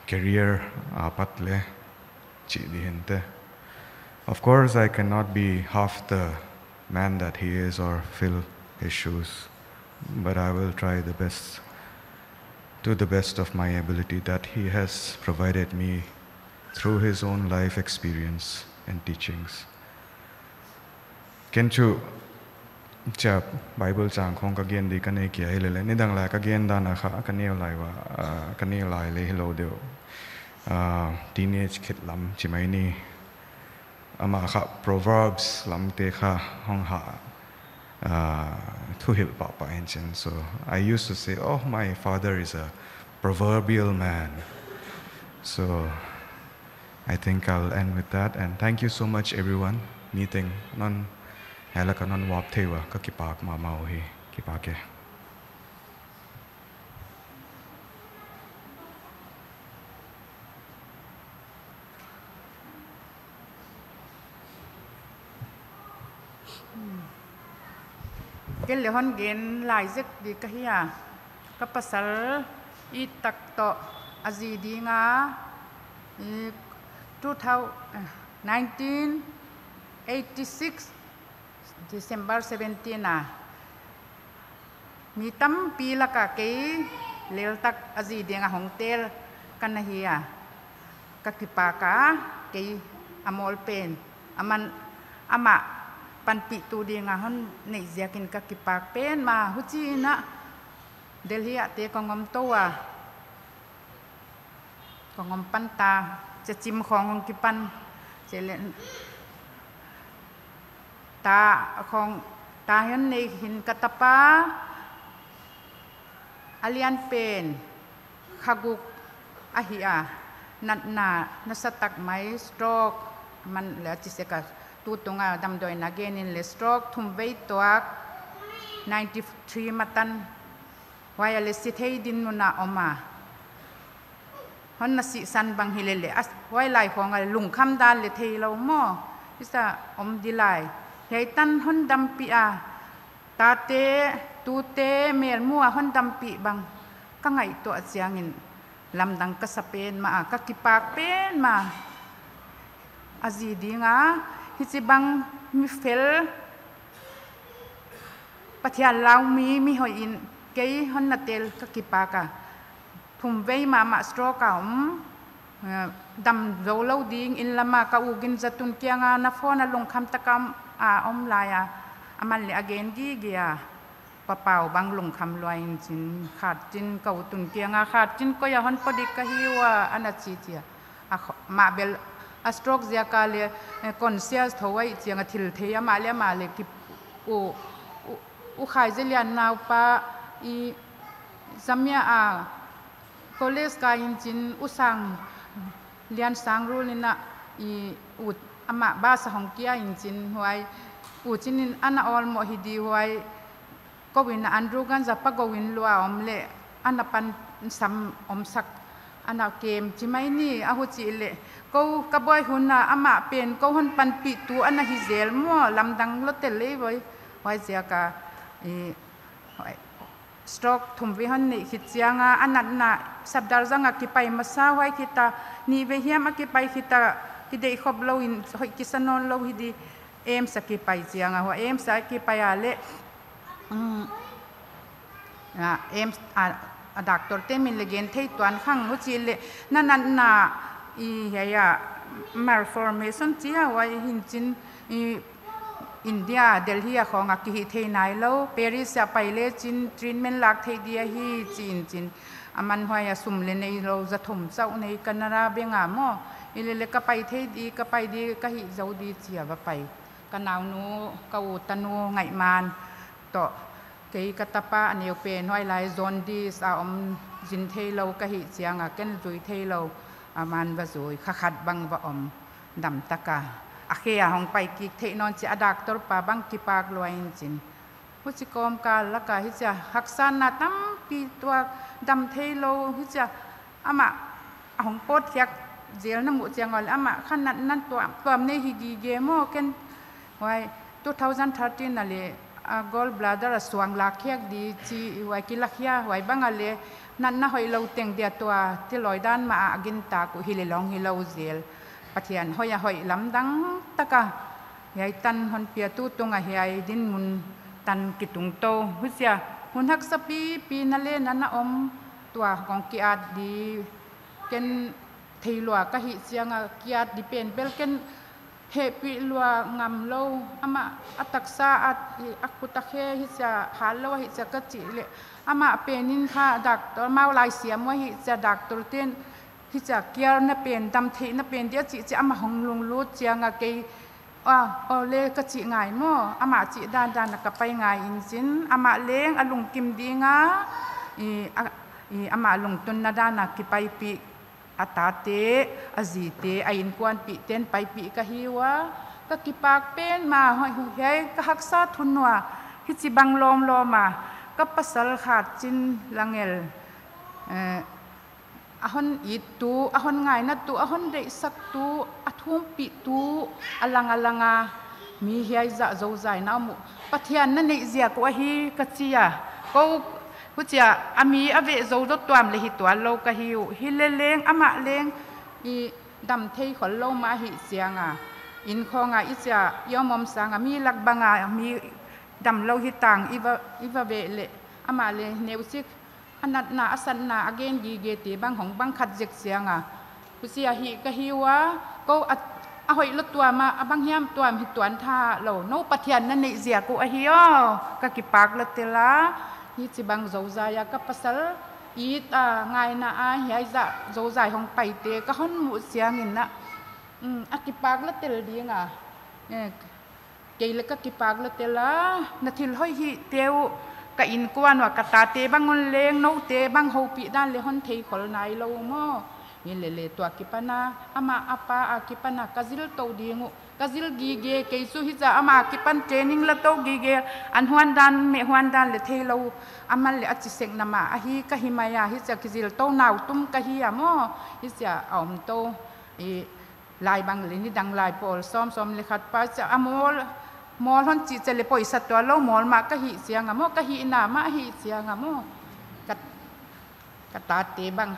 career apat leh chih di hinte. Of course, I cannot be half the man that he is or fill his shoes, but I will try the best, to the best of my ability that he has provided me through his own life experience and teachings. Ken chu chia Bible chang khong ka gen di ka nei kia hi lele, nidang lai ka gen dan a kha ka neu lai ua, ah, ka neu lai leh hilou deuh. Ah, teenage kid lam chi mai ni. Amah kha Proverbs lamte kha hong ha, ah, thuhilh pahpah in chin. So I used to say, "Oh, my father is a proverbial man." So I think I'll end with that, and thank you so much, everyone. Meeting non, hiai laka non uap thei ua, ka kipak mahmah uhi, kipak e. Kei leng hon gen lai zek di ka hi a. Ka pasal it tak toh a zi ding a, i, two thousand, eh, nineteen eighty-six December seventeen a, mi tampi laka kei lel tak a zi ding a hong tel ka na hi a. Ka kipak a, kei a mawl pen, aman, amah panpihtu ding a hon neih ziakin ka kipak pen mah. Huchiin a Delhi ah te kong om tou a, kong om pan ta, Techim khong hong kipan, che le, ta khong, ta hon nei hin ka tapa, a lian pen kha guk ahi a, natna nasa tak mai, stroke, aman leng a chi sek a, tutung a damdawi na gen in leng stroke thumvei tuak, ninety-three matan, huai a leng si thei dinmun a om a. Hon na sihsan bang hi lele, as, huai lai khong a lungkham dan leng theilou maw, isa om di lai. Hiai tan hon dampih a, tate, tute, melmu a hon dampih bang ka ngaihtuah chiangin lamdang ka sa pen mah a, ka kipak pen mah a. A zi ding a, hichibang mi fel, Pathian lau mi, mi hoih in kei hon na tel ka kipak a. Thumvei mahmah stroke a om, eh, dam zou lou ding, inn lam a ka u Ginzatun kiang a, na phone a lungkham tak a om lai a, aman leng a gen gige a. Papau bang lungkham lua in chin, Khatchin ka u Tun kiang a, Khatchin koi a hon pawt dik ka hi ua, ana chi chi a. A kho-, mah bel a stroke ziak a leng, eh, conscious thou ahih chiang a thil thei, amah leh amah leng ki, u, u, U Khaizalian naupa, i, Zamia a college kai in chin, U Sanglian Sangrul in a, i, u, amah bus a hong kia in chin, huai, U Chin in ana awlmoh hi di, huai, kou in a Andrew Ganza pa gou in lua om leh, ana pan sam om sak, ana kem chi mai ni, a huchih leh, kou ka buai hun a amah pen kou hon panpihtu ana hi zel maw, lamdang lou tel lei voi, huai ziak a, i, huai, stroke thumvei hon neih khit chiang a, a natna Safdarjung a kipai masa, huai khit a, nihvei hiam a kipai khit a, kideih khop lou in, hoih kisa nawn lou hi di, AIIMS a kipai chiang a, huai AIIMS a kipai a leh, um, a, AIIMS a, a doctor te min leng gen thei tuan khang, huchih leh, na natna, i, hiai a, malformation chi a, huai hin chin, i, India, Delhi a khong a kihih thei nai lou, Paris a pai leh chin treatment lak thei di ahi chi in chin. Aman huai a sum leng neilou, za thum chauh nei Canara beng a maw. I lele ka pai thei di, ka pai di, ka hih zou di chi a va pai. Ka naunu, ka u tanu ngaihman toh. Kei ka tapa a neu pen huai lai jaundice a om zin theilou ka hih chiang a ken zui theilou, aman va zui, kha khat bang va om. Dam tak a, a khe a hong pai kik theih nawn chi a, doctor pa bang kipak lua in chin. Huchi kawmkal laka hichia haksatna tampi tuak, dam theilou hichia, amah a hong pawt khiak zel na muh chiang a leh amah kha natna tuamtuam nei hi gige maw, ken huai two thousand thirteen a leh, a, gall bladder a suang lak khiak di chi huai kila khia, huai bang a leh natna hoihlou teng dia tua, tilawm dan mah a gintak uh hi leh long hilou zel. Pathian hoih a hoih lamdang tak a hiai tan hon piatu tung a hiai dinmun tan kitung tou. Huchia, hun haksa pipi na leng na na om, tua kong ki-at di, ken theilua ka hih chiang a ki-at di pen bel ken hehpih lua ngam lou, amah a taksa a, a khut a khe hichia, hat lou a hichia ka chih leh, amah pen in kha doctor, mau lai siam ua hichia doctor ten, hichia care na pen, dam theihna pen dia chih chi amah hong lunglut chiang a kei Ah, aw le ka chih ngai maw, amah chih dandan a ka pai ngai in chin, amah leng a lungkim ding a, i, a, i, amah lungtunna dan a kipaipih a tate, a zite, a inkuanpihten paipih ka hi ua, ka kipak pen mah, hoih hu hiai ka haksa thun ua, hichibang lawmlawm a, ka pasal Khatchin Langel, eh, a hon ittu, a hon ngainatu, a hon deihsaktu, a thumpihtu, a lang a lang a, mi hiai zah zozai na om uh. Pathian na neih ziak uh ahi ka chi a. Kou, huchia, a mi a veh zou dot tuam le hi tuan lou ka hi uh. Hi le leng, amah leng, i dam thei khol lou mah hi chiang a. Inn khawng a i chia, i om om sang a, mi lak bang a, mi dam lou hi tang, i va, i va veh le. Amah le neuchik, a natna, a satna, a gen gigete bang hong bang khat zek chiang a. Huchia hi ka hi ua, kou a, a hoih lou tuam a, a bang hiam tuam hi tuan tha lou. Nou Pathian na neih ziak uh ahi aw, ka kipak lou tel a. Hichibang zozai a ka pasal, it a, ngaina a, hiai zah zozai hong paite, ka hon muh chiang in na. Mm, a kipak lou tel ding a. Eh, Kei le ka kipak lou tel a, na thil hoih hihte uh, ka inkuan ua ka tate bang un leng, noute bang houpih dan le hon thei khol nai lou maw. Hi le le tua kipan a, amah a pa a kipan a, ka zil tou ding uh, ka zil gige, kei chu hichia amah kipan training la tou gige, an huan dan, meh huan dan le thei lou, aman le a chi sek na mah, ahi ka hi mai a, hichia kizil tou nau tum ka hi a maw, hichia a om tou, i, lai bang le nidang lai pawl sawm sawm le khat pa chia a mawl, mawl hon chih chia le poisa tuan lou mawl mah ka hi chiang a maw, ka hihna mah hi chiang a maw. Ka, ka tate bang,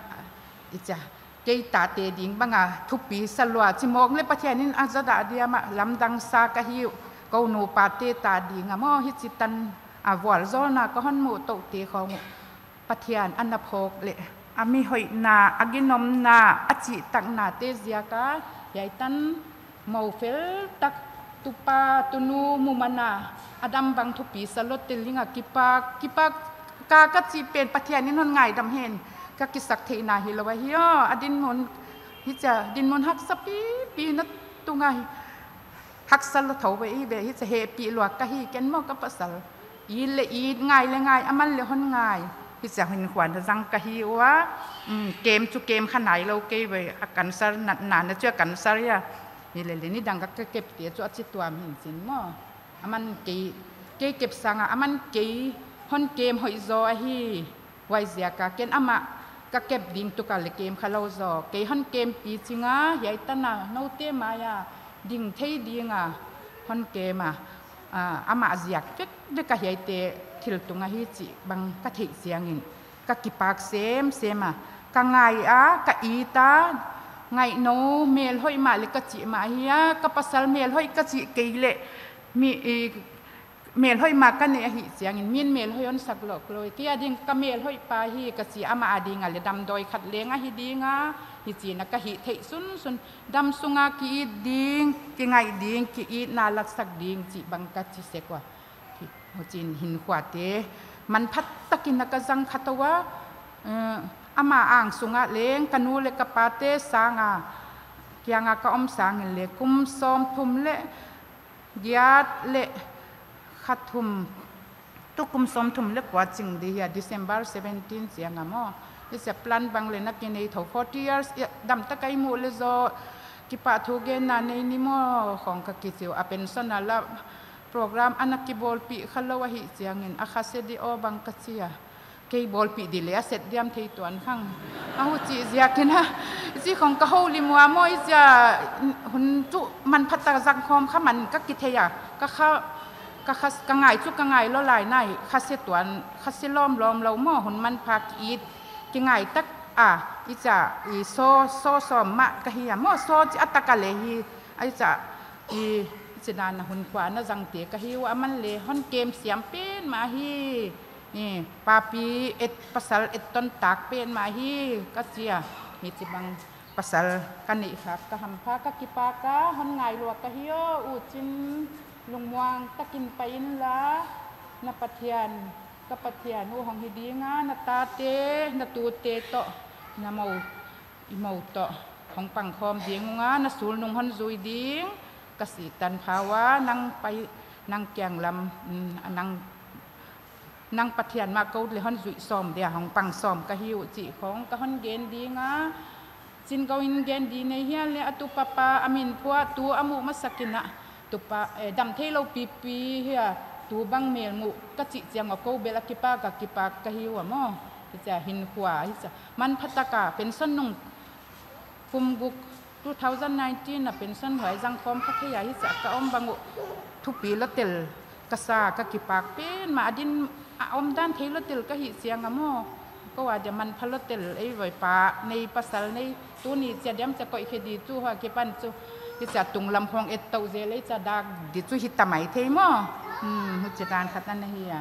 i chia, kei tate ding bang a thupi sa lua chi mawk le Pathian in a zadah dia mah lamdang sa ka hi uh, kou nupa te ta ding a maw, hichi tan a vualzawlna ka hon muh tou te khawng uh. Pathian a na phawk le, a mi hoihna, a ginomna, a chihtakna te ziak a, hiai tan mou fel tak tupa, tunu, mumana, a dam bang thupi sa lou tel ding a kipak, kipak ka, ka chih pen Pathian in hon ngaidam hen, ka kisak theihna hi lou ahi aw, a dinmun, hichia, dinmun haksa pipi na tung a hi, haksa lou thou ve i ve, hichia hehpih lua ka hi ken maw ka pasal. It le it, ngai le ngai, aman le hon ngai. Hichia hinkhua na zang ka hi ua. Mm, kem chu kem kha nai lou kei ve, a cancer na, na, na chu a cancer ia. Hi le le nidang ka, ka kep te chu a chi tuam hin chin maw. Aman kei, kei kep sang a, aman kei, hon kem hoih zaw ahi. Huaiziak a ken amah ka kep ding tuk a le kem kha lou zaw. Kei hon kempi ching a, hiai tan a, noute mai a, ding thei ding a, hon kem a, a, amah ziak vek vek a hiaite thil tung ahi chih bang ka theih chiang in, ka kipak semsem a, ka ngai a, ka it a, ngaihnou, mel hoih mah le ka chih mah hi a, ka pasal mel hoih ka chih kei le, mi, i, mel hoih mah ka neih ahih chiang in, min mel hoih hon sak lou, Chloe, kei a ding ka mel hoih pa hi ka chi, amah a ding a le damdawi khat leng ahi ding a, hichi in a ka hih theih sunsun, dam sung a ki it ding, ki ngaih ding, ki itna latsak ding chih bang ka chi sek ua. Hi, huchi in hinkhua te, manpha tak in a ka zang kha tou a, eh, amah ang sung a leng, ka nu le ka pa te sang a, kiang a ka om sang in le, kum sawmthum le, giat le kha thum, tu kum sawmthum le kua ching di hia, December seventeen chiang a maw. Hichia plan bang le na kinei thou, forty years, ia, dam tak a i muh le zaw, kipahthu genna nei ni maw, khawng ka kichi ua, a pension a la program ana kibawlpih kha lou ahih chiang in, a kha se di aw bang ka chi a. Kei bawlpih di le a set diam thei tuan khang. A huchi ziak in a, chi khawng ka houlim ua maw, i chia hun chu manpha tak zang khawm kha man ka kithei a. Ka kha, ka kha, ka ngai chu ka ngai lou lai nai, kha se tuan, kha se lawmlawm lou maw, hun manpha ki it, ki ngai tak a, i chia, i saw, saw sawm mah ka hi a maw, saw chi a tak a le hi, i chia, i, i chi dan a hunkhua na zang te ka hi ua, aman le hon kem siam pen mah hi. Ni, papi et, pasal et ton tak pen mah hi, ka chi a. Hichibang pasal ka neih khak ka hampha ka kipak a, hon ngai lua ka hi aw, U Chin, lungmuang tak in pai in la, na Pathian, ka Pathian uh hong hi ding a, na tate, na tute toh, na mou, i mou toh, hong pang khawm ding ung a, na sulnung hon zui ding, ka si tan pha ua, nang pai, nang kiang lam, mm, nang, nang Pathian mah kou leh hon zuih sawm dia hong pang sawm ka hi uh chih khong ka hon gen ding a. Chin Go in gen di nei hial leh a tupa pa a min phuah tu a muh masak in a, tupa, eh, dam theilou pipi hia, tu bang mel muh ka chih chiang a kou bel a kipak a kipak ka hi ua maw. Hichia hinkhua, hichia manpha taka pension nung kum guk two thousand nineteen a pension huai zang khawm ka thei a, hichia ka om bang uh thupi lua tel ka sa, ka kipak pen mah, a din a omdan thei lua tel ka hih chiang a maw. Kou a dia manpha lua tel, ei voipa nei, pasal nei, tuni chia diam chia koih khe di chu hua kipan chu. Hichia tunglam khong et tou zel ei chia dak di chu hita mai thei maw. Hmm, huchi dan khat ana hi a.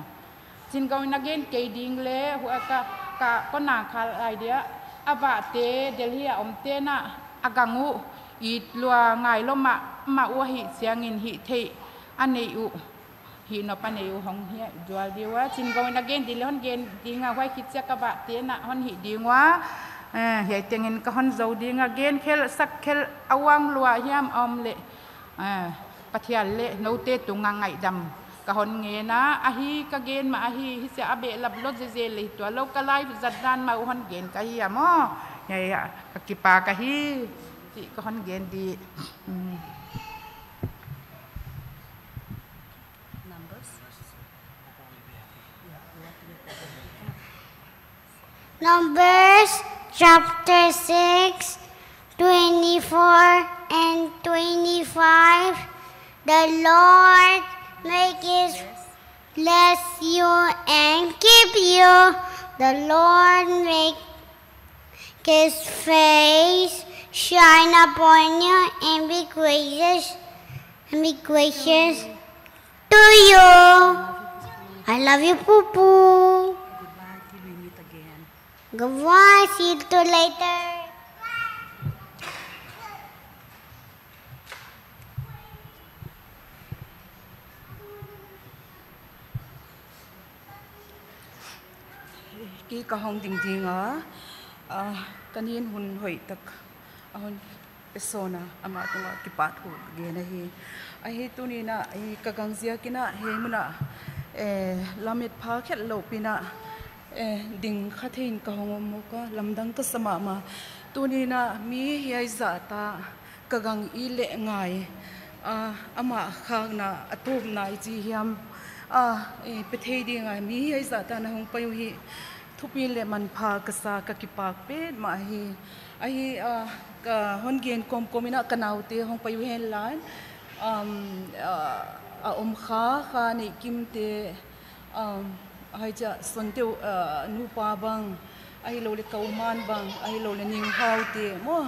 Chin Go in a gen kei ding leh, hua ka, ka kona kha lai dia, a vahte Delhi a omte'n a, a gang uh it lua ngai lou mah, mah ua hih chiangin hih theih a nei uh, hih nop a nei uh hong hi zual di ua. Chin Go in a gen di leh hon gen ding a, huai khit chiah ka vahte na hon hih ding ua. Eh, hiai tengin ka hon zou ding a, gen khel, sak khel, a uang lua hiam a om leh, eh, Pathian leh noute tunga ngaihdam ka hon ngen a, ahi ka gen mah ahi, hichia a behlap lou zezen leh tuak lou, ka live zat dan mah uh hon gen ka hi a maw. Hiai, hiai, ka kipak ahi, chih ka hon gen di. Mm. Numbers chapter six, twenty-four and twenty-five. The Lord make his bless you and keep you. The Lord make his face shine upon you and be gracious, and be gracious to you. I love you, Poo Poo. Goodbye, till we meet again. Goodbye, see you later. Kei ka hong ding ding a, ah, ka nin hun hoih tak a hon pe sawn a, amah tunga kipahthu gen ahi. Ahi tuni'n a, i ka gang ziakin a, hiai mun a, eh, lamet pha khelh lou pi'n a, eh, ding kha thei in ka hong om mawk a, lamdang ka sa mahmah. Tuni'n a, mi hiai zahta, ka gang i leh ngai, ah, amah khakna, a tupna i chi hiam, ah, eh, pe thei ding a, mi hiai zahta na hong pai uh hi, thupi leh manpha ka sa, ka kipak petmah hi. Ahi, ah, ka hon gen kawmkawm in a ka naute hong pai uh hen la, um, ah, a om kha, kha nei kim te, um, ahih chiah Sonteu, ah, nupa bang, ahihlouhleh Kauman bang, ahihlouhleh Ninghau te maw.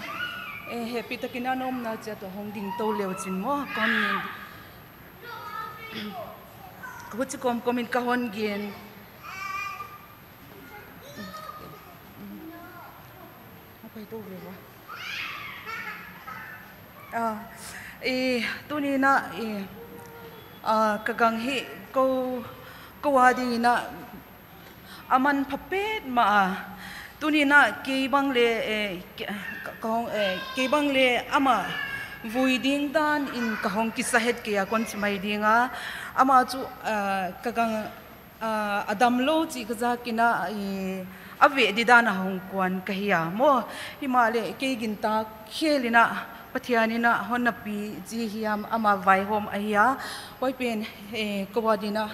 Eh, happy takin a na omna chiah toh hong ding tou le uchin maw, kon ni. Huchi kawmkawm in ka hon gen. Apai tou ve ua. Ah, eh, tuni'n a, eh, ah, ka gang hi kou, kou a dingin a, a manpha petmah a. Tuni'n a kei bang leh, eh, ke-, ka, ka hong, eh, kei bang leh amah vui ding dan in ka hong kisa het kei a kon chi mai ding a. Amah chu, ah, ka gang ah, a damlou chih ka ziakin a, i, a veh di dan a hong kuan ka hi a maw. Himahleh kei gintak khel in a, Pathian in a hon na pi chi hiam, amah vaihawm ahi a. Huai pen, eh, kou a dingin a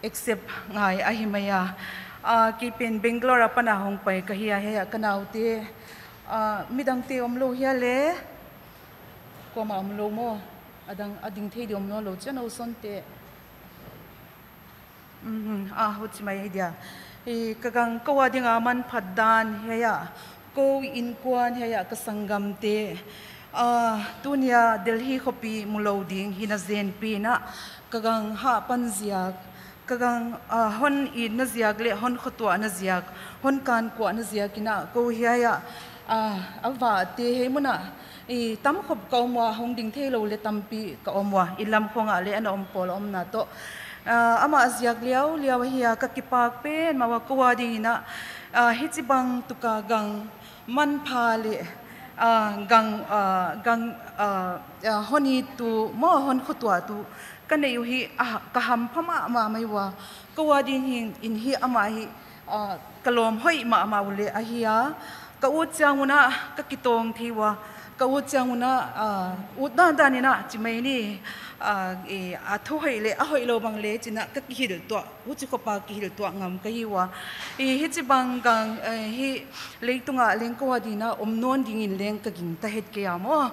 accept ngai ahi mai a. Ah, kei pen Bangalore apan a hong pai ka hi a, hiai a ka naute, ah, midangte omlou hia leh, kuamah omlou maw. A dang, a ding thei di om nawnlou chia, nou Sonte. Mhm, ah, huchi mai dia. I, ka gang kou a dinga manphat dan hiai a, kou innkuan hiai a ka sanggamte. Ah, tuni a Delhi khopi mulou ding hina zenpi in a, ka gang hahpan ziak, ka gang, ah, hon itna ziak leh hon khotuahna ziak, hon kankuahna ziakin a, kou hiai a, ah, a vahte hiai mun a, i, tam khop ka om ua, hong ding theilou leh tampi ka om ua, i lam khong ah leh ana om pawl omna toh. Ah, amah ziak liauliau ahi a, ka kipak petmah ua, kou a dingin a, ah, hichibang tuk a gang manpha leh Ah, gang, ah, gang, ah, ah, hon it tu, maw hon khotuah tu, ka neih uh hi, ah, ka hampha mahmah mai ua. Kou a dingin hi amah hi, ah, ka lawm hoih mahmah uleh ahi a. Ka ut chiang un a, ka kitawng thei ua. Ka ut chiang un a, ah, ut dandan in a, chi mai ni, ah, eh, a thu hoih leh, a hoihlou bang leh, chi in a, ka kihilhtuah. Huchi khop a kihilhtuah ngam ka hi ua. Eh, hichibang gang, eh, hi leitung ah leng kou a dingin a om nawn dingin leng ka gingta het kei a maw.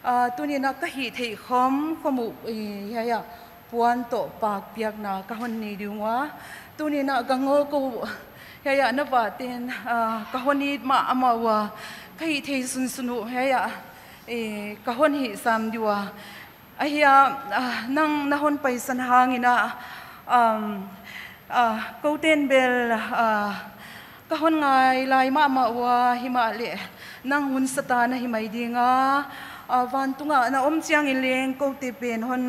Ah, tuni'n a ka hihtheih khomkhom uh, eh, hiai ah puan toh pakpiakna ka hon nei ding ua. Tuni'n a gang aw kou, hiai ah na vahten, ah, ka hon it mahmah ua. Ka hihtheih sunsun uh, hiai ah, eh, ka hon hihsam ding ua. Ahia, ah, nang na hon paisan hangin a, um, ah, kou ten bel, ah, ka hon ngai lai mahmah ua, himahleh nang hun satan a hi mai ding a, ah, vantung ah na om chiangin leng kou te pen hon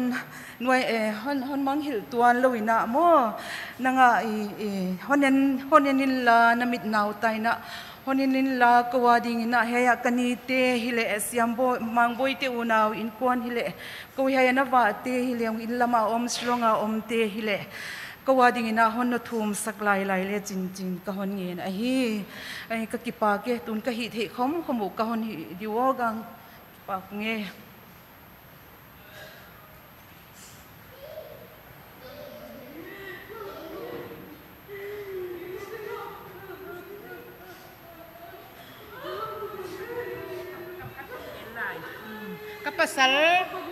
nuai, eh, hon, hon mangngilh tuan lou in a maw. Nang a i, i, hon en, hon en inla na mit nau tai in a. Hon en inla kou a dingin a hiai ah ka nite hileh, Siambawi, Mangbawi te unau innkuan hileh, kou hiai ah na vahte hileh, inn lam a om, Shillong a omte hileh, kou a dingin a hon na thumsak lailai le chin chi in ka hon ngen ahi. Ai, ka kipak e, tun ka hihtheih khomkhom uh ka hon hih ding ua gang. Kipak nge. Ka pasal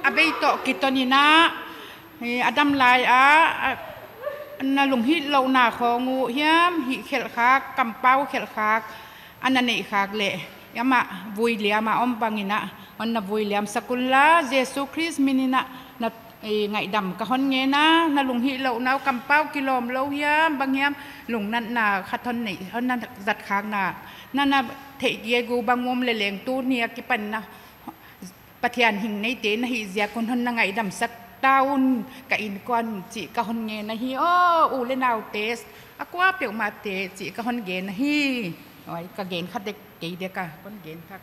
a bei toh kiton in a, eh, a dam lai a, a, na lunghihlouhna khong uh hiam, hihkhelh khak, kampau khelh khak, ana neih khak leh, amah vui liam a om bangin a, hon na vui liamsak unla, Jesu Khrist min in a, na, eh, ngaihdam ka hon ngen a, na lunghihlouhna uh kampau kilawm lou hiam, bang hiam, lungnatna khat hon neih, hon na zat khakna, na na theih gige bang om leh leng tuni a kipan in a, Pathian hing neite na hih ziak un hon na ngaihdamsak ta un ka innkuan chih ka hon ngen ahi. Aw, u leh naute, a kuapeuhmahte chih ka hon gen ahi. Oi, ka gen kha dek kei dek a, kon gen kha.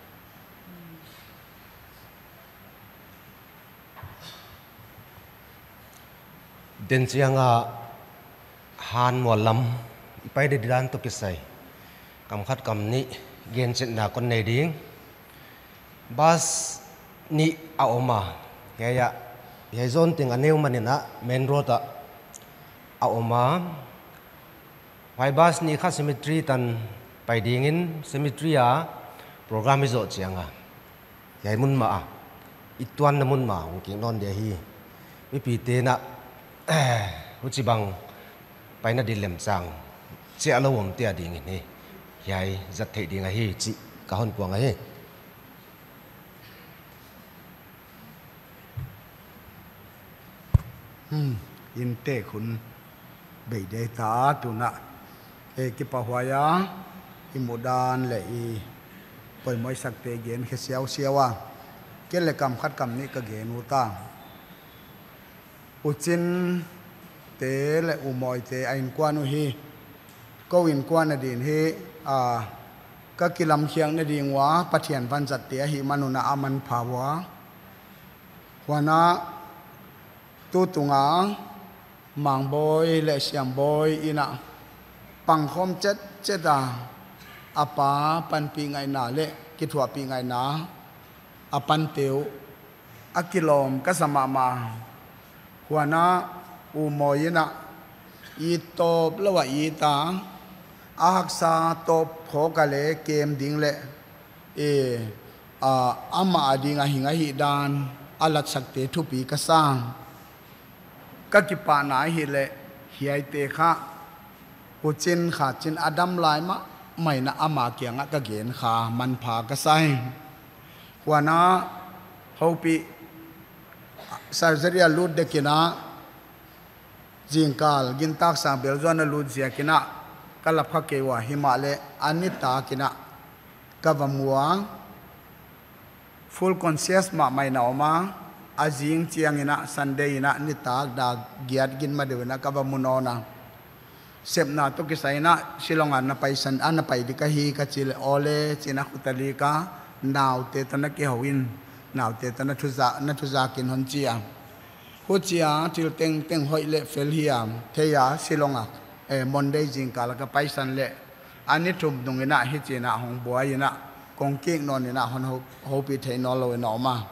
Den chiang a han mual lam i pai di dan toh kisai kam khat kam nih gen chetna kon nei ding. Bus nih a om a, hiai ah, hiai zone teng a neu manin a main road ah a om a. Huai bus nih kha cemetery tan pai dingin cemetery a program i zoh chiang a, hiai mun mah a, i tuanna mun mah a hong kik nawn dia hi. Mipite'n a, huchibang paina di lemchang chiah lou omte a dingin hi, hiai zat theih ding ahi chih ka hon puang ahi. Hmm, inntek hun bei dek ta tun a. E, kipahhuai a, i muhdan leh i poimoisakte gen khe siausiau a. Kei leh kam khat kam nih ka gen ut a. U Chin te leh U Mawi te a innkuan uh hi. Kou innkuan a din hi, a, ka kilamkhiakna ding ua, Pathian vanzatte ahih man un a manpha ua. Huan a, tutung a, Mangbawi leh Siambawi in a pangkhawm chetchet a, a pa panpih ngaihna leh kithuahpih ngaihna a pante uh a kilawm ka sa mahmah. Huan a, U Mawi in a it tawp lou a it a, a haksa tawp khawk a leh kem ding leh, e, a, amah a ding a hing ahihdan a latsakte thupi ka sa. Ka kipahna ahihleh hiaite kha, huchiin kha chin a dam lai mahmah in a ama kiangah ka gen kha, manpha ka sa hi. Huan a, houpih surgery a lut dek in a, zingkal gintak sang bel zuan a lut ziak in a, ka lap kha kei ua, himahleh a nitak in a ka va mu a, full conscious mahmah in a om a, a zing chiang in a, Sunday in a, nitak dak giat gin ma deuh in a ka va mu nawn a. Sepna toh kisai in a, Shillong a na pai san, a na pai di ka hi ka chi leh, aw le, chi in a khut a lik a, Naute toh na kihou in, naute toh na thuza, na thuza kin hon chi a. Huchia thil tengteng hoih leh fel hiam, thei a Shillong a, eh, Monday zingkal a ka paisan leh, a ni thum nung in a hichi in a hong buai in a, kong kik nawn in a hon hou-, houpih thei nawnlou in a om a.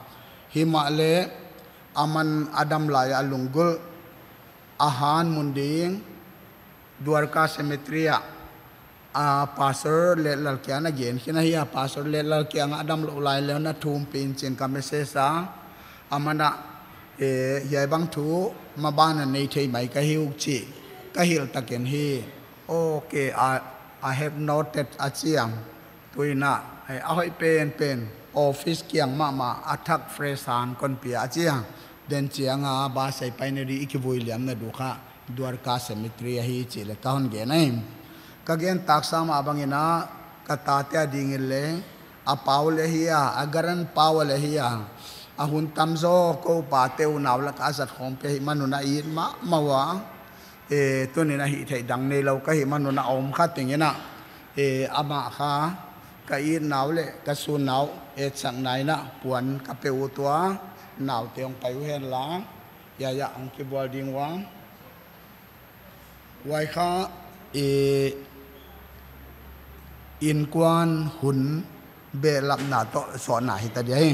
Himahleh, aman a dam lai a lunggulh, a han mun ding, Dwarka Cemetery ah, a Pastor Letlal kiang a gen khin ahi a, Pastor Letlal kiang a damlouh lai leh na thumpih in chi'n ka message a, aman a, eh, hiai bang thu maban a nei thei mai ka hi uh chi, ka hilh tak in hi. Okay, I, I have noted a chi a. Tuin a, eh, a hoih penpen, office kiang mahmah, a thak fresh han kon pia a chi a. Den chiang a, bus a i paina di i kivui liamna di kha, Dwarka Cemetery ahi chih leh ka hon gen ahi. Ka gen tak sam a bang in a, ka tate a ding in leng, a pau leh hi a, a grandpa leh hi a, a hun tam zaw kou pate unau lak a zat khawm pih ahihman un a it mahmah ua. Eh, tuni'n a hihtheih dang neilou ka hihman un a om kha teng in a, eh, amah kha ka itna uh leh ka sunna uh etsakna in a puan ka pe uh tua, naute hong pai uhen la, hiai ah hong kibual ding ua. Huai kha, eh, innkuan hun behlapna toh sawtna hita di ahi.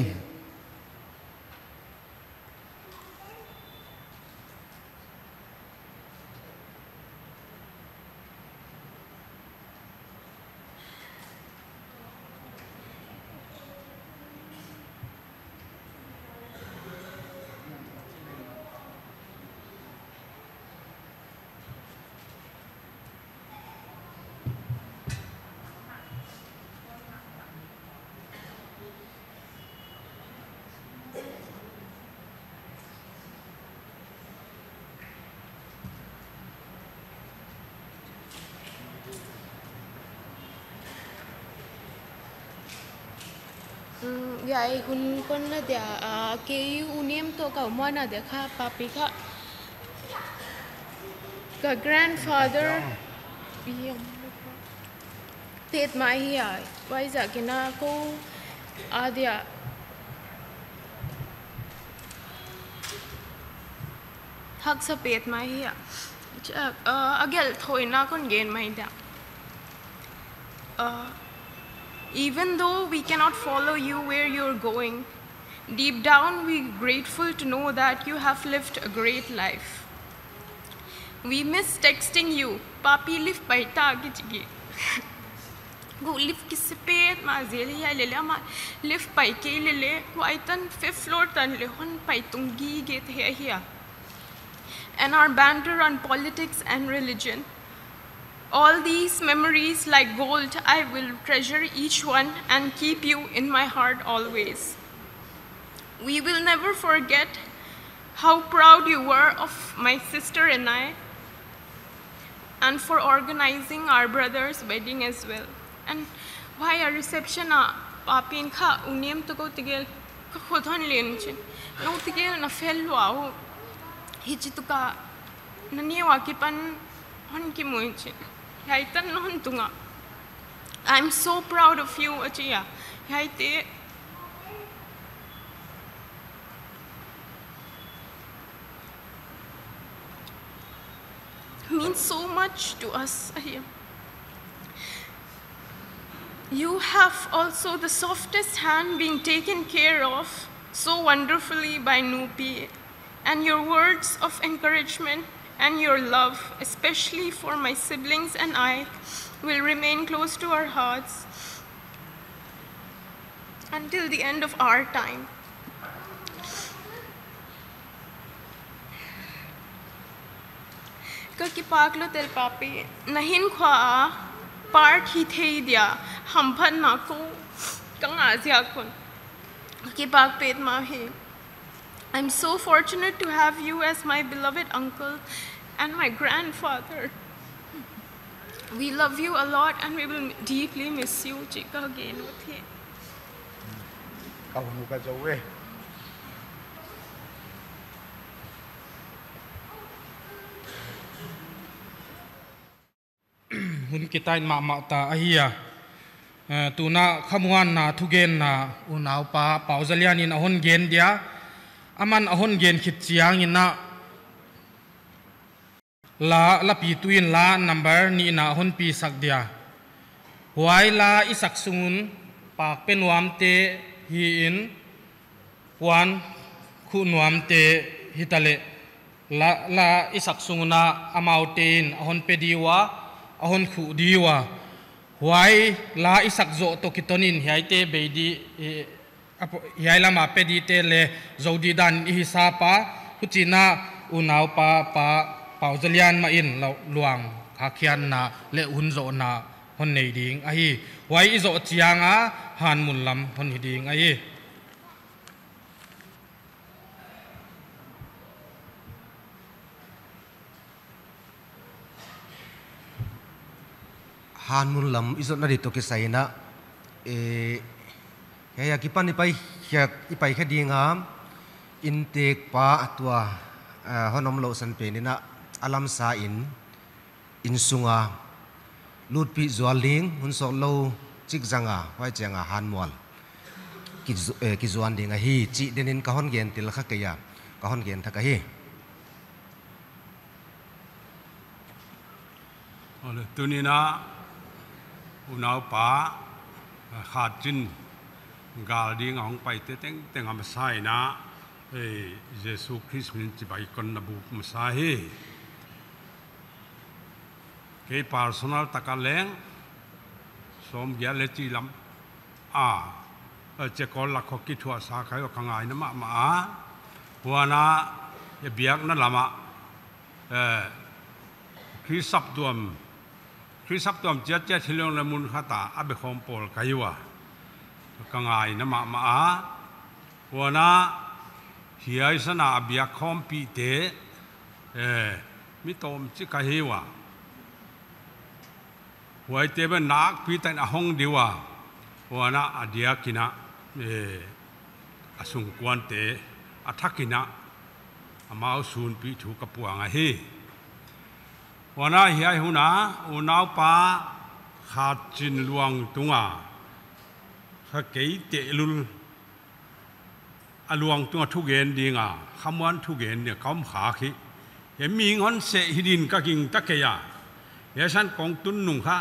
Mm, ya, eh, hun kon na dia, ah, kei u nem toh ka umna dia kha, papi kha. Ka grandfather. Ya. Pet mai hi a, huaiziak in a kou a dia. Haksa pet mai hi a. Ch-, uh, a gelh thoihna kon gen mai dia. Uh, even though we cannot follow you where you're going, deep down, we're grateful to know that you have lived a great life. We miss texting you. Papi lift pai ta kichi ki. Kou lift kisi petmah zel hi a, lele amah lift pai kei lele. Huai tan fifth floor tan leh hon pai tung gige te hi a. And our banter on politics and religion. All these memories like gold, I will treasure each one and keep you in my heart always. We will never forget how proud you were of my sister and I, and for organizing our brother's wedding as well. And huai a reception ah, papi'n kha u nem toh kou tegel ka khut hon len chin. Nou tegel na fel lua uh. Hichi tuk a na neu akipan hon kimu in chin. Hiai tan na hon tung a. I'm so proud of you, a chi a. Hiaite means so much to us, a hi a. You have also the softest hand being taken care of so wonderfully by Nupi, and your words of encouragement and your love, especially for my siblings and I, will remain close to our hearts until the end of our time. Ka kipak lua tel papi, na hinkhua a part hi thei dia hamphatna kou ka ngah ziak un ka kipak petmah hi. I'm so fortunate to have you as my beloved uncle and my grandfather. We love you a lot and we will deeply miss you, chi ka gen ut hi. Ka hun ka zou e. Hun kitain mahmah ta ahi a. Eh, tuna khamuanna thugenna unaupa Pau Za Lian in a hon gen dia, aman a hon gen khit chiangin a la, lapitu in la number nihna hon pisak dia. Huai la i sak sung un pak pe nuamte hi in, puan khuh nuamte hitaleh la, la i sak sung un a amaute in a hon pe di ua, a hon khuh di ua. Huai la i sak zoh toh kiton in hiaite bei di, eh, apo-, hiai lama pe dite leh zou di dan i hisap a, huchiin a unaupa, pa, Pau Za Lian mah in lo, luang khakhiatna leh hun zohna hon nei ding ahi. Huai i zoh chiang a hanmun lam hon hi ding ahi. Hanmun lam i zotna di toh kisai in a, eh, hiai akipan i pai khe, i pai khe ding a, inntekpa tua, eh, hon om louh san pen in a, a lamsa in, inn sung a lutpih zual ding, hun sawtlou chik zang a, huai chiang a hanmual kizu-, eh, kizuan ding ahi chih den in ka hon gen til kha kei a, ka hon gen thak ahi. Ole, tuni'n a unaupa, eh, Khat Chin gal ding a hong paite tengteng a masa in a, eh, Jesu Khrist min in chibai konna buk masa hi. Kei personal tak a leng, sawmgiat leh chih lam a, a, Chekol lak khong kithuahsa kha hi ua, ka ngaihna mahmah a. Huan a, eh, biakna lam a, eh, Khrist saptuam, Khrist saptuam chiatchiat hileng leh mun khat a, a bekhawm pawl kha hi ua, ka ngaihna mahmah a. Huan a, hiai san a biak khawmpihte, eh, mi tawmchik kha hi ua. Huaite bel nakpi tak in a hong di ua. Huan a, a diak in a, eh, a sungkuante, a thak in a, amau sunpih thu ka puang ahi. Huan a, hiai hun a, unaupa Khat Chin luang tung a, kha kei te lul a luang tung a thugen ding a, khamuan thugen ding a ka om khak hi. Hiai mihing hon seh hi din ka gingta kei a. Hiai san kong tun nung kha,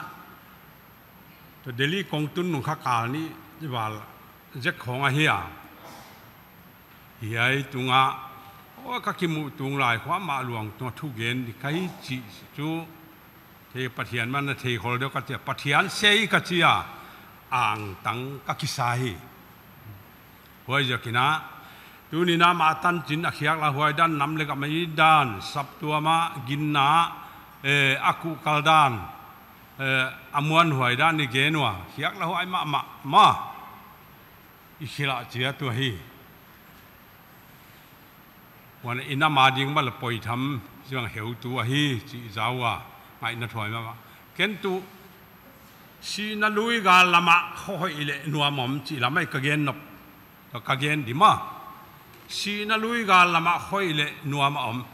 tua Delhi kong tun nung kha kal nih val zek khong ahi a. Hiai tung a, aw, ka kimuh tung lai khua mah luang tung a thugen di ka hi chih chu, thei Pathian mah na thei khol deuh ka chi a, Pathian sei ka chi a, angtang ka kisa hi. Huaiziakin a, tuni'n a mah tanchin a khiak lauhuai dan, nam leh gam a it dan, saptuam a ginna, eh, a kuhkal dan, eh, a muanhuai dan i gen ua, khiak lauhuai mahmah, mah i khilh a chiat uh ahi. Huan a, i nam a ding mah leh poi tham, ziang heutu ahi, chih zau a, ngaihna thuai mahmah. Ken tuh, sihna lui gal lam a hoih leh nuam om chih lam ahi ka gen nop, ka gen di mah. Sihna lui gal lam a hoih leh nuam a om.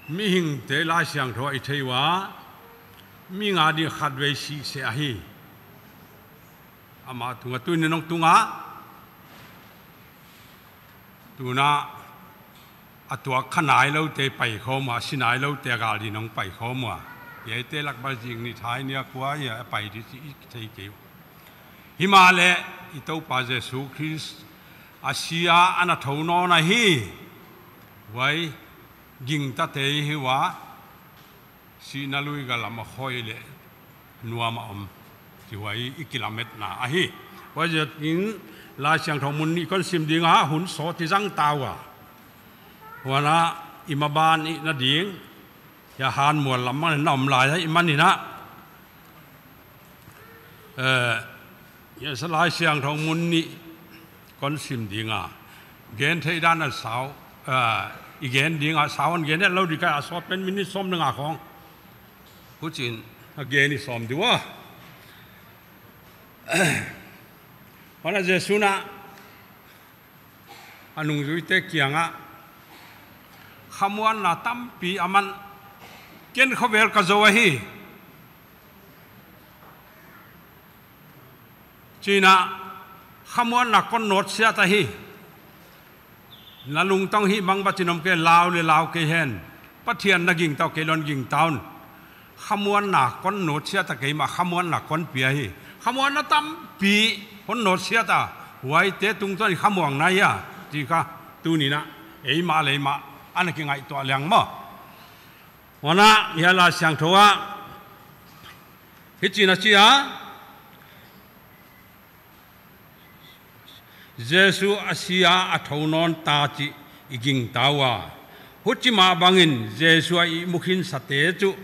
Mihingte Laisiangthou a i thei ua, mihing a ding khatvei sih seh ahi. Amah tung a, tuni'n nong tung a, tuna a tuak kha nailoute paikhawm ua, si nailoute a gal ding in hong paikhawm ua. Hiaite lak bel zing ni, thai ni a, kua hia a pai di chih i thei kei uh. Himahleh i Toupa Jesu Khrist a si a, a na thou nawn ahi. Huai gingtate i hi ua, sihna lui gal lam a hoih leh nuam a om, chih huai i kilametna ahi. Huaiziakin Laisiangthou mun nih kon sim ding a, hun sawt i zang ta ua. Huan a, i maban i na ding, hiai hanmual lam mah na om lai a, i man in a. Eh, hiai Laisiangthou mun nih kon sim ding a. Gen theih dan a sau, eh, i gen ding a, sau hon gen het lou di ka, a sawt pen minute sawm leh nga khong. Huchiin a gen i sawm di ua. Huan a, Jesu'n a a nungzuite kiang ah khamuanna tampi a man. Ken khovel ka zou ahi. China, khamuanna kon nawtsiat ahi. Na lungtang hi mang ba chin om kei, lau leh lau kei hen. Pathian na gingta uh kei leh hon gingta un. Khamuanna kon nawtsiat a, keimah khamuanna kon pia hi. Khamuanna tampi hon nawtsiat a, huaite tungtawn i khamuang na hia, chih kha tuni'n eimah leh eimah ana kingaihtuah leng maw. Huan a, hiai Laisiangthou ah hichi'n a chi a, Jesu a si a, a thou nawn ta chih i gingta ua. Huchimah bangin Jesu a ihmu khinsate chu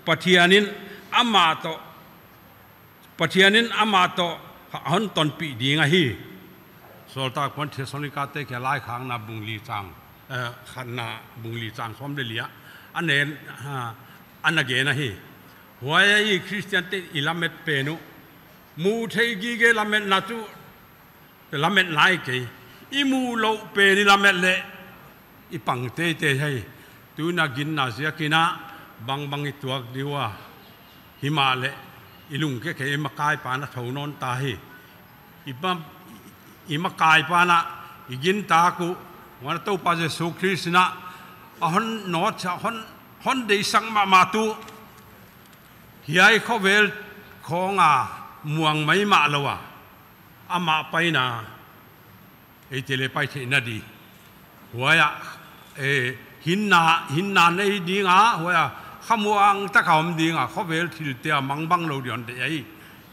Pathianin amah toh, Pathianin amah toh a hon tonpih ding ahi. Sawltak Paul in Thessalonikate kiang laikhakna bung li chang, eh, khatna bung li chang sawm leh li ah a nen, ah, ana gen ahi. Huai ahi Christiante i lamet pen uh. Muh theih gige lametna chu lamet nai kei. I muhlouh pen i lamet leh i pang teitei hi. Tuni'n ginna ziakin a bangbang i tuak di ua. Himahleh i lungke kei, i makaipa'n a thou nawn ta hi. I ma, i makaipa'n a i gintak uh, huan a Toupa Jesu Khrist in a hon nawt, hon, hon deihsak mahmah tuh. Hiai khovel khawng a muang maimah lou a, amah paina eite leng pai theihna di. Huai ah, eh, hinna, hinna nei ding a, huai ah khamuang taka om ding a, khovel thilte a mangbang lou di hon deih ahi.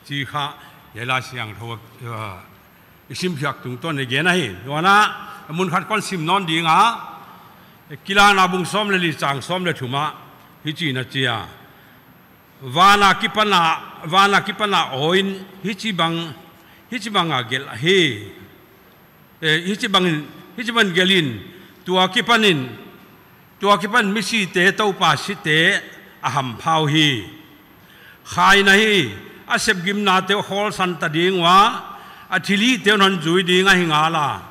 Chih kha hiai Laisiangthou, eh, i sim khiak tungtawn i gen ahi. Huan a, mun khat kon sim nawn ding a, Kilakna bung sawm leh li chang sawm leh thum ah hichi'n a chi a. Van akipan a, van akipan a aw in hichibang, hichibang a gelh ahi. Eh, hichibang, hichibang gelh in, tua kipanin, tua kipan misite Toupa site a hampha uhi. Khaina hi, a sepgimnate uh khawlsan ta ding ua, a thilhihte uh hon zui ding ahi ngal a.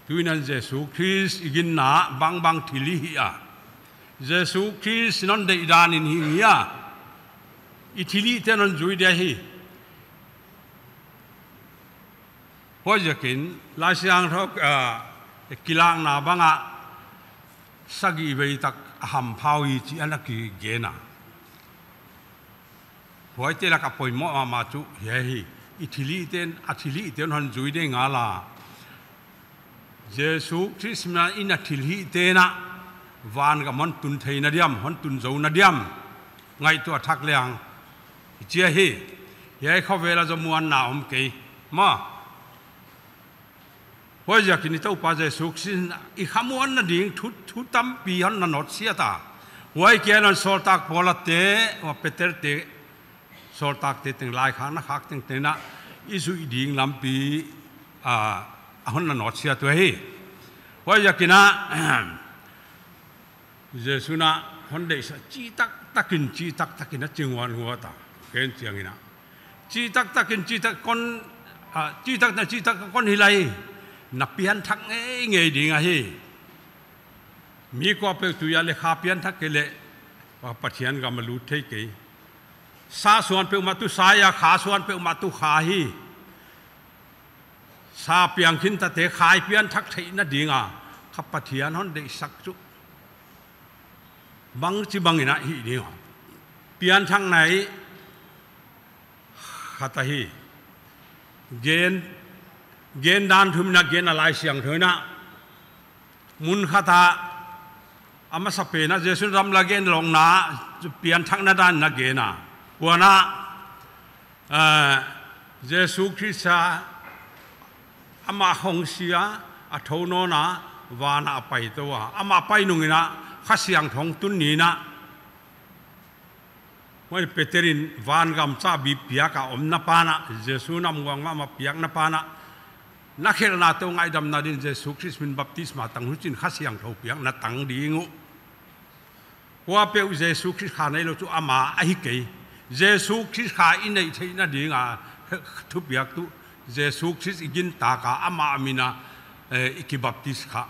Tuni'n Jesu Khrist i ginna bangbang thilhih a, Jesu Khrist in hon deihdan in hing hi a, i thilhihte uh hon zui dia hi. Huaiziakin Laisiangthou, ah, Kilakna bang ah sagih vei tak a hampha uhi chih ana kigen a. Huaite lak a poimoh mahmah chu hiai hi. I thilhihten, a thilhihte uh hon zui ding ngal a. Jesu Khrist min in a thilhihten a vangam hon tun theihna diam, hon tun zouna diam, ngaihtuah thak leng i chi ahi. Hiai khovel a zong muanna om kei maw. Huaiziakin i Toupa Jesu Khrist in i khamuanna ding thu, thu tampi hon nawtsiat a. Huai kia hon sawltak Paul te, huan Peter te, sawltakte teng laikhakna khak tengteng ah i zuih ding lampi, ah, a hon nawtsiat uhi. Huaiziakin a, Jesu'n a hon deihsak chihtaktakin, chihtaktakin a chi nguannguat a. Ken chiangin a, chihtaktakin, chihtak kon, ah, chihtakna, chihtak kon hilh lai. Na pianthak ngeingei ding ahi. Mi kuapeuh tui a leh kha pianthak kei leh, ah, Pathian gam a lut thei kei. Sa suan peuhmah tuh sa hi a, kha suan peuhmah tuh kha hi. Sa piang khin tate kha i pianthak theihna ding a, kha Pathian hon deihsak chu bangchibang in a hih ding a. Pianthakna hi khat ahi. Gen, gen dan thum in a gen a Laisiangthou in a. Mun khat ah, a masapen a Jesu'n ramlak gen louhna, pianthakna dan in a gen a. Huan a, eh, Jesu Khrist a, amah hong si a, a thou nawn a, van ah a pai tou a. Amah pai nungin a, Kha Siangthou tun ni in a. Huan Peter in vangam chabi piak a omna apan a, Jesu nam nguang mahmah piakna apan a, na khelhnate uh ngaihdamna din Jesu Khrist min baptisma tang, huchiin Kha Siangthou piakna tang ding uh. Kuapeuh Jesu Khrist kha neilou chu ama ahi kei. Jesu Khrist kha i neih theihna ding a thupiak tuh Jesu Khrist i gintak a, ama min a, eh, i kibaptis kha.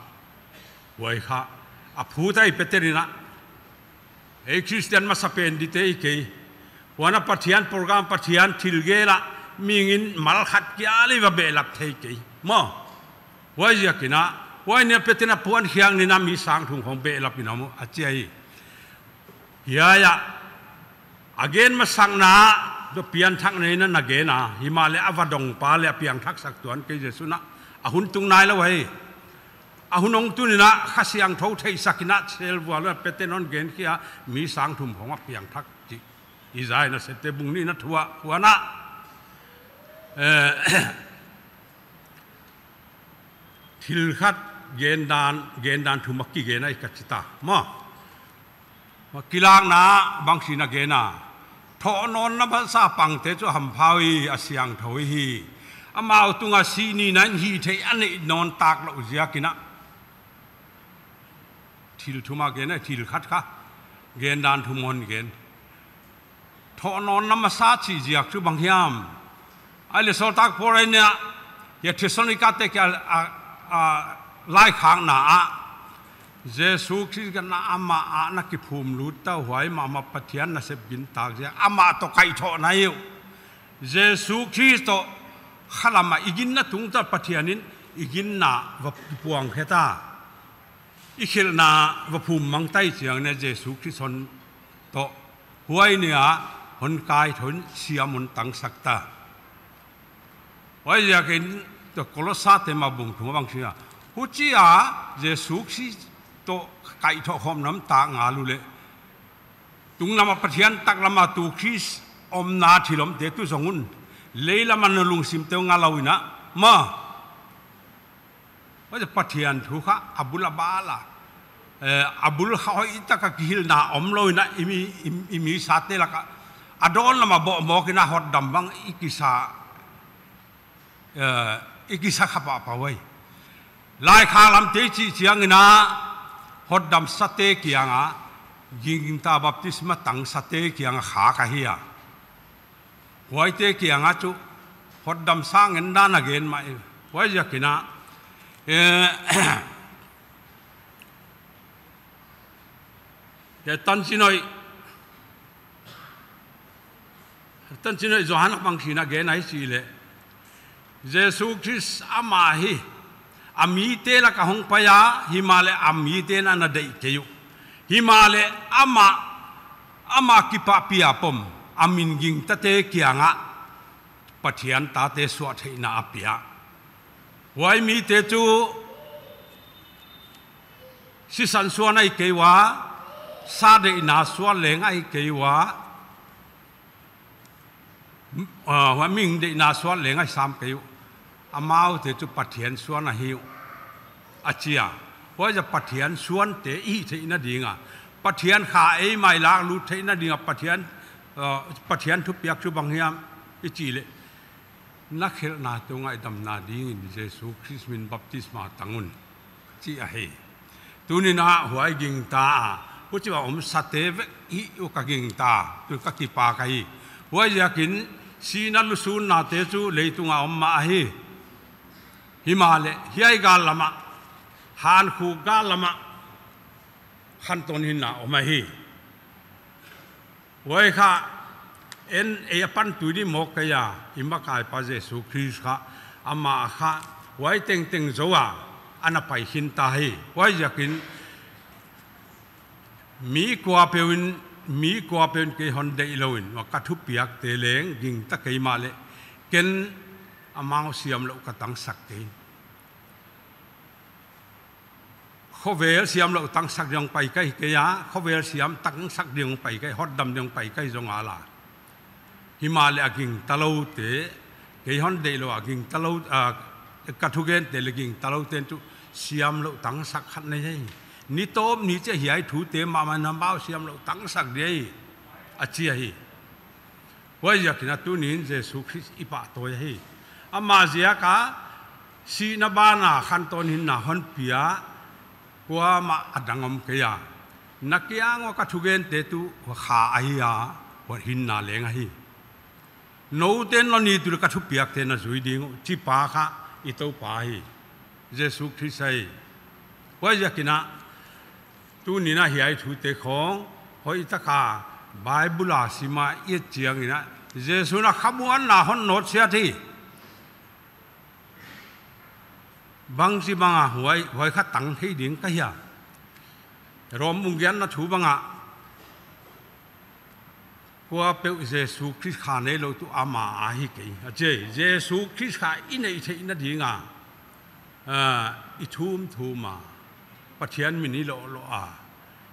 Huai kha a phut ahi Peter in a. Ei Christian masapen dite i kei. Huan a Pathian program, Pathian thil gel a, mihing in mal khat kia leh va behlap thei kei. Maw. Huaiziakin a, huai ni a Pete'n a puan khiak ni in a mi sang thum khong behlap in a om uh, a chi ahi. Hiai a, a gen masakna, tua piangthak nei in a na gen a, himahleh a vadongpa leh a piangthaksak tuan kei Jesu'n a, a hun tung nailou hi. A hun hong tun in a, Kha Siangthou theihsak in a, selvual a Pete'n hon gen khia, mi sang thum khong a piangthak chih. Isai Nasepte bung nihna thu ah, huan a. Eh, thil khat gendan, gendan thum a kigen ahi ka chi ta. Maw. Maw kilakna bangchi'n a gen a. Thohnawnna masa pangte chu hampha uh hi, a siangthou hi. Amau tunga sih nihna in hihtheih a neih nawn tak louh ziakin a. Thil thum a gen a, thil khat kha. Gendan thum hon gen. Thohnawnna masa chih ziak chu bang hiam. Ahihleh Sawltak Paul in a, hiai Thessalonika te kia, a, a, laikhakna ah. Jesu Khrist gam ah amah a na kiphumlut ta uh, huai mahmah Pathian nasep gintak ziak. Amah toh kaihthohna hi uh. Jesu Khrist toh khalam a i ginna tungtang Pathian in i ginna va puang khe ta. I khelhna va phum mang ta i chiang in a Jesu Khrist hon toh. Huai ni a hon kaithou in siam hon tangsak ta. Huaiziakin tua Kolosa te mah bung thum a bangchi'n a. Huchia Jesu Khrist toh kaithoh khawm nam ta ngal uleh. Tunglam a Pathian taklam a tu Khrist omna thil omte tu zong un. Leilam a na lungsim teuh ngal lou in a. Maw. Huai Pathian thu kha a bul a bal a. Eh, a bul kha hoihtak a kihilhna om lou in a i mi, i, i mi sate lak a. A dawn lam a bawh mawk in a hotdam bang i kisa. Eh, i kisa kha pahpah uh ahi. Laikhak lam te chih chiang in a hotdam sate kiang a. Gingta baptisma tang sate kiang a kha ka hi a. Huaite kiang a chu hotdam sa ngen dan a gen mah i. Huaiziakin a, eh, hiai Tanchinhoih, Tanchinhoih Johan a bangchi'n a gen ahi chih leh. Jesu Khrist amah hi, a mite lak a hong pai a, himahleh a mite'n a na deih kei uh. Himahleh amah, amah kipahpih a pom, a min gingtate kiang a, Pathian tate suahtheihna a pia. Huai mite chu, sisan suan ahi kei ua, sa deihna suan leng ahi kei ua, Ah, huai mihing deihna suan leng ahi sam kei uh. Amaute chu Pathian suan ahi uh. A chi a. Huaiziak Pathian suante i hih theihna ding a. Pathian kha ei mai lak lut theihna ding a. Pathian, ah, Pathian thupiak chu bang hiam i chih leh. Na khelhna teuh ngaidamna dingin Jesu Khrist min baptisma tang un. Chi ahi. Tuni'n a huai gingta a. Huchi a om sate vek hi uh ka gingta. Tu ka kipak ahi. Huaiziakin sihna lusunna te chu leitung a om mah ahi. Himahleh hiai gal lam a. Hankhuk gal lam a. Khantawn hinna om ahi. Huai kha, en ei a pan tui di mawk kei a, i makaipa Jesu Khrist kha, amah kha, huai tengteng zou a, ana pai khin ta hi. Huaiziakin, mi kuapeuh in, mi kuapeuh in kei hon deih lou in, huai ka thupiakte leng, gingta kei mahleh, ken amau siamlouh ka tangsak kei. Khovel siamlouh tangsak ding pai ka hi kei a, khovel siam tangsak ding pai ka hi, hotdam ding pai ka hi zong a la. Himahleh a gingtaloute, kei hon deih lou a gingtalou, ah, ka thugente leh gingtaloute chu siamlouh tangsak khat nei hi. Ni tawp ni chiah hiai thute mahmah in amau siamlouh tangsak di hi. A chi ahi. Huaiziakin a tuni'n Jesu Khrist i pahtawi ahi. Amah ziak a sihna banah khantawn hinna hon pia, kuamah a dang om kei a. Na kiang ua ka thugente tuh kha ahi a, huai hinna leng ahi. Noute'n nou ni tu leh ka thupiakte na zui ding uh, chi pa kha i Toupa ahi. Jesu Khrist ahi. Huaiziakin a, tuni'n a hiai thute khong, hoih taka Bible a sim a i et chiangin a, Jesu'n a khamuanna hon nawtsiat hi. Bangchi banga huai, huai kha tang thei ding ka hia. Rom bung giatna thu banga, kuapeuh Jesu Khrist kha neilou tuh amah ahi kei, a chi. Jesu Khrist kha i neih theihna dinga, ah, i thumthum a, Pathian min i loh loh a,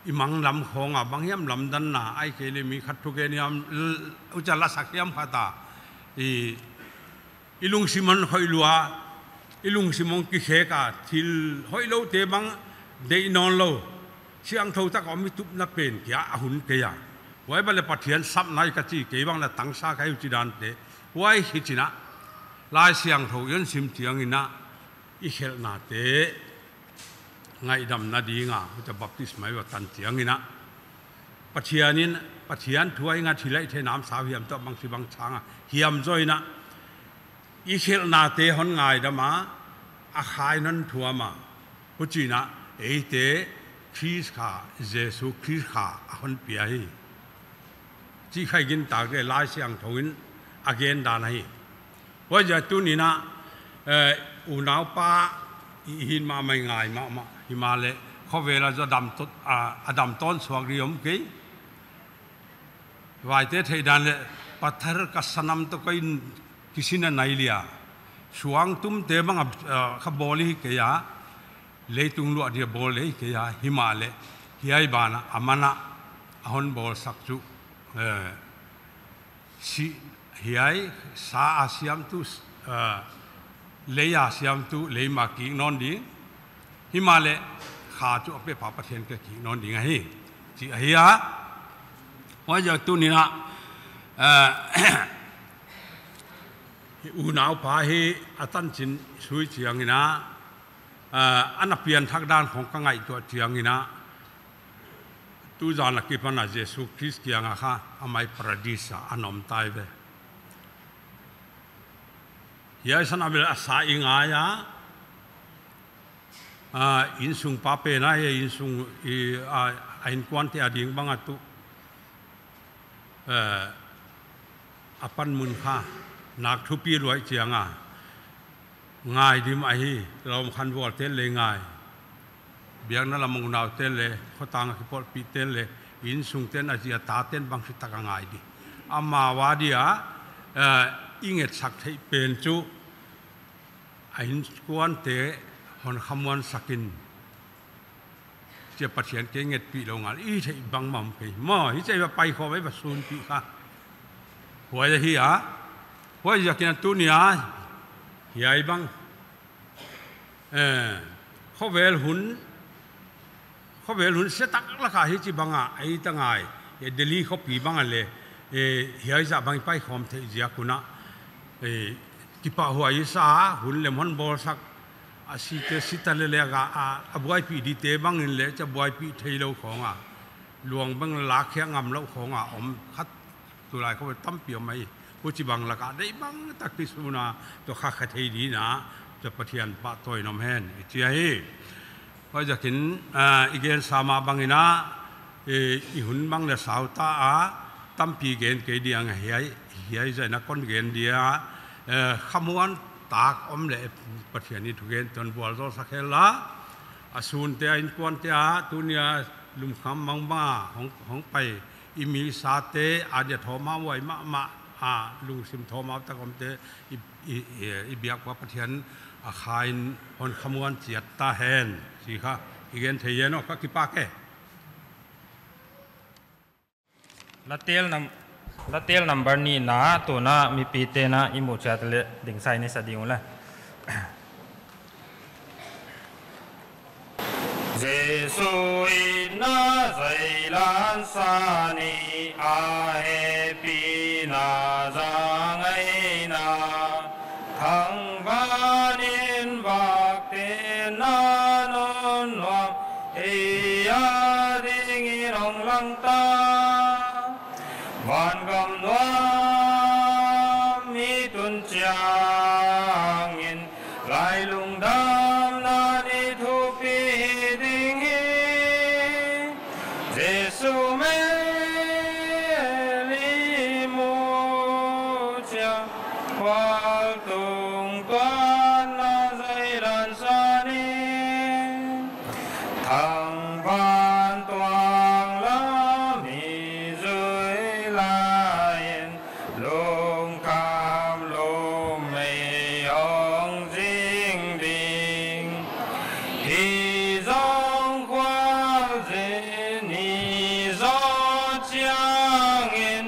i manglam khong a, bang hiam lamdanna, ahihkeileh mi khat thugen hiam, l-, ucha lasak hiam khat a, i, i lungsim hon khoih lua, i lungsim hong kikhek a, thil hoihlouhte bang deih nawnlou, siangthou taka om i tupna pen kia a hun kei a. Huai bang leh Pathian sapna ahi ka chi, kei bang leh tangsa ka hi uh chi dante. Huai hi chih a, Laisiangthou i hon sim chiangin a, i khelhnate ngaihdamna dinga, huchia baptisma i va tan chiangin a, Pathian in, Pathian thu a i ngat hi leh i theihna a sau hiam tuh bangchi bang chang a hiam zaw in a, i khelhnate hon ngaidam a, a kha in hon thuam a, huchiin a, eite Khrist kha, Jesu Khrist kha a hon pia hi. Chih kha i gintak leh Laisiangthou in a gen dan ahi. Huaiziak tuni'n a, eh, unaupa i hin mahmah, i ngai mahmah, himahleh khovel a zong a dam tot, a, a dam tawn suak di om kei. Vaite theih dan leh, पत्थर का सनम तो कोई किसी ने नहीं लिया. Suangtumte bang a, a, kha bawl hi kei a, leitung luah dia bawl hi kei a, himahleh hiai banah aman a hon bawlsak chu, eh, si, hiai sa a siamtu, eh, lei a siamtu, lei mah kik nawn ding. Himahleh kha chu a pepa Pathian kiang kik nawn ding ahi, chih ahi a. Huaiziak tuni'n a, eh, unaupa hi a tanchin sui chiangin a, eh, ana pianthak dan khong ka ngaihtuah chiangin a, tuzan a kipan a Jesu Khrist kiang a kha, a mai Paradis a a om tai ve. Hiai san a bel a sa i ngai a, a, innsung pa pen a, hiai innsung i, a, a innkuante a ding bang a tuh, eh, a panmun kha, nak thupi luai chiang a, ngai dim ahi, lawm khan vual tel leh ngai. Biakna lam a unau tel leh, khotang a kipawlpih tel leh, innsung ten a zi a ta ten bangchi taka ngai di. Amau a dia, eh, i ngetsak theih pen chu, a innkuante hon khamuansak in, chia Pathian kei ngetpih lou ngal, i theih bangmah om kei. Maw, hichia i va paikhawm, i va sunpih kha. Huai ahi a, huaiziakin a tuni a, hiai bang, eh, khovel hun, khovel hun siatak laka hichibang a, ei ta ngai, eh, Delhi khopi bang a leh, eh, hiai zah bang i paikhawm theih ziak un a, eh, kipahhuai i sa, hun lem hon bawlsak, a site si ta leh leh a, a, a buaipih dite bangin leh, chia buaipih theilou khong a, luang bang lakkhiak ngamlou khong a om khat, tulai khong tampi om ahi. Huchibang laka deihbang tak kisun a, tua kha kha thei dingin a, tua Pathian pahtawi in om hen, i chi ahi. Huaiziakin, ah, i gensa mah bangin a, eh, i hun bang leh sau ta a, tampi gen kei ding a, hiai, hiai zah in a kon gen dia, eh, khamuan tak om leh Pathian in thugen tuh vualzawlsak hen la, a sunte a, innkuante a, tuni a lungkham mangbang a, hong, hong pai, i mi sate, a dia thawmhauhuai mahmah, a lungsim thawmhau tak omte, i, i, i, i biak ua Pathian a kha in hon khamuan chiat ta hen, chih kha i gen thei yen aw, ka kipak e. Latel nam-, Latel number nihna, tuna mipite'n a i muh chiat leh dingsa in i sa ding ule. Jesu in a zeilan sa ni a hehpihna zang ahi na, thangvanin vakte'n a nunnuam ei a dingin hong lang ta. Vangam nuam i tun chiangin, lailung damna ni thupi hi ding hi. Jesu me Siangvual tungtuanna zeilan sanin, thangvan tuang lam i zui lai in, lungkham lum mei hong zing ding. Hi zong khualzin i zawh chiangin,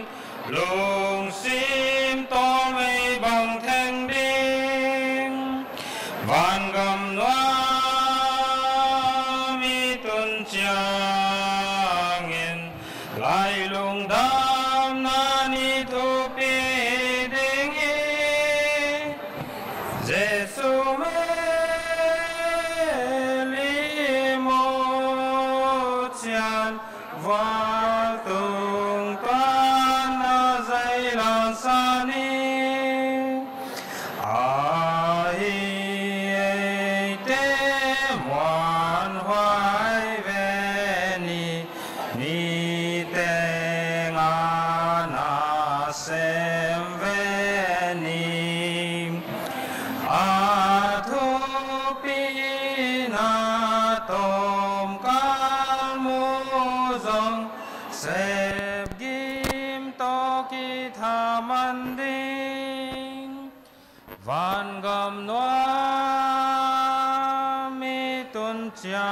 lungsim tawlmei bang theng ding. Vangam nuam i tun chiangin, lailung damna ni thupi ding hi. Jesu mel i muh chian, vual tungtuanna zeilan sanin, ahi eite muanhuai ve ni, niteng a na sem ve ni. A thupina tawmkal mu zong, sepgim toh kithaman ding. Vangam nuam i tun chiangin,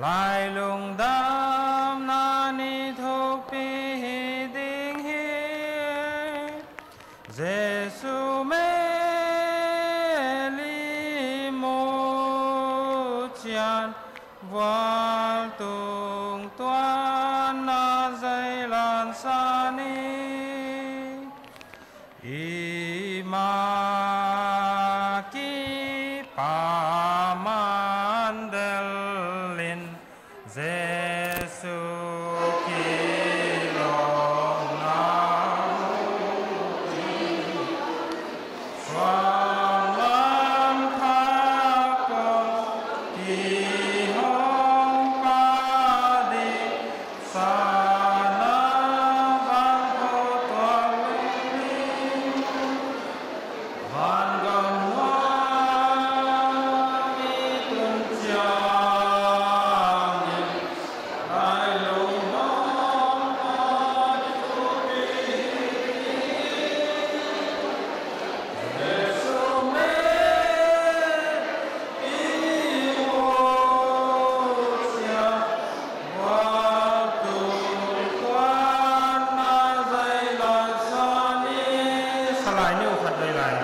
lailung damna ni thupi hi ding hi. Jesu mel i muh chian, vual tungtuanna zeilan sanin, i ma kipaman delin, Jesu kilawmna suanglam thak kong kihong pah ding. Sana van ho tuak leng ni. Vangam nuam i tun chiangin, lailung damna ni thupi hi. Jesu mel i muh chian, vual tungtuanna zeilan sanin. Salai ni u khat lei lai.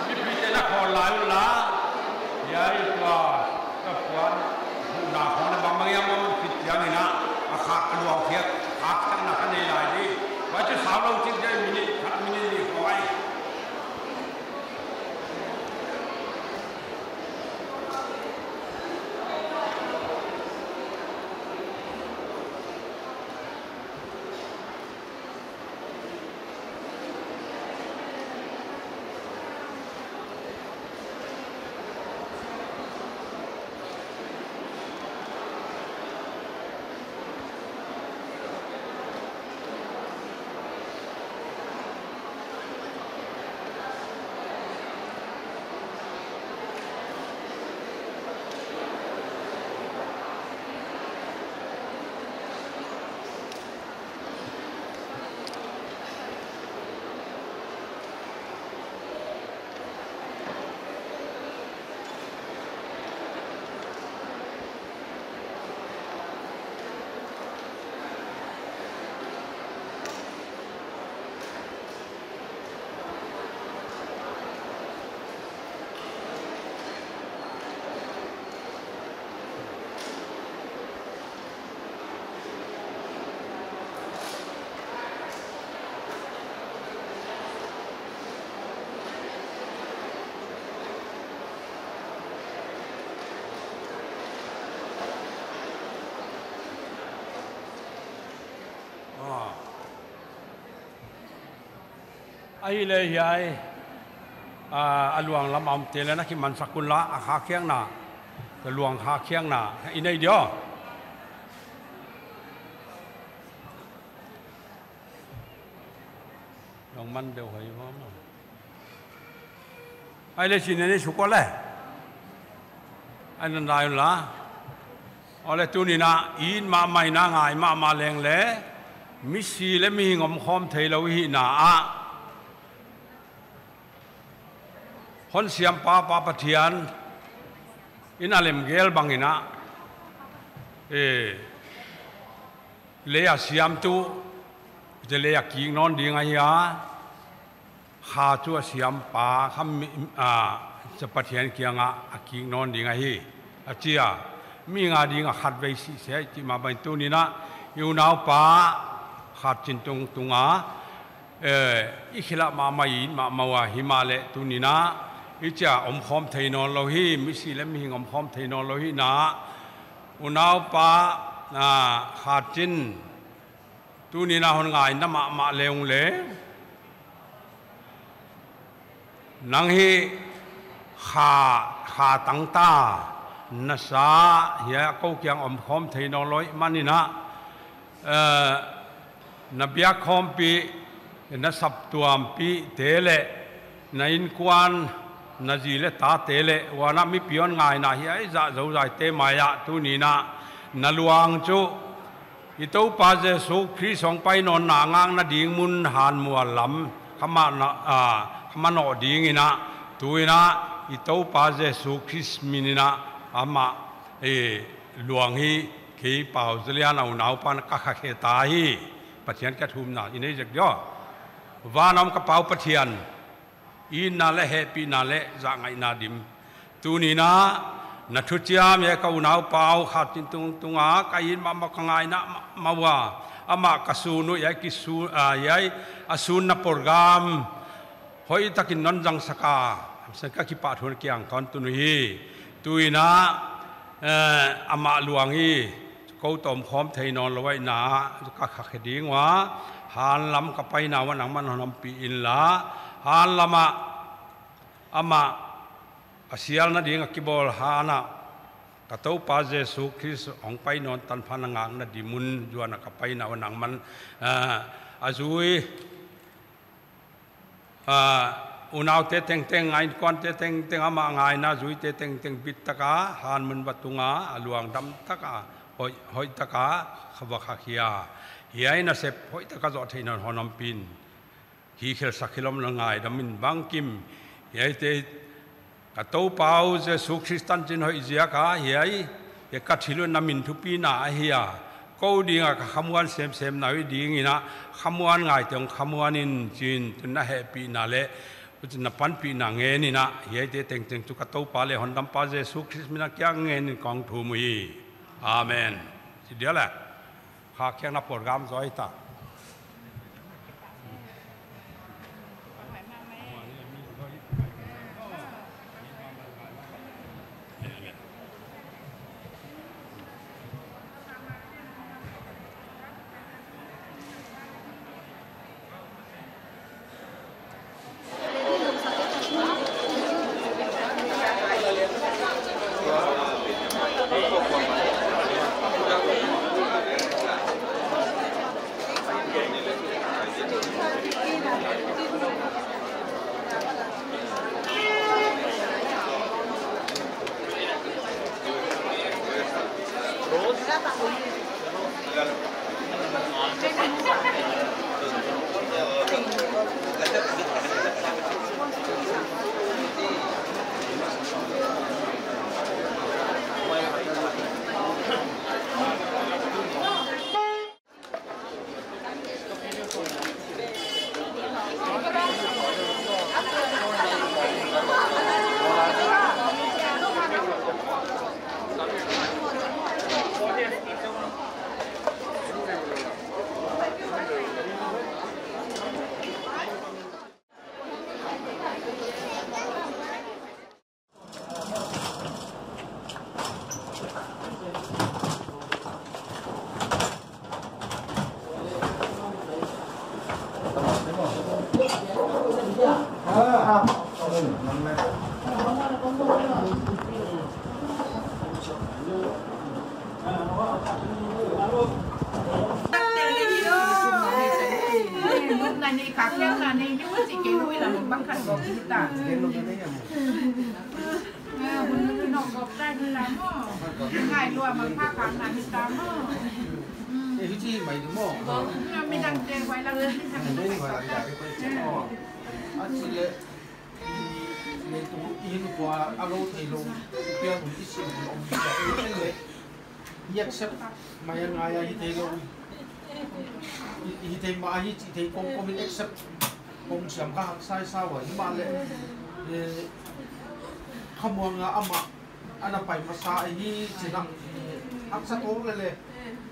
Mipite na khawl lai un la, hiai tua, ka puan, huhna khawng na bangbang hiam om khit chiangin a, a khak a luang khiak, khak sakna ka nei lai di. Huai chu sau lou chin chiang minute khat minute nih khawng ahi. Ahihleh hiai, a, a luang lam a omte leng na kimansak un la, a khakhiakna, a luang khakhiakna i nei diam? Luang man deuh hoih mah. Ahihleh chin nei suk un le. Ahi, na ngai un la. Ahihleh tuni'n a, i it mahmah in a, ngai mahmah leng leh, misi leh mihing omkhawm theilou i hihna ah, hon siampa Pa Pathian in a lemgel bangin a, e, lei a siam tuh, te lei a kik nawn ding ahi a, kha chu a siampa, kha mi, a, Pathian kiangah a kik nawn ding ahi, a chi a. Mihing a ding a khatvei sih seh, chih mah bangin tuni'n a, i unaupa Khat Chin tungtung a, e, i khilak mahmah, i it mahmah ua, himahleh tuni'n a, i chia omkhawm thei nawnlou hi, misi leh mihing omkhawm thei nawnlou hi na, unaupa, a, Khat Chin, tuni'n a hon ngaihna mahmah leng leh, nang hi kha, kha tangta, na sa, hiai a kou kiang omkhawm thei nawnlou i hih manin a, e, na biak khawmpih, na saptuampihte leh, na innkuan, na zi leh tate leh, huan a mipi hon ngaihna hiai zah zouzaite mai ah tuni'n a, na luang chu, i Toupa Jesu Khrist hong pai nawnna ngakna ding mun Hanmual lam, kha ma na, a, kha ma nawn dingin a, tuin a, i Toupa Jesu Khrist min in a, amah, e, luang hi, kei Pau Zalian a unaupa'n ka khakhe ta hi, Pathian kiang thumna i nei zek diam? Van a om ka Pau Pathian, itna leh hehpihna leh zahngaihna dim. Tuni'n a, na thuchiam hiai ka unaupa Khat Chin tungtung a, ka it mahmah ka ngaihna mahmah ua, amah ka sun uh hiai kisu-, a, hiai a sunna program hoihtakin non zangsak a, ka kipahthu kiang kon tun uhi. Tuin a, e, amah luang hi, kou toh omkhawm thei nawnlou i hihna, ka khakhe ding ua, hanlam ka paina uah nangman hon ompih inla, hanlam ah, amah, a sialna ding a kibawl han ah, ka Toupa Jesu Khrist hong pai nawn tanpha ngakna ding mun zuan a ka paina uah nangman, a, a zui, a, unaute tengteng, a innkuante tengteng, amah ngaihna zuite tengteng bit taka, han mun va tung a, a luang dam taka, hoih, hoih taka, kha va khakhe a. Hiai nasep hoih taka zoh theih nawn hon ompih in. Hi khel sak hi lou in ngaidam in bangkim. Hiaite, ka Toupa uh Jesu Khrist tanchin hoih ziak a, hiai, hiai ka thil uh na min thupina ahi a. Kou ding a ka khamuan semsem na uh ding in a, khamuan ngaite hong khamuan in chin, tun na hehpihna leh, tun na panpihna ngen in a, hiaite tengteng chu ka Toupa leh Hondampa Jesu Khrist min a kiang ngen in kong thum uhi. Amen. Chi dia leh. Khakhiakna program zui ta. Eh, hichi mai di maw. Midang te huai lam, midang te huai lam. A chi leh, i, leitung i hinkhua a lou theilou, i piang i sin om, i accept mai a ngai a hi theilou. I, i thei mah hi chi thei kawmkawm in accept kawm siam kha haksa i sa ua, himahleh, eh, khamuang a amah ana pai masa ahi chih na, haksa tou lele,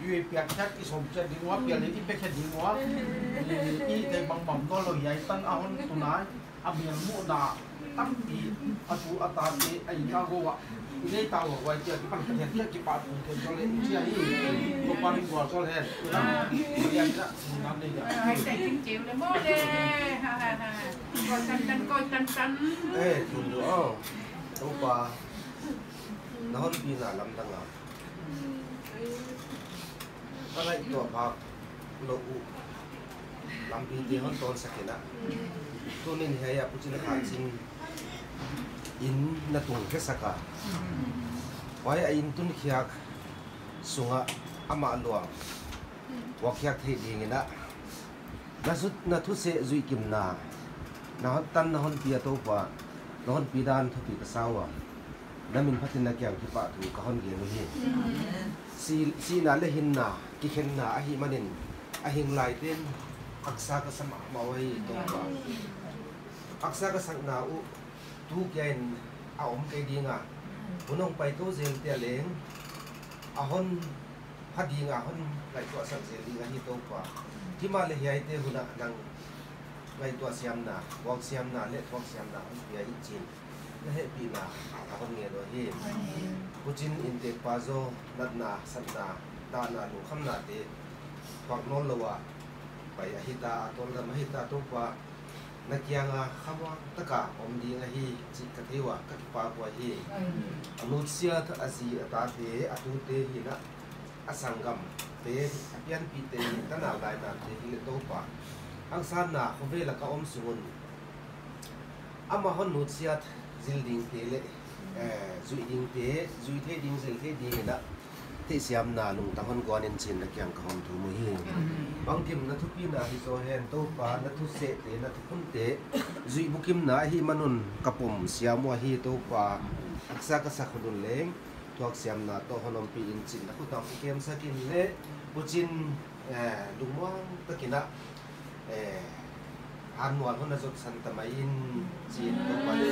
i piak khiak i sawm khiak ding ua, piak leh i pe khiak ding ua, i, i thei bangbang nawnlou hiai tan a hon tun a, a bial muhna tampi a tu a tate a i ka go a. I nei ta ua huai chia kipan ka hian kia kipahthu khen zaw leh chia hi. Toupa'n gualzawl hen. Hian na, na nei dia. Hai, sai ting cheu le maw le. Ha, ha, ha. Koi tan tan, koi tan tan. Eh, tun du aw. Toupa. Na hon pina lamdang a. Ka ngaihtuah phak lou uh lampite hon tawnsak in a. Tuni'n hiai a Pu Chin Khan Chin in na tung khe sak a. Huai a in tun khiak sung a amah luang puak khiak theih ding in a. Na sut, na thuseh zuihkimna, na hon tan, na hon pia Toupa, na hon pi dan thupi ka sa ua. Na min phatin na kiang kipahthu ka hon gen uhi. Si, sihna leh hinna, kikhenna ahihmanin, a hing laite'n, haksa ka sa mahmah uhi Toupa. Haksa ka sakna uh, tu kia in a om kei ding a. Hun hong pai tou zel te a leng, a hon pha ding a hon ngaihtuahsak zel ding ahi Toupa. Himahleh hiaite hun a nang ngaihtuah siamna, buak siamna leh thuak siamna hon pia in chin. Na hehpihna ka hon ngen uhi. Pu Chin inntekpa zaw natna, satna, dahna, lungkhamnate thuak nawnlou a pai ahi ta, a tawldam ahi ta Toupa. Na kiang a khamuang taka om ding ahi chih ka thei ua, ka kipak uhi. A nutsiat a zi a tate, a tute hi'n a, a sanggamte, a pianpihte hi'n, tanau lainate hileh Toupa. Haksatna khovel a ka om sung un amah hon nutsiat zil dingte leh, eh, zuih dingte, zui thei ding, zil thei ding in a, theihsiamna lungtang hon guan in chin na kiang ka hon thum uhi. Bangkim na thupina hi zaw hen Toupa, na thusehte, na thukhunte, zuih bukimna ahihman un ka pom siam uhi Toupa. Haksa ka sak hun un leng, thuak siamna toh hon ompih in chin na khut ah hon kemsak in leh, Pu Chin, eh, lungmuang takin a, eh, hanmual hon a zotsan ta mai in chin Toupa leh.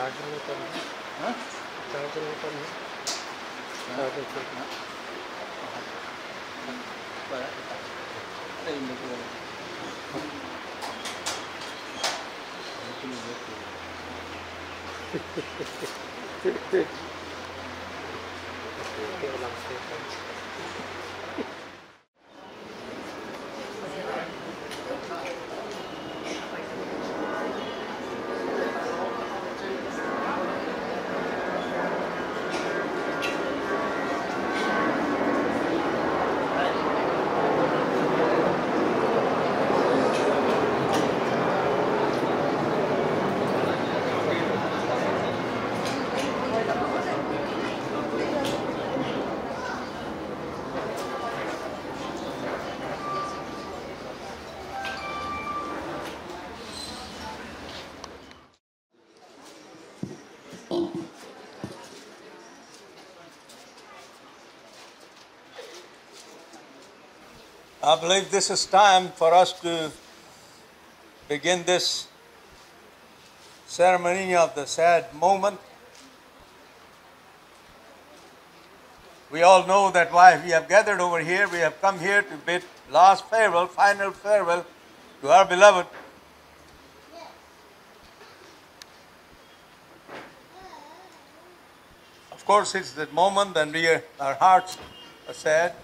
Charger में तो नहीं। हाँ? चार्जर में तो नहीं। हाँ। चार्जर पे। हाँ। I believe this is time for us to begin this ceremony of the sad moment. We all know that why we have gathered over here. We have come here to bid last farewell, final farewell to our beloved. Of course, it's that moment when we, our hearts are sad.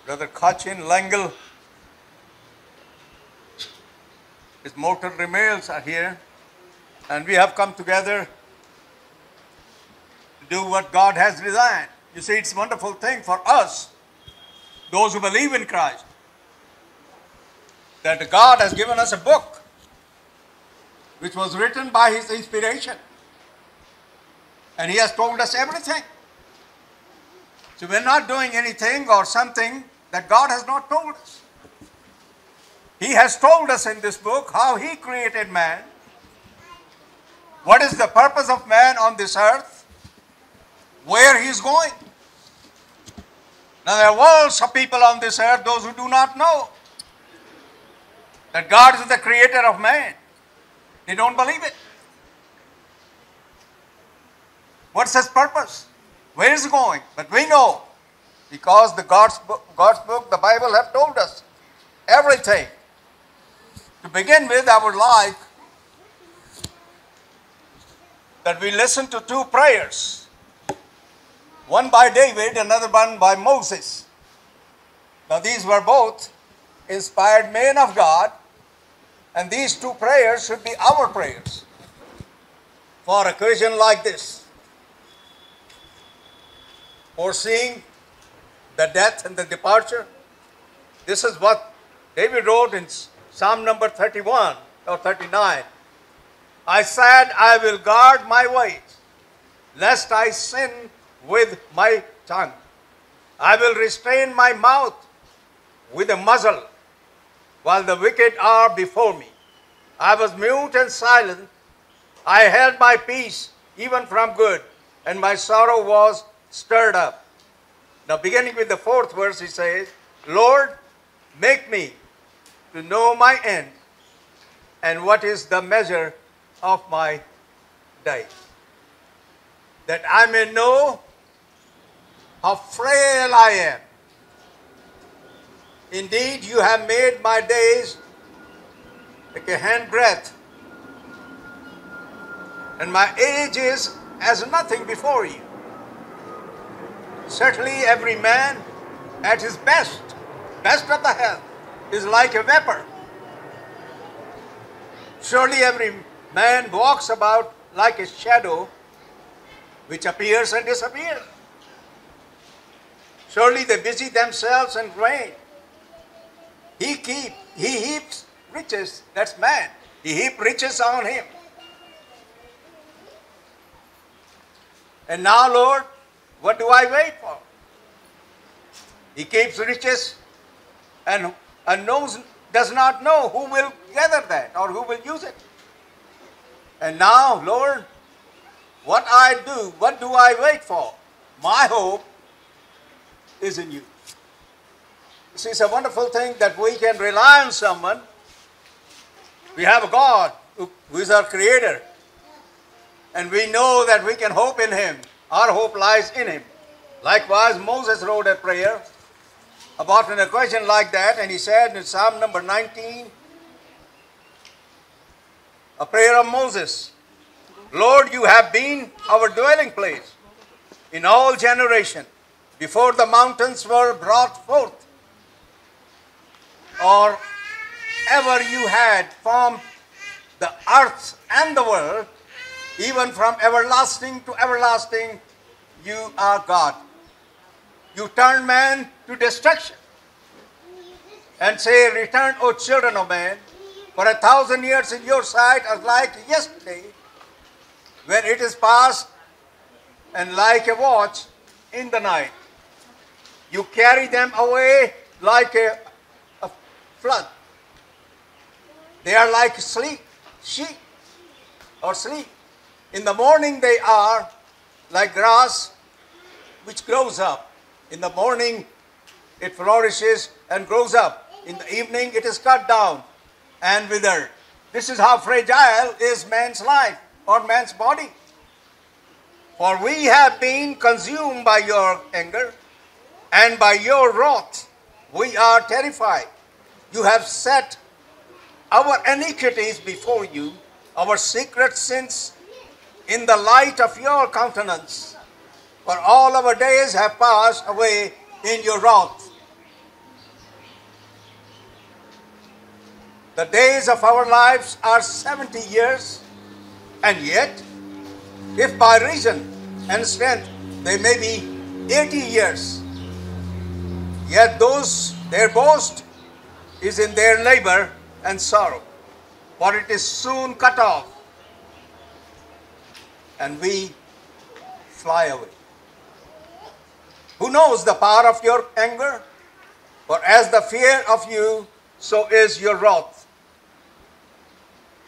Brother Kachin Lengel, his mortal remains are here, and we have come together to do what God has designed. You see, it's a wonderful thing for us, those who believe in Christ, that God has given us a book which was written by his inspiration. And he has told us everything. So we're not doing anything or something that God has not told us. He has told us in this book how he created man, what is the purpose of man on this earth, where he is going. Now, there are worlds of people on this earth, those who do not know that God is the creator of man. They don't believe it. What's his purpose? Where is he going? But we know, because the God's bo-, God's book, the Bible, have told us everything. To begin with, I would like that we listen to two prayers, one by David, another one by Moses. Now, these were both inspired men of God, and these two prayers should be our prayers for occasion like this, foreseeing the death and the departure. This is what David wrote in Psalm number thirty-one or thirty-nine. "I said, I will guard my ways, lest I sin with my tongue." I will restrain my mouth with a muzzle, while the wicked are before me. I was mute and silent. I held my peace even from good, and my sorrow was stirred up. Now, beginning with the fourth verse, he says, Lord, make me to know my end and what is the measure of my days, that I may know how frail I am. Indeed, you have made my days like a handbreadth, and my age is as nothing before you. Certainly, every man at his best, best of the health, is like a vapor. Surely, every man walks about like a shadow, which appears and disappears. Surely they busy themselves in grain. He keep, he heaps riches, that's man. He heap riches on him. And now, Lord, what do I wait for? He keeps riches and, and knows, does not know who will gather that or who will use it. And now, Lord, what I do, what do I wait for? My hope is in you. This is a wonderful thing that we can rely on someone. We have a God who, who is our creator, and we know that we can hope in him. Our hope lies in him. Likewise, Moses wrote a prayer about an occasion like that, and he said in Psalm number nineteen, a prayer of Moses, Lord, you have been our dwelling place in all generation. Before the mountains were brought forth, or ever you had formed the earth and the world, even from everlasting to everlasting, you are God. You turn man to destruction and say, return, O children of man, for a thousand years in your sight are like yesterday, when it is past, and like a watch in the night. You carry them away like a, a flood. They are like sleep, sheep, or sleep. In the morning they are like grass which grows up. In the morning it flourishes and grows up. In the evening it is cut down and withered. This is how fragile is man's life or man's body. For we have been consumed by your anger, and by your wrath we are terrified. You have set our iniquities before you, our secret sins in the light of your countenance. For all our days have passed away in your wrath. The days of our lives are seventy years, and yet, if by reason and strength they may be eighty years, yet those their boast is in their labor and sorrow, for it is soon cut off, and we fly away. Who knows the power of your anger? For as the fear of you, so is your wrath.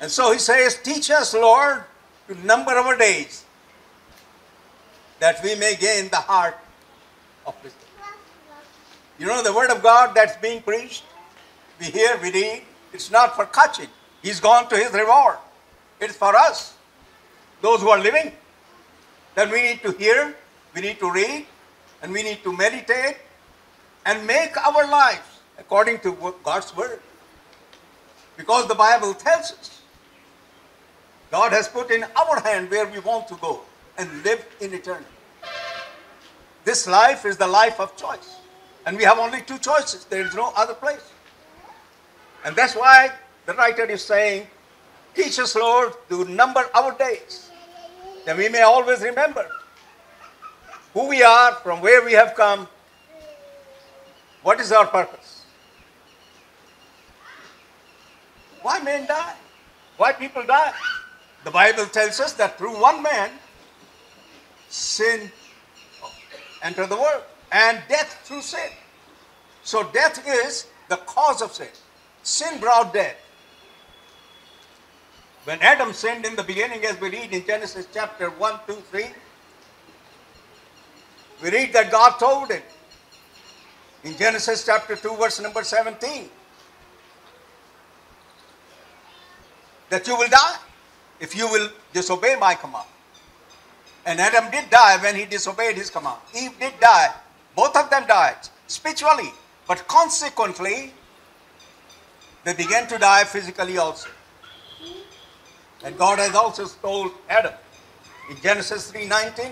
And so he says, teach us, Lord, to number our days, that we may gain the heart of wisdom. You know, the word of God that's being preached, we hear, we read, it's not for Kachin. He's gone to his reward. It's for us, those who are living. Then we need to hear, we need to read, and we need to meditate and make our lives according to wo-, God's word. Because the Bible tells us, God has put in our hand where we want to go and live in eternity. This life is the life of choice. And we have only two choices. There is no other place. And that's why the writer is saying, teach us, Lord, to number our days, that we may always remember who we are, from where we have come, what is our purpose. Why men die? Why people die? The Bible tells us that through one man, sin entered the world. and death through sin. So death is the cause of sin. Sin brought death. When Adam sinned in the beginning, as we read in Genesis chapter one, two, three, we read that God told him in Genesis chapter two, verse number seventeen, that you will die if you will disobey my command. And Adam did die when he disobeyed his command. Eve did die. Both of them died spiritually, but consequently, they began to die physically also. And God has also told Adam in Genesis three nineteen,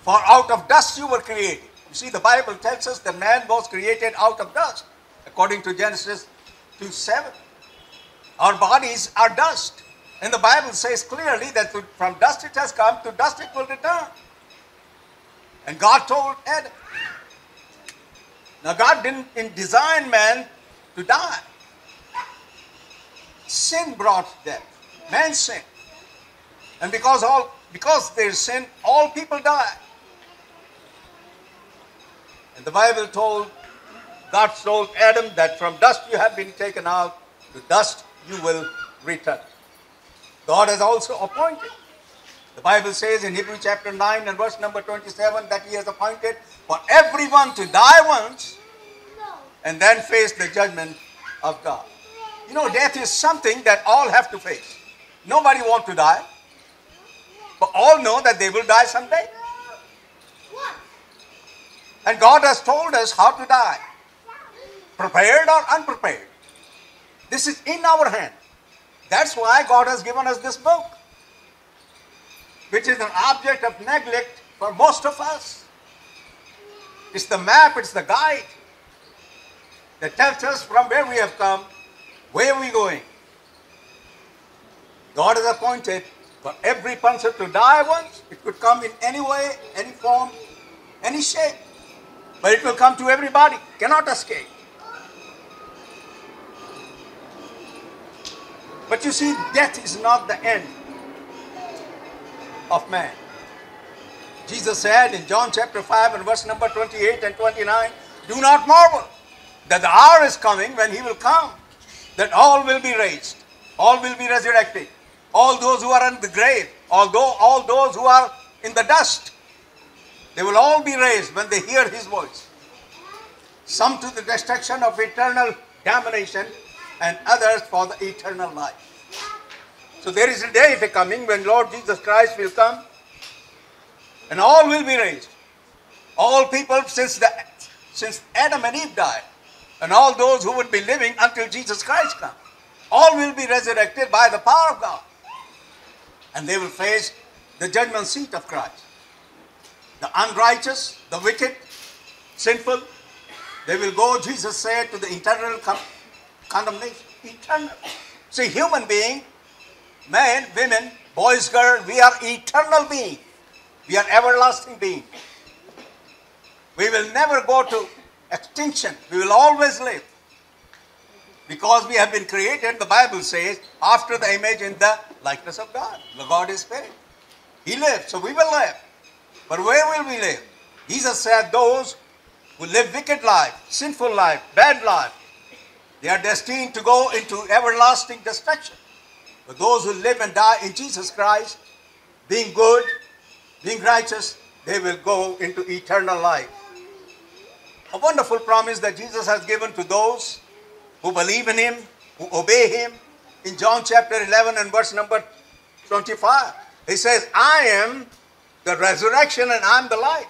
"For out of dust you were created." You see, the Bible tells us that man was created out of dust, according to Genesis two seven. Our bodies are dust. And the Bible says clearly that from dust it has come, to dust it will return. And God told Adam. Now, God didn't in- design man to die. Sin brought death. Man sinned. And because all because there is sin, all people die. And the Bible told, God told Adam that from dust you have been taken out, to dust you will return. God has also appointed. The Bible says in Hebrew chapter nine and verse number twenty-seven that he has appointed for everyone to die once and then face the judgment of God. You know, death is something that all have to face. Nobody want to die, but all know that they will die someday. And God has told us how to die, prepared or unprepared. This is in our hand. That's why God has given us this book, which is an object of neglect for most of us. It's the map, it's the guide that tells us from where we have come, where we're going. God has appointed for every person to die once. It could come in any way, any form, any shape. But it will come to everybody. Cannot escape. But you see, death is not the end of man. Jesus said in John chapter five and verse number twenty-eight and twenty-nine, "Do not marvel that the hour is coming when he will come, that all will be raised, all will be resurrected. All those who are in the grave, although all those who are in the dust, they will all be raised when they hear his voice. Some to the destruction of eternal damnation, and others for the eternal life." So there is a day coming when Lord Jesus Christ will come, and all will be raised. All people since the since Adam and Eve died, and all those who would be living until Jesus Christ comes, all will be resurrected by the power of God, and they will face the judgment seat of Christ. The unrighteous, the wicked, sinful, they will go, Jesus said, to the eternal con- condemnation. Eternal. See, human being, men, women, boys, girls, we are eternal being. We are everlasting being. We will never go to extinction. We will always live. Because we have been created, the Bible says, after the image and the likeness of God. The God is spirit. He lives, so we will live. But where will we live? Jesus said those who live wicked life, sinful life, bad life, they are destined to go into everlasting destruction. But those who live and die in Jesus Christ, being good, being righteous, they will go into eternal life. A wonderful promise that Jesus has given to those who believe in him, who obey him. In John chapter eleven and verse number twenty-five, he says, "I am the resurrection and I am the life.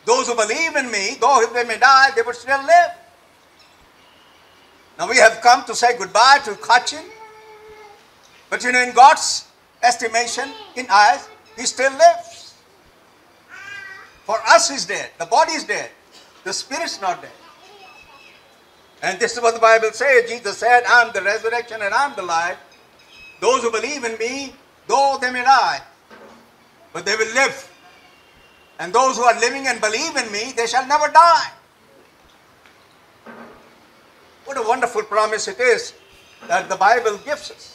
Those who believe in me, though they may die, they will still live." Now we have come to say goodbye to Kachin. But you know, in God's estimation, in eyes, he still lives. For us, he's dead. The body is dead. The spirit's not dead. And this is what the Bible says. Jesus said, "I am the resurrection and I am the life. Those who believe in me, though they may die, but they will live. And those who are living and believe in me, they shall never die." What a wonderful promise it is that the Bible gives us.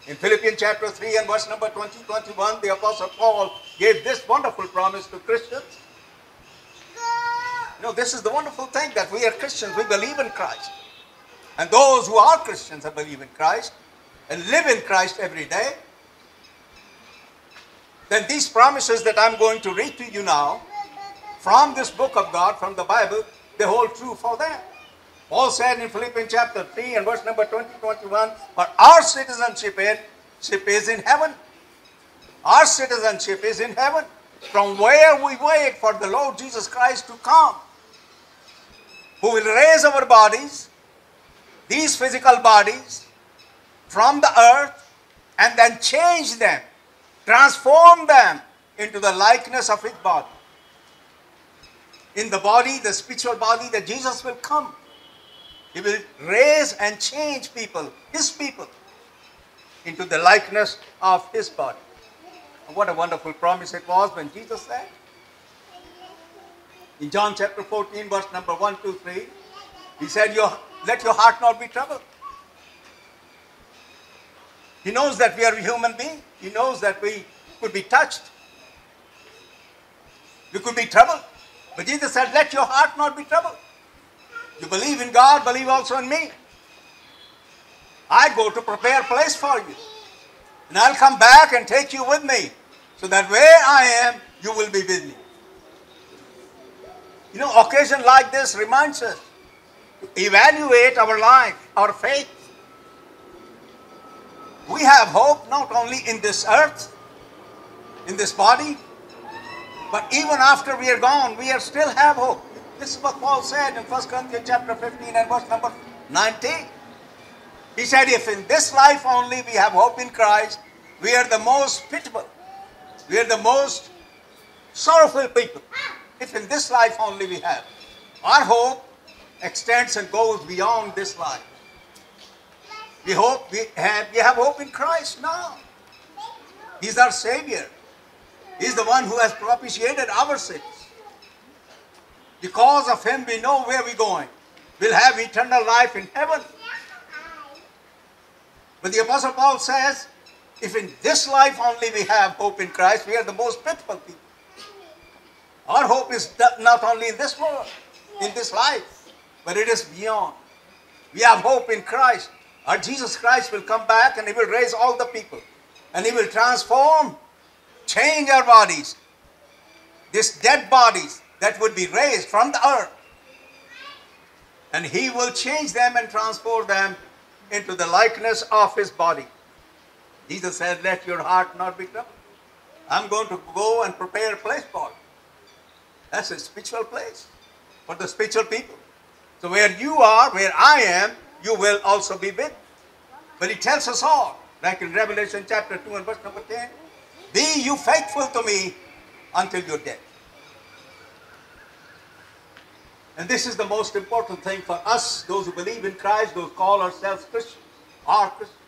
In Philippians chapter three and verse number twenty, twenty-one, the Apostle Paul gave this wonderful promise to Christians. This is the wonderful thing, that we are Christians, we believe in Christ. And those who are Christians and believe in Christ and live in Christ every day, then these promises that I'm going to read to you now from this book of God, from the Bible, they hold true for them. Paul said in Philippians chapter three and verse number twenty, twenty-one, "For our citizenship is, ship is in heaven." Our citizenship is in heaven, from where we wait for the Lord Jesus Christ to come, who will raise our bodies, these physical bodies, from the earth, and then change them, transform them into the likeness of his body. In the body, the spiritual body, that Jesus will come. He will raise and change people, his people, into the likeness of his body. What a wonderful promise it was when Jesus said in John chapter fourteen, verse number one, two, three. He said, "Your, let your heart not be troubled." He knows that we are human beings. He knows that we could be touched. We could be troubled. But Jesus said, "Let your heart not be troubled. You believe in God, believe also in me. I go to prepare a place for you. And I'll come back and take you with me, so that where I am, you will be with me." You know, occasion like this reminds us to evaluate our life, our faith. We have hope not only in this earth, in this body, but even after we are gone, we are still have hope. This is what Paul said in First Corinthians chapter fifteen and verse number nineteen. He said, "If in this life only we have hope in Christ, we are the most pitiable, we are the most sorrowful people. If in this life only we have." Our hope extends and goes beyond this life. We hope we have, we have hope in Christ now. He's our Savior. He's the one who has propitiated our sins. Because of him, we know where we're going. We'll have eternal life in heaven. But the Apostle Paul says, "If in this life only we have hope in Christ, we are the most pitiful people." Our hope is not only in this world, in this life, but it is beyond. We have hope in Christ. Our Jesus Christ will come back and he will raise all the people. And he will transform, change our bodies, these dead bodies that would be raised from the earth. And he will change them and transform them into the likeness of his body. Jesus said, "Let your heart not be troubled. I'm going to go and prepare a place for you." That's a spiritual place for the spiritual people. So where you are, where I am, you will also be with. But he tells us all, like in Revelation chapter two and verse number ten, "Be you faithful to me until your death." And this is the most important thing for us, those who believe in Christ, those who call ourselves Christians, are Christians,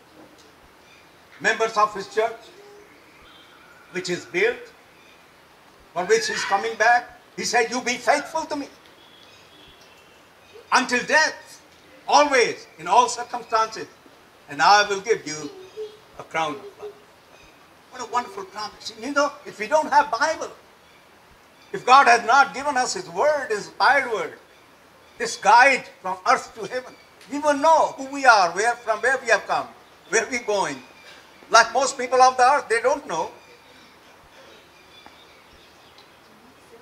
members of his church, which is built, for which he's coming back. He said, "You be faithful to me until death, always, in all circumstances, and I will give you a crown of life." What a wonderful promise. You know, if we don't have Bible, if God has not given us his word, inspired word, this guide from earth to heaven, we won't know who we are, where, from where we have come, where we're going. Like most people of the earth, they don't know.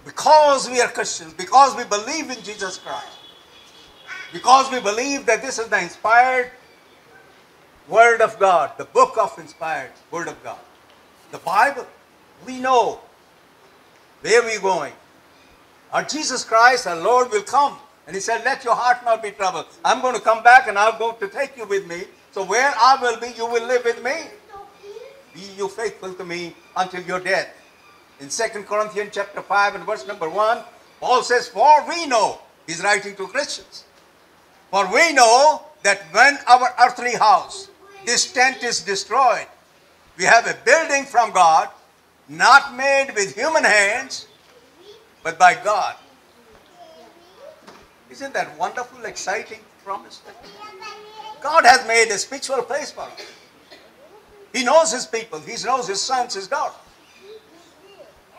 Because we are Christians, because we believe in Jesus Christ, because we believe that this is the inspired word of God, the book of inspired word of God, the Bible, we know where we're going. Our Jesus Christ, our Lord, will come. And he said, "Let your heart not be troubled. I'm going to come back and I'm going to take you with me. So where I will be, you will live with me. Be you faithful to me until your death." In Second Corinthians chapter five and verse number one, Paul says, "For we know," he's writing to Christians, "for we know that when our earthly house, this tent, is destroyed, we have a building from God, not made with human hands, but by God." Isn't that wonderful, exciting promise? God has made a spiritual place for us. He knows his people. He knows his sons, his daughters.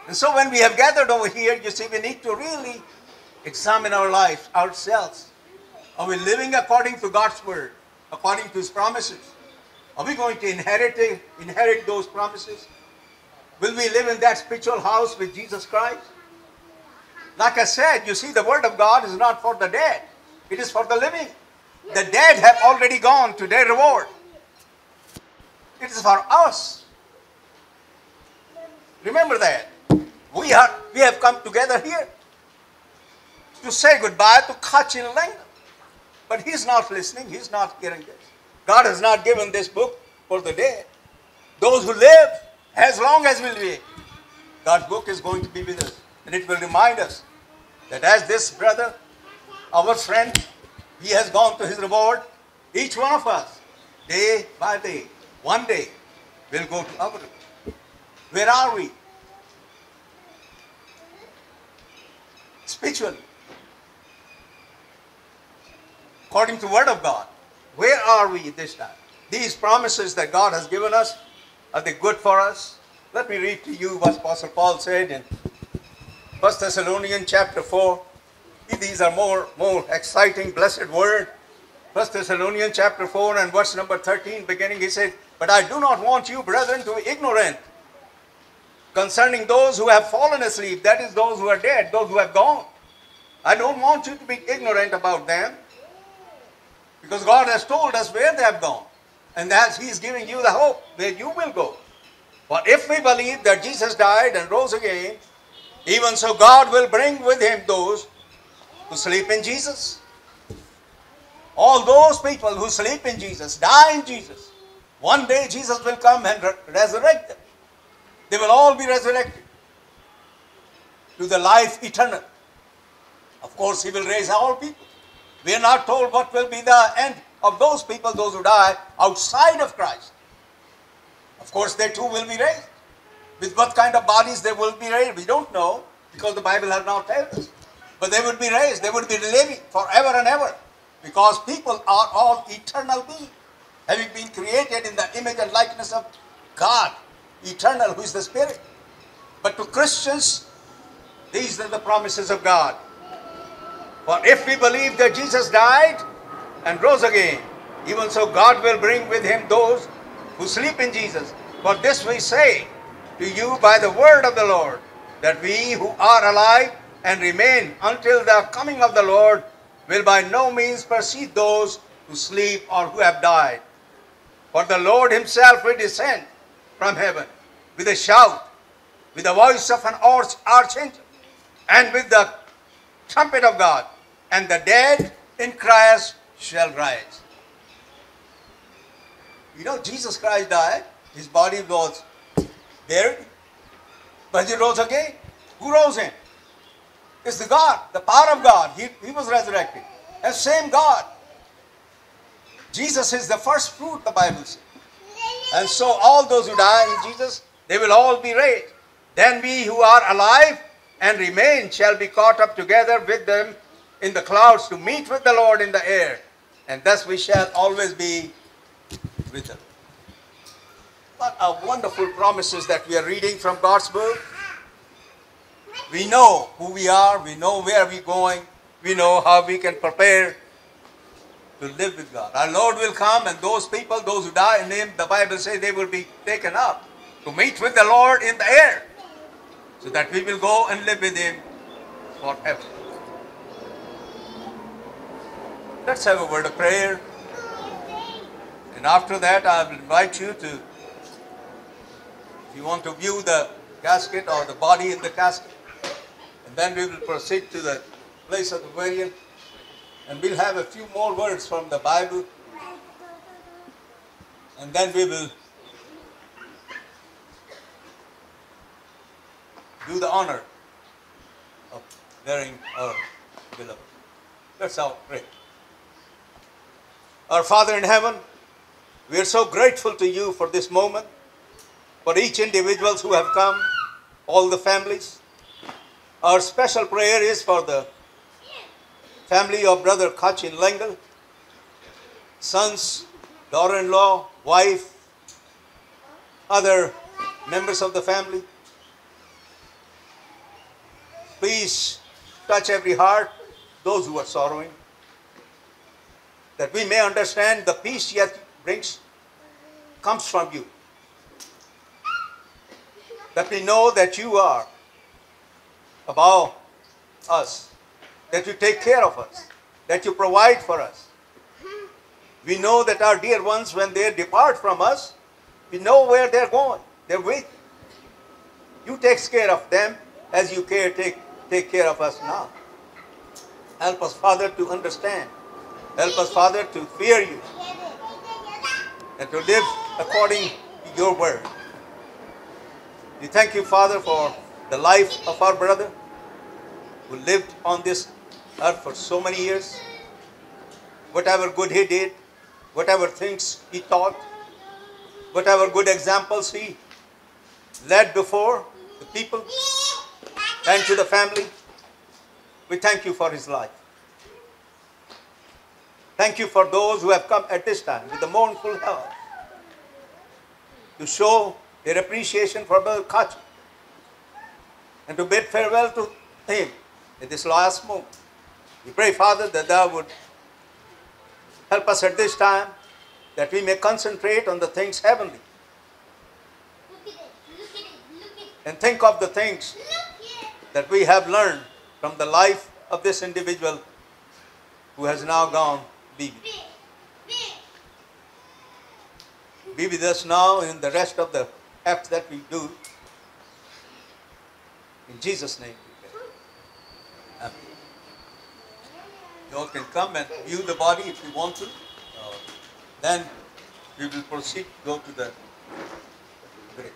And so when we have gathered over here, you see, we need to really examine our lives ourselves. Are we living according to God's word, according to his promises? Are we going to inherit it, inherit those promises? Will we live in that spiritual house with Jesus Christ? Like I said, you see, the word of God is not for the dead. It is for the living. The dead have already gone to their reward. It is for us. Remember that. We are, we have come together here to say goodbye to Kachin Leng. But he's not listening, he's not hearing this. God has not given this book for the dead. Those who live, as long as we live, God's book is going to be with us. And it will remind us that as this brother, our friend, he has gone to his reward, each one of us, day by day, one day, will go to our reward. Where are we? Spiritually, according to word of God, where are we this time? These promises that God has given us, are they good for us? Let me read to you what Apostle Paul said in First Thessalonians chapter four. These are more, more exciting, blessed word. First Thessalonians chapter four and verse number thirteen beginning, he said, "But I do not want you, brethren, to be ignorant concerning those who have fallen asleep," that is, those who are dead, those who have gone. "I don't want you to be ignorant about them, because God has told us where they have gone, and as he is giving you the hope where you will go. For if we believe that Jesus died and rose again, even so God will bring with him those who sleep in Jesus." All those people who sleep in Jesus, die in Jesus, one day Jesus will come and re-, resurrect them. They will all be resurrected to the life eternal. Of course, he will raise all people. We are not told what will be the end of those people, those who die outside of Christ. Of course, they too will be raised. With what kind of bodies they will be raised, we don't know, because the Bible has not told us. But they will be raised, they will be living forever and ever, because people are all eternal beings, having been created in the image and likeness of God, eternal, who is the Spirit. But to Christians, these are the promises of God. For if we believe that Jesus died and rose again, even so God will bring with him those who sleep in Jesus. For this we say to you by the word of the Lord, that we who are alive and remain until the coming of the Lord will by no means precede those who sleep or who have died. For the Lord himself will descend from heaven with a shout, with the voice of an arch-, archangel, and with the trumpet of God, and the dead in Christ shall rise. You know, Jesus Christ died, his body was buried, but he rose again. Who rose him? It's the God, the power of God. He, he was resurrected. And same God. Jesus is the first fruit, the Bible says. And so all those who die in Jesus, they will all be raised. Then we who are alive and remain shall be caught up together with them in the clouds to meet with the Lord in the air. And thus we shall always be with them. What a wonderful promises that we are reading from God's word. We know who we are, we know where we're going, we know how we can prepare to live with God. Our Lord will come, and those people, those who die in him, the Bible says they will be taken up to meet with the Lord in the air, so that we will go and live with him forever. Let's have a word of prayer. And after that, I will invite you to, if you want to view the casket or the body in the casket, and then we will proceed to the place of the burial. And we'll have a few more words from the Bible. And then we will do the honor of burying our beloved. Let's all pray. Our Father in heaven, we are so grateful to you for this moment, for each individuals who have come, all the families. Our special prayer is for the family of Brother Kachin Lengel, sons, daughter-in-law, wife, other members of the family. Please touch every heart, those who are sorrowing, that we may understand the peace yet brings, comes from you. That we know that you are above us, that you take care of us, that you provide for us. We know that our dear ones, when they depart from us, we know where they're going. They're with you. You take care of them as you care, take, take care of us now. Help us, Father, to understand. Help us, Father, to fear you and to live according to your word. We thank you, Father, for the life of our brother who lived on this earth for so many years. Whatever good he did, whatever things he taught, whatever good examples he led before the people and to the family, we thank you for his life. Thank you for those who have come at this time with a mournful heart to show their appreciation for Brother Kachi and to bid farewell to him at this last moment. We pray, Father, that thou would help us at this time, that we may concentrate on the things heavenly and think of the things that we have learned from the life of this individual who has now gone, Bibi. Be with us now in the rest of the acts that we do. In Jesus' name we pray. Amen. You all can come and view the body if you want to. Uh, then we will proceed, go to the break.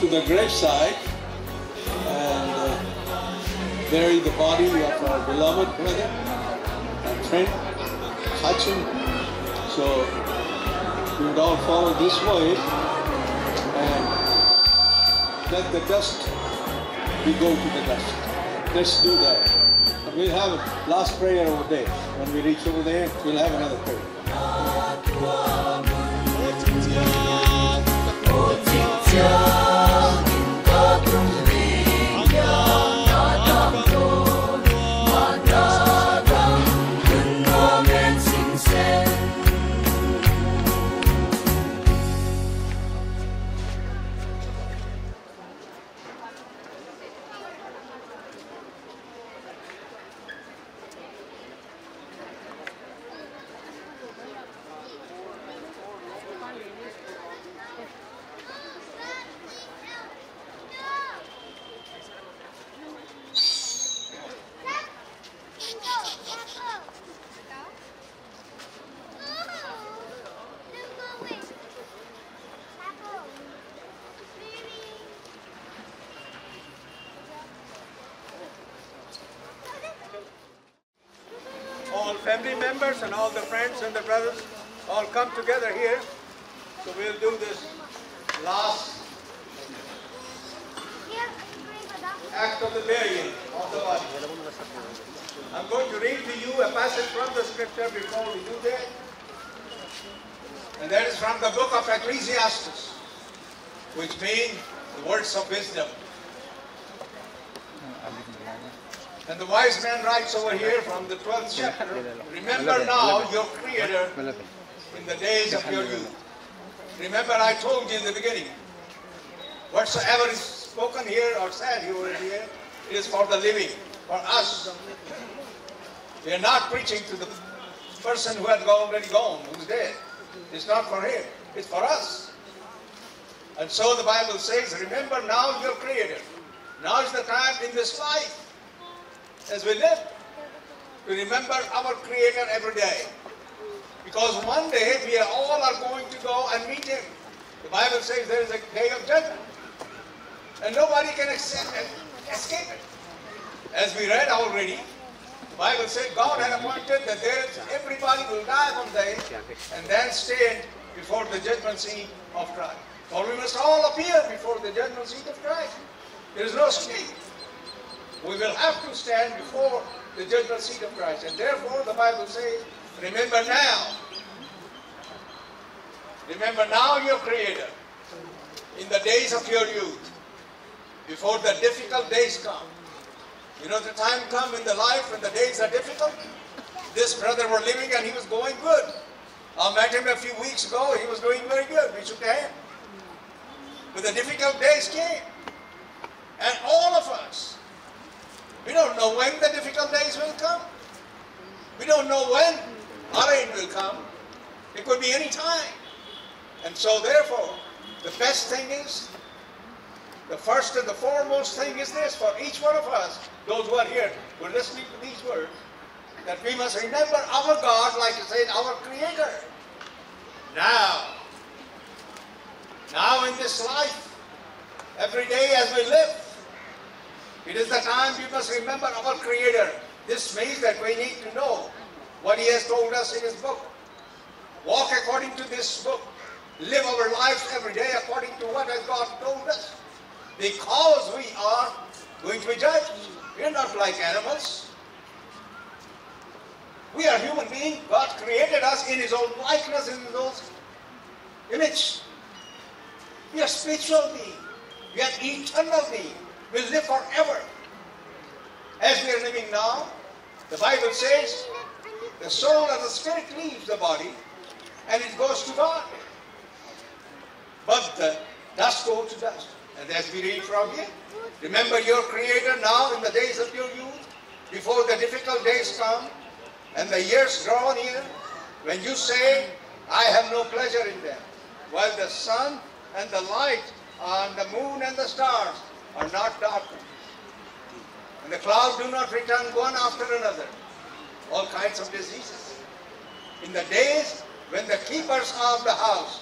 To the graveside and uh, bury the body of our beloved brother and friend, Kachin. So we would all follow this way and let the dust be go to the dust. Let's do that. And we'll have a last prayer over there. When we reach over there, we'll have another prayer. All family members and all the friends and the brothers all come together here. So we'll do this last act of the burying of the body. I'm going to read to you a passage from the scripture before we do that. And that is from the book of Ecclesiastes, which means the words of wisdom. And the wise man writes over here from the twelfth chapter, "Remember now your Creator in the days of your youth." Remember, I told you in the beginning, whatsoever is spoken here or said over here, it is for the living, for us. We are not preaching to the person who had already gone, who's dead. It's not for him. It's for us. And so the Bible says, "Remember now your Creator." Now is the time in this life, as we live, to remember our Creator every day. Because one day we are, all are going to go and meet Him. The Bible says there is a day of judgment. And nobody can accept it, escape it. As we read already, the Bible said God had appointed that there is, everybody will die one day, and then stand before the judgment seat of Christ. For we must all appear before the judgment seat of Christ. There is no escape. We will have to stand before the judgment seat of Christ. And therefore the Bible says, "Remember now. Remember now your Creator in the days of your youth, before the difficult days come." You know, the time come in the life when the days are difficult. This brother was living and he was going good. I met him a few weeks ago. He was doing very good. We shook a hand. But the difficult days came. And all of us, we don't know when the difficult days will come. We don't know when our end will come. It could be any time. And so therefore, the best thing is, the first and the foremost thing is this for each one of us, those who are here, who are listening to these words, that we must remember our God, like I said, our Creator. Now, now in this life, every day as we live, it is the time we must remember our Creator. This means that we need to know what He has told us in His book. Walk according to this book. Live our lives every day according to what has God told us. Because we are going to be judged. We are not like animals. We are human beings. God created us in His own likeness, in His own image. We are spiritual beings. We are eternal beings. We live forever. As we are living now, the Bible says, "The soul and the spirit leaves the body, and it goes to God." But the dust go to dust. And as we read from here, "Remember your Creator now in the days of your youth, before the difficult days come and the years draw near, when you say, 'I have no pleasure in them,' while the sun and the light and the moon and the stars are not darkened, and the clouds do not return one after another." All kinds of diseases. In the days when the keepers of the house,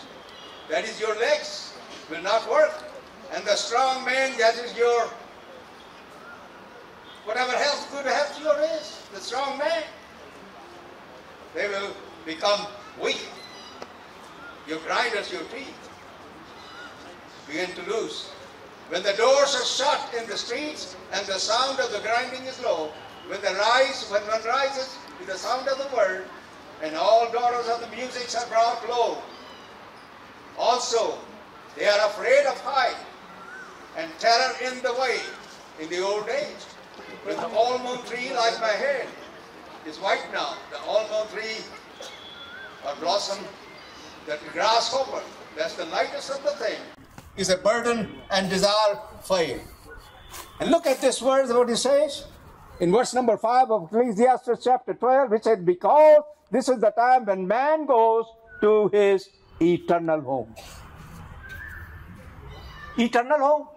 that is your legs, will not work, And the strong man, that is your, whatever health, good health you is, the strong man, they will become weak. You grind as your teeth begin to lose. When the doors are shut in the streets and the sound of the grinding is low, when the rise, when one rises with the sound of the word, and all daughters of the music are brought low. Also, they are afraid of height and terror in the way in the old age. When the almond tree, like my head, is white now, the almond tree or blossom, that grasshopper, that's the lightest of the thing, is a burden and desire for you. And look at this verse, what it says in verse number five of Ecclesiastes chapter twelve, which says, "Because this is the time when man goes to his eternal home." Eternal home,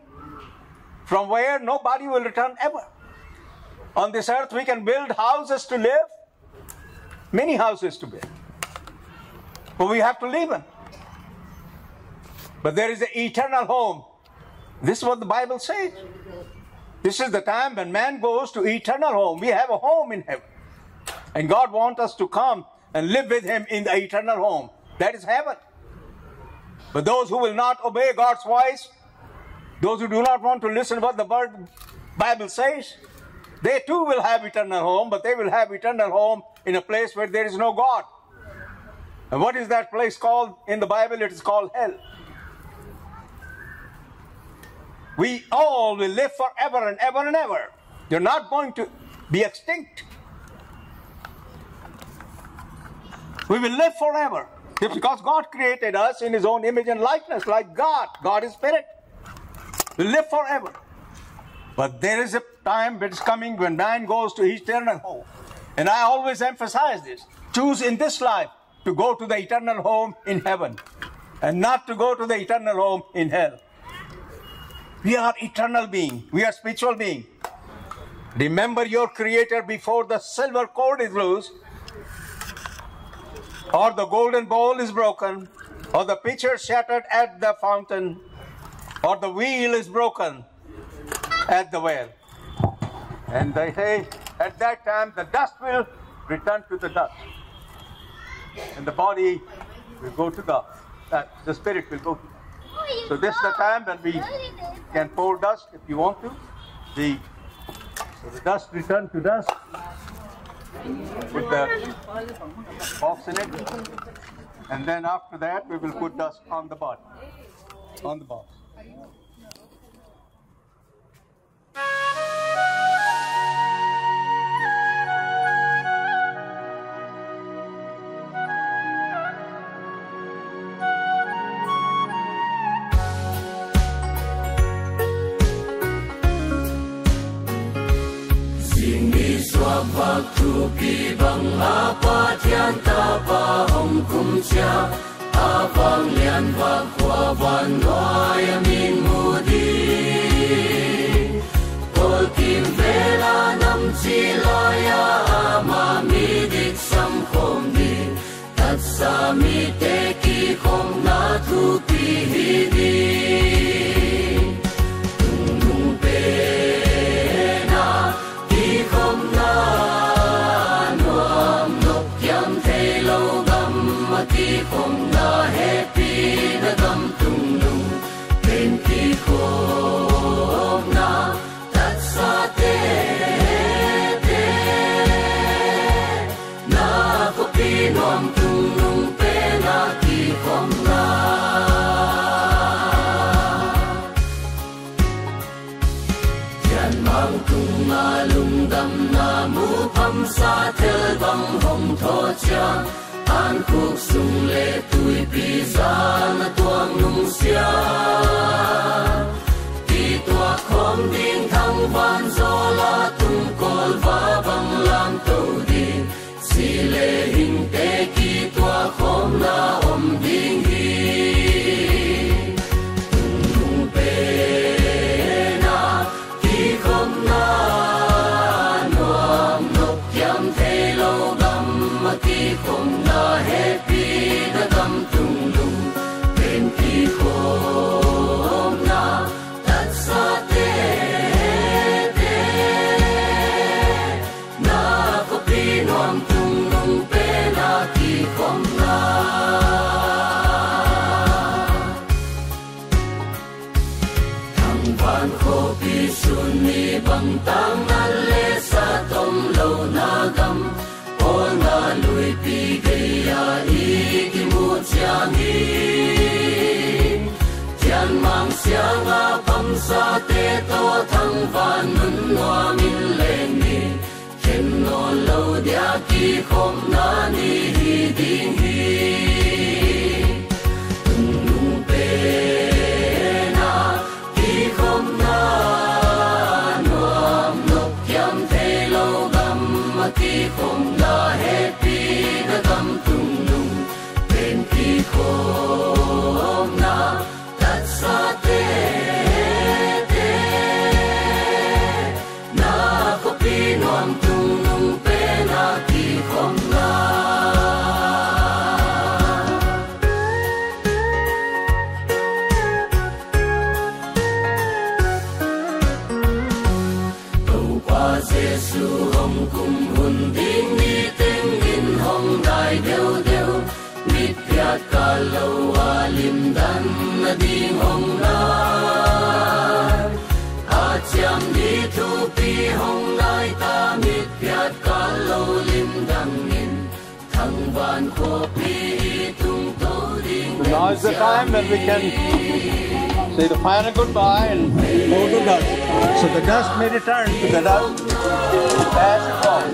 from where nobody will return ever. On this earth, we can build houses to live, many houses to build, but we have to leave them. But there is an eternal home. This is what the Bible says. This is the time when man goes to eternal home. We have a home in heaven. And God wants us to come and live with him in the eternal home. That is heaven. But those who will not obey God's voice, those who do not want to listen what the Bi-, Bible says, they too will have eternal home, but they will have eternal home in a place where there is no God. And what is that place called in the Bible? It is called hell. We all will live forever and ever and ever. You're not going to be extinct. We will live forever. It's because God created us in his own image and likeness, like God. God is spirit. We live forever. But there is a time that is coming when man goes to eternal home. And I always emphasize this. Choose in this life to go to the eternal home in heaven and not to go to the eternal home in hell. We are eternal being. We are spiritual being. Remember your Creator before the silver cord is loose, or the golden bowl is broken, or the pitcher shattered at the fountain, or the wheel is broken at the well. And they say, at that time, the dust will return to the dust. And the body will go to God. Uh, the spirit will go to God. So this is the time when we can pour dust if you want to. The, so the dust return to dust with the box in it. And then after that, we will put dust on the body, on the box. Zingni suak vak thupi bang a Pathian tapa hong kum chiang, a vanglian vak khua van nuai a min mu ding. Kol kim vel a nam chi lai a, amah mi dik sam khawm ding. Tatsa mite kikhopna thupi hi ding. Tungnung pen a kikhopna, nuam nop kiam theilou gam a kikhopna, hehpihna gam tungnung pen kikhopna. Tatsate te na khopi nuam tungnung pen a kikhopna. Thianmang tung a lungdamna mu phamsa thil bang hong thou chiang, an khuk sung leh tuipi zan a tuang nung sia. Kituak khawm ding thangvan zawl a tungkawl va bang lam tou ding. Si leh hingte kituak khawmna om ding hi. Tungnung pen a kikhopna, nuam nop kiam theilou gam a kikhopna, hehpihna gam tungnung pen kikhop. Sun ni bang tang na leh sa tawm lou na gam, awlna luipi gei a i kimu chiang in, Thianmang siang a pamsate toh thangvahna nuam in leng ni, khen nawn lou dia kikhopna ni hi ding hi. Tungnung pen a kikhopna nuam, nop kiam theilou gam a kikhopna, hehpihna gam tungnung pen kikhopna, tatsate te na khopi nuam tungnung pen a kikhopna. Toupa Jesu hong kum hun ding ni tengin hong dai deuhdeuh, mitpiat kal lou a limdanna ding hong lai. A chiam ni thupi hong lai ta, mitpiat kal lou limdang in, thangvahna khopi tungtou ding. Now is the time when we can say the final goodbye and go to dust. So the dust may return to the dust as it was.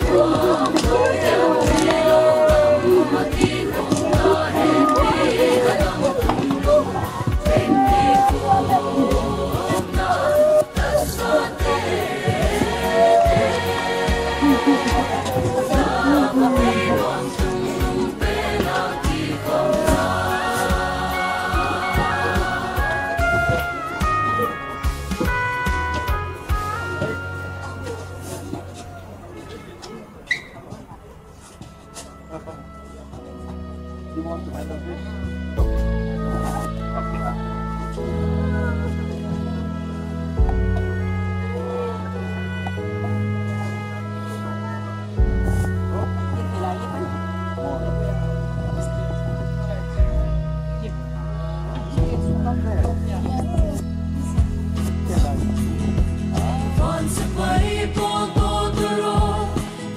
Van sipai pawl toh tawraw,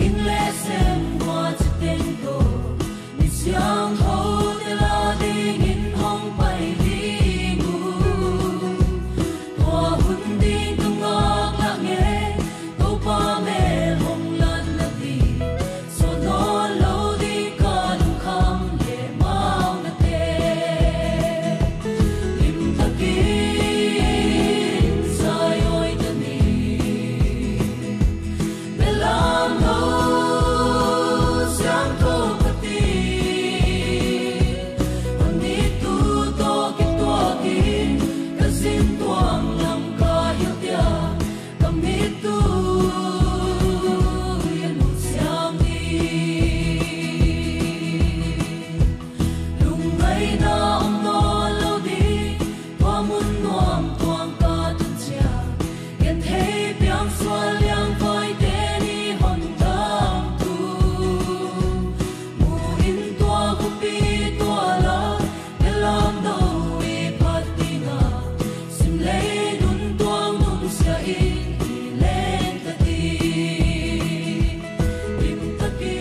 inn leh sem guah chiteng toh, mi siangthou te la dingin hong pai ding uh. Tua hun ding ka ngaklah ngei, Toupa mel hong latna ding, sawt nawn lou ding ka lungkham leh maunate. Limtakin zaioi ka ni, belam lou siangthou ka ti. Hon nitu toh kituakin, ka zin tuang lam ka hilh dia, ka mittui a nusiat ni. Lungngaihna om nawn lou ding, tua mun nuam tuang ka tun chiang, genthei piang sual liangvaite ni hon tangtung. Muin tua khopi tual a, belam dou i phat ding a, simlei nun tuang nungsia in i leng ka ti.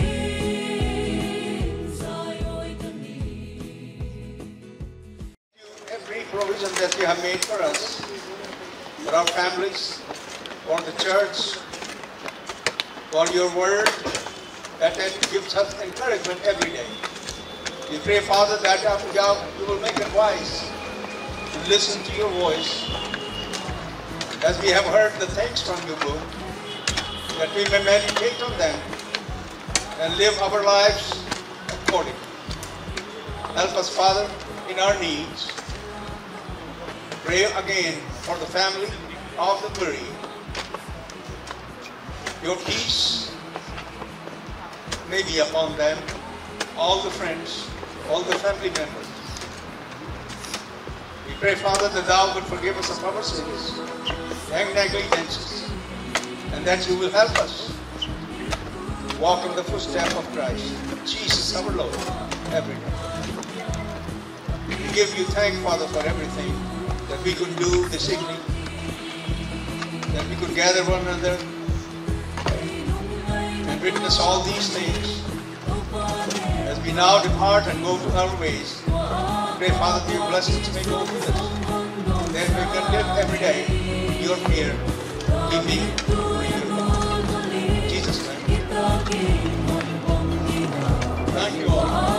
Limtakin zaioi ka ni. Every provision that you have made for us, for our families, for the church, for your word, that it gives us encouragement every day. We pray, Father, that uh, we are, we will make it wise to listen to your voice as we have heard the things from your book, that we may meditate on them and live our lives accordingly. Help us, Father, in our needs. Pray again for the family of the bereaved. Your peace may be upon them, all the friends, all the family members. We pray, Father, that thou would forgive us of our sins and negligences, and that you will help us walk in the footsteps of Christ Jesus our Lord every day. We give you thanks, Father, for everything that we could do this evening. that we could gather one another and witness all these things. As we now depart and go to our ways, pray, Father, that your blessings may go with us, that we can live every day in your fear, keeping to you. In Jesus' name. Thank you all.